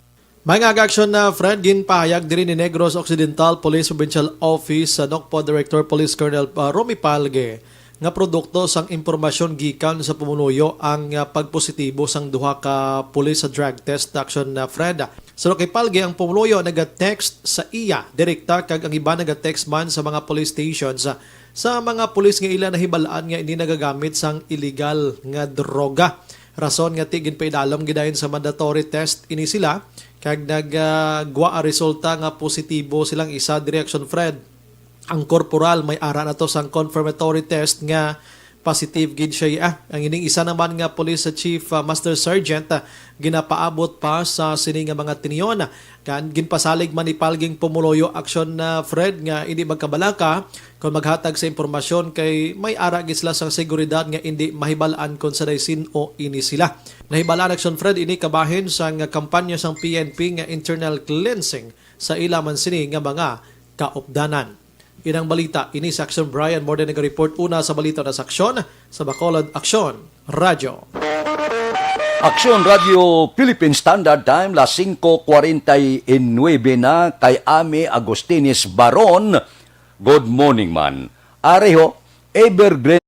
May nga aga-aksyon na, Fred, ginpahayag diri ni Negros Occidental Police Provincial Office sa Nocpo Director Police Colonel, ah, Romy Palge nga produkto sang impormasyon gikan sa pumuluyo ang, ah, pagpositibo sang duha ka pulis sa drug test, Aksyon, ah, Fred. Suno kay Palge, ang pumuluyo naga-text sa iya direkta kag ang iba naga-text man sa mga police stations, ah, sa mga pulis nga ila nahibal-an nga ini nagagamit sang iligal nga droga. Rason nga ti ginpaidalom gid dayon sa mandatory test ini sila, kag nag, ah, gwa ang resulta nga positibo silang isa diri, Aksyon Fred. Ang korporal may ara na to sang confirmatory test nga positive gid siya, ah. Ang ining isa naman nga police chief, ah, Master Sergeant, ah, ginapaabot pa sa sini nga mga tinion. Kan ginpasalig man ni Palge ang pumuluyo, Aksyon, ah, Fred, nga indi magkabalaka kon maghatag sa impormasyon kay may ara gid sila sang seguridad nga indi mahibal-an kon sanday sin-o ini sila. Nahibal-an, Aksyon Fred, ini kabahin sang kampanya sang P N P nga internal cleansing sa ila man sini nga mga kaupdanan. Inang balita ini si Aksyon Brian Morden, naga-report una sa Balita na sa Aksyon, sa Bacolod Aksyon Radyo. Aksyon Radio Philippine Standard Time, las singko kwarenta y nuebe na, kay Ami Agustines Baron. Good morning man. Ari ho, Evergreen.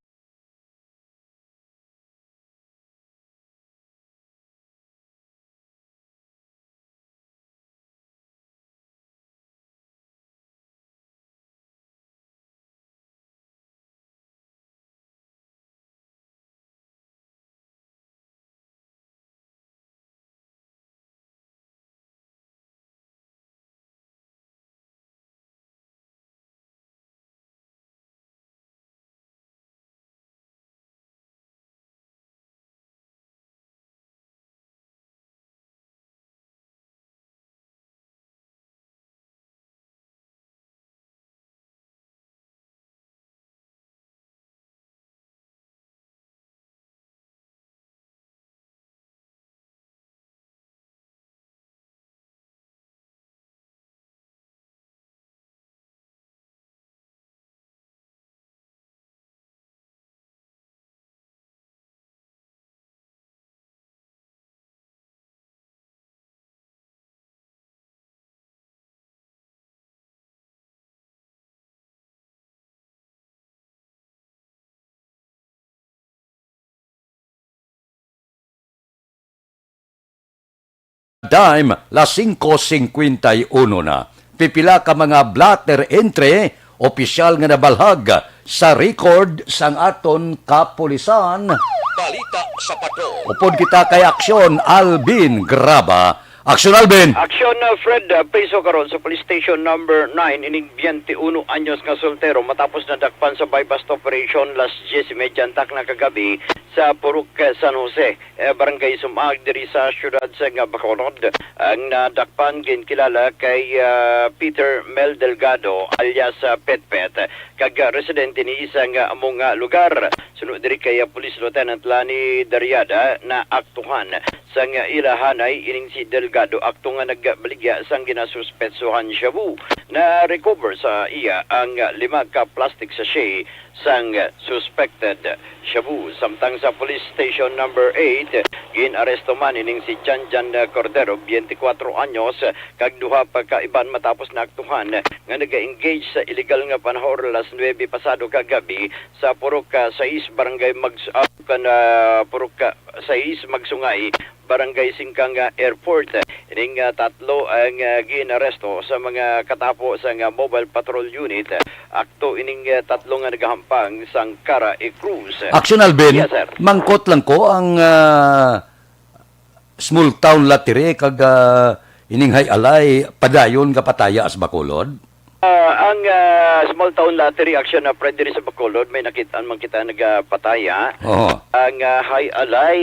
Time, las singko singkwenta y uno na. Pipila ka mga blotter entry, opisyal nga nabalhag sa record sang aton kapulisan. Balita sa Patrol. Upod kita kay Aksyon Alvin Graba. Aksyon Alvin. Aksyon, uh, Fred, uh, priso karon sa Police Station Number Nine ining twenty-one anyos nga soltero matapos nadakpan sa buy-bust operation las diyes y media antak na kagabi sa Purok, uh, San Jose, eh, Barangay Sumag, diri sa siyudad sa nga Bacolod. Ang nadakpan ginkilala kay, ah, Peter Mel Delgado alias, ah, Petpet, kag, ah, residente ni isang, ah, amo nga lugar. Suno diri kay, ah, Police Lieutenant Lani Dariada, naaktuhan sang ila hanay ining si Delgado, akto nga nagbaligya sang ginasuspetsohan shabu. Na-recover sa iya ang, ah, lima ka plastic sachet sang suspected shabu. Samtang sa Police Station Number Eight, gin-aresto man ining si Janjan Cordero, twenty-four anyos, kag duha pa ka iban matapos naaktuhan nga naga-engage sa illegal nga panahor alas nuebe pasado kagabi sa Purok, ah, Sais, Barangay Mags-, ah, kan, ah, Purok, ah, Sais, Magsungay, Barangay Singkang, ah, Airport. Ining, ah, tatlo ang, ah, gin-aresto sa mga katapo sang, ah, Mobile Patrol Unit. Akto ining, ah, tatlo nga nagahampang sang Cara y Cruz. Action, Alvin. Yes, sir. Mangkot lang ko ang, ah, small town lottery kag, ah, ining Hay Alay padayon nga pataya sa Bacolod? Ah, ang, ah, small town lottery action na, Fred, diri sa Bacolod, may nakit-an man kita nagapataya. Oo. Ang, ah, Hay Alay,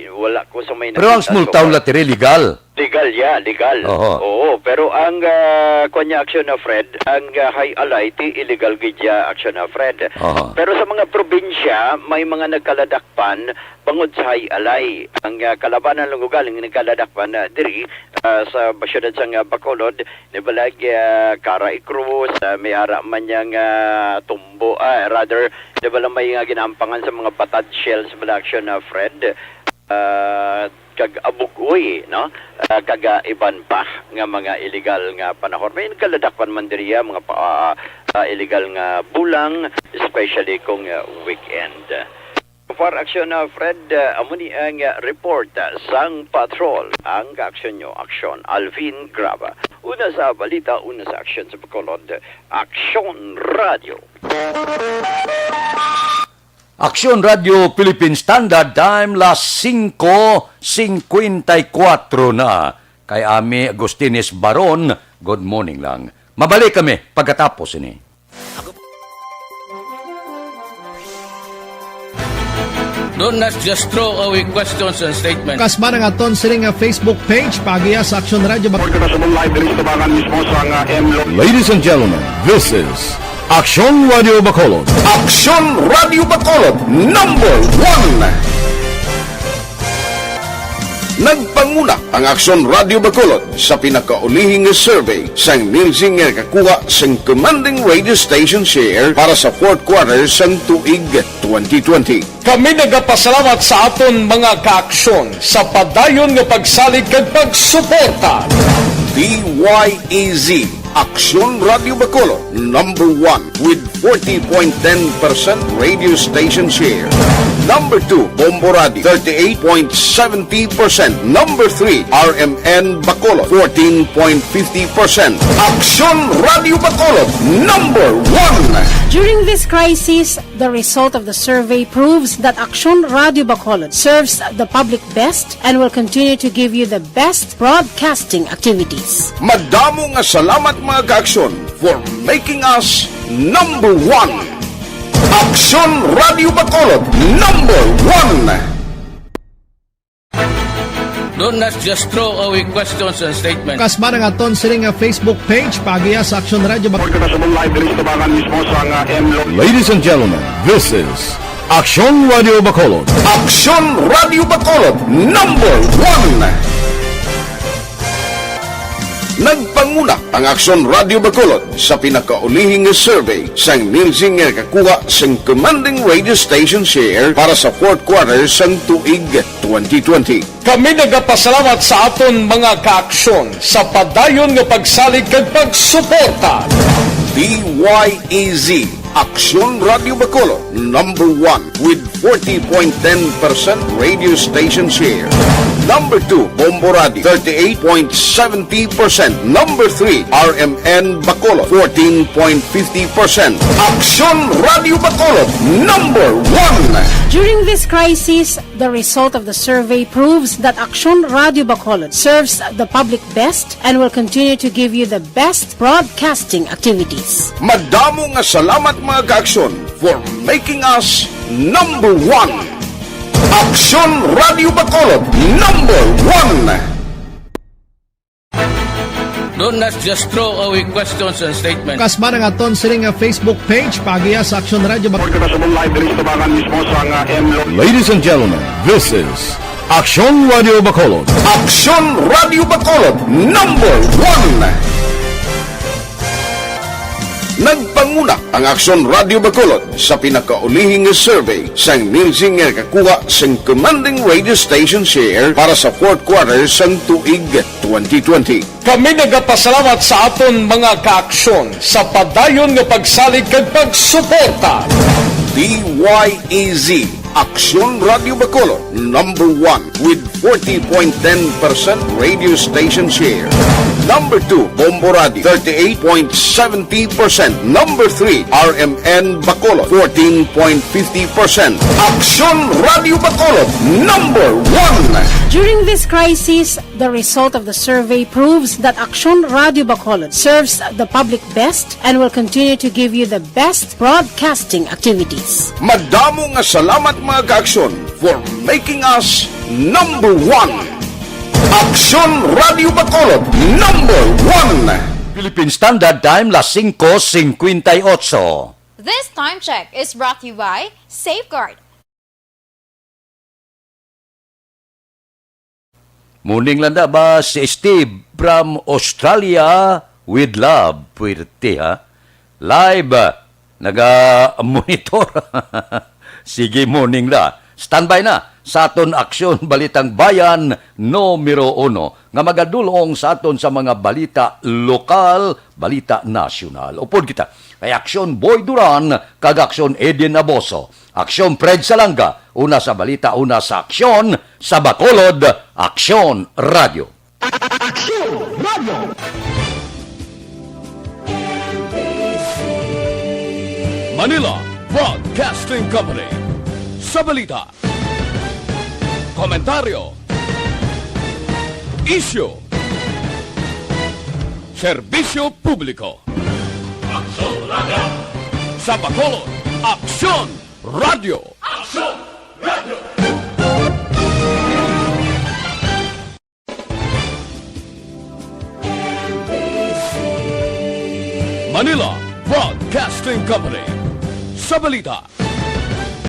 wala ko sa may Pero ang nakita small so town far. Lottery, legal? Legal, yeah, legal. Oho. Oo, pero ang, ah, kuwan niya action na, Fred, ang, ah, Hay Alay, ti illegal gid ya action na, Fred. Oho. Pero sa mga probinsya, may mga nagkaladakpan bangod sa Hay Alay. Ang, ah, kalabanan lang ugaling nagkaladakpan na diri, ah, sa syudad sang, ah, Bacolod, Di ba, like, ah, Cara y Cruz, ah, may ara man yang, ah, tumbo, ah, rather, di ba lang may nga ginaampangan sa mga batad shells, bala action na, Fred, ah, kag abugoy, no? Ah, kag, ah, iban pa nga mga illegal nga panahon. May nagkaladakpan man diriya, mga pa, ah, ah, illegal nga bulang, especially kung, ah, weekend. For action, uh, Fred, uh, amo ni ang, uh, report, uh, sang patrol. Ang kaaksyon nyo, Aksyon Alvin Graba. Una sa balita, una sa aksyon sa Bacolod, Aksyon Radio. Aksyon Radio Philippine Standard Time, las singko singkwenta y kuwatro na. Kay Ami Agustines Baron, good morning lang. Mabalik kami pagkatapos ini. Do not just throw away questions and statements. Kasman ang aton sini nga Facebook page, paagiha sa Aksyon Radio Bac- Report kita sa live diri sa tubangan mismo sa nga M Lo- Ladies and gentlemen, this is Aksyon Radio Bacolod. Aksyon Radio Bacolod, number one. Nagpanguna ang Aksyon Radio Bacolod sa pinakaulihi nga survey sang Nielsen nga nakakuha sang commanding radio station share para sa fourth quarter sang tuig twenty twenty. Kami nagapasalamat sa aton mga kaaksyon sa padayon nga pagsalig kag pagsuporta. D Y E Z, Aksyon Radio Bacolod, number one with forty point ten percent radio station share. Number two, Bombo Radio, thirty-eight point seventy percent. Number three, R M N Bacolod, fourteen point fifty percent. Aksyon Radio Bacolod, number one. During this crisis, the result of the survey proves that Aksyon Radio Bacolod serves the public best and will continue to give you the best broadcasting activities. Madamo nga salamat, mga kaaksyon, for making us number one. Aksyon Radio Bacolod, number one. Don't not just throw away questions and statements. Kasma ang aton sini nga Facebook page, paagiha sa Aksyon Radio Bacolod. Kita sa live diri sa tubangan mismo sa nga M Lo- Ladies and gentlemen, this is Aksyon Radio Bacolod. Aksyon Radio Bacolod, number one. Nagpanguna ang Aksyon Radio Bacolod sa pinakaulihi nga survey sang Nielsen nga nakakuha sang commanding radio station share para sa fourth quarter sang tuig twenty twenty. Kami nagapasalamat sa aton mga kaaksyon sa padayon nga pagsalig kag pagsuporta. D Y E Z, Aksyon Radio Bacolod, number one with forty point ten percent radio station share. Number two, Bombo Radio, thirty-eight point seventy percent. Number three, R M N Bacolod, fourteen point fifty percent. Aksyon Radio Bacolod, number one. During this crisis, the result of the survey proves that Aksyon Radio Bacolod serves the public best and will continue to give you the best broadcasting activities. Madamo nga salamat, mga kaaksyon, for making us number one. Aksyon Radio Bacolod, number one. Don't not just throw away questions and statements. Kasma ang aton sini nga Facebook page, paagiha sa Aksyon Radio Bacolod. Kita sa live diri sa tubangan mismo sa nga M Lo- Ladies and gentlemen, this is Aksyon Radio Bacolod. Aksyon Radio Bacolod, number one. Nagpanguna ang Aksyon Radio Bacolod sa pinakaulihi nga survey sang Nielsen nga nakakuha sang commanding radio station share para sa fourth quarter sang tuig twenty twenty. Kami nagapasalamat sa aton mga kaaksyon sa padayon nga pagsalig kag pagsuporta. D Y E Z, Aksyon Radio Bacolod, number one with forty point ten percent radio station share. Number two, Bombo Radio, thirty-eight point seventy percent. Number three, R M N Bacolod, fourteen point fifty percent. Aksyon Radio Bacolod, number one. During this crisis, the result of the survey proves that Aksyon Radio Bacolod serves the public best and will continue to give you the best broadcasting activities. Madamo nga salamat, mga kaaksyon, for making us number one. Aksyon Radio Bacolod, number one. Philippine Standard Time, las singko singkwenta y ocho. This time check is brought to you by Safeguard. Morning lang da ba si Steve from Australia with love, puwerte, ha? Live, ah, naga-monitor. Sige, morning la. Standby na sa aton Aksyon Balitang Bayan numero uno nga magadul-ong sa aton sa mga balita lokal, balita nasyonal. Upod kita kay Aksyon Boy Duran kag Aksyon Eden Aboso. Aksyon Fred Salanga, una sa balita, una sa aksyon, sa Bacolod, Aksyon Radio. Aksyon Radio. Manila Broadcasting Company. Sa balita, komentaryo, isyu, serbisyo publiko. Aksyon Radio. Sa Bacolod, Aksyon Radio. Aksyon Radio. Manila Broadcasting Company. Sa balita,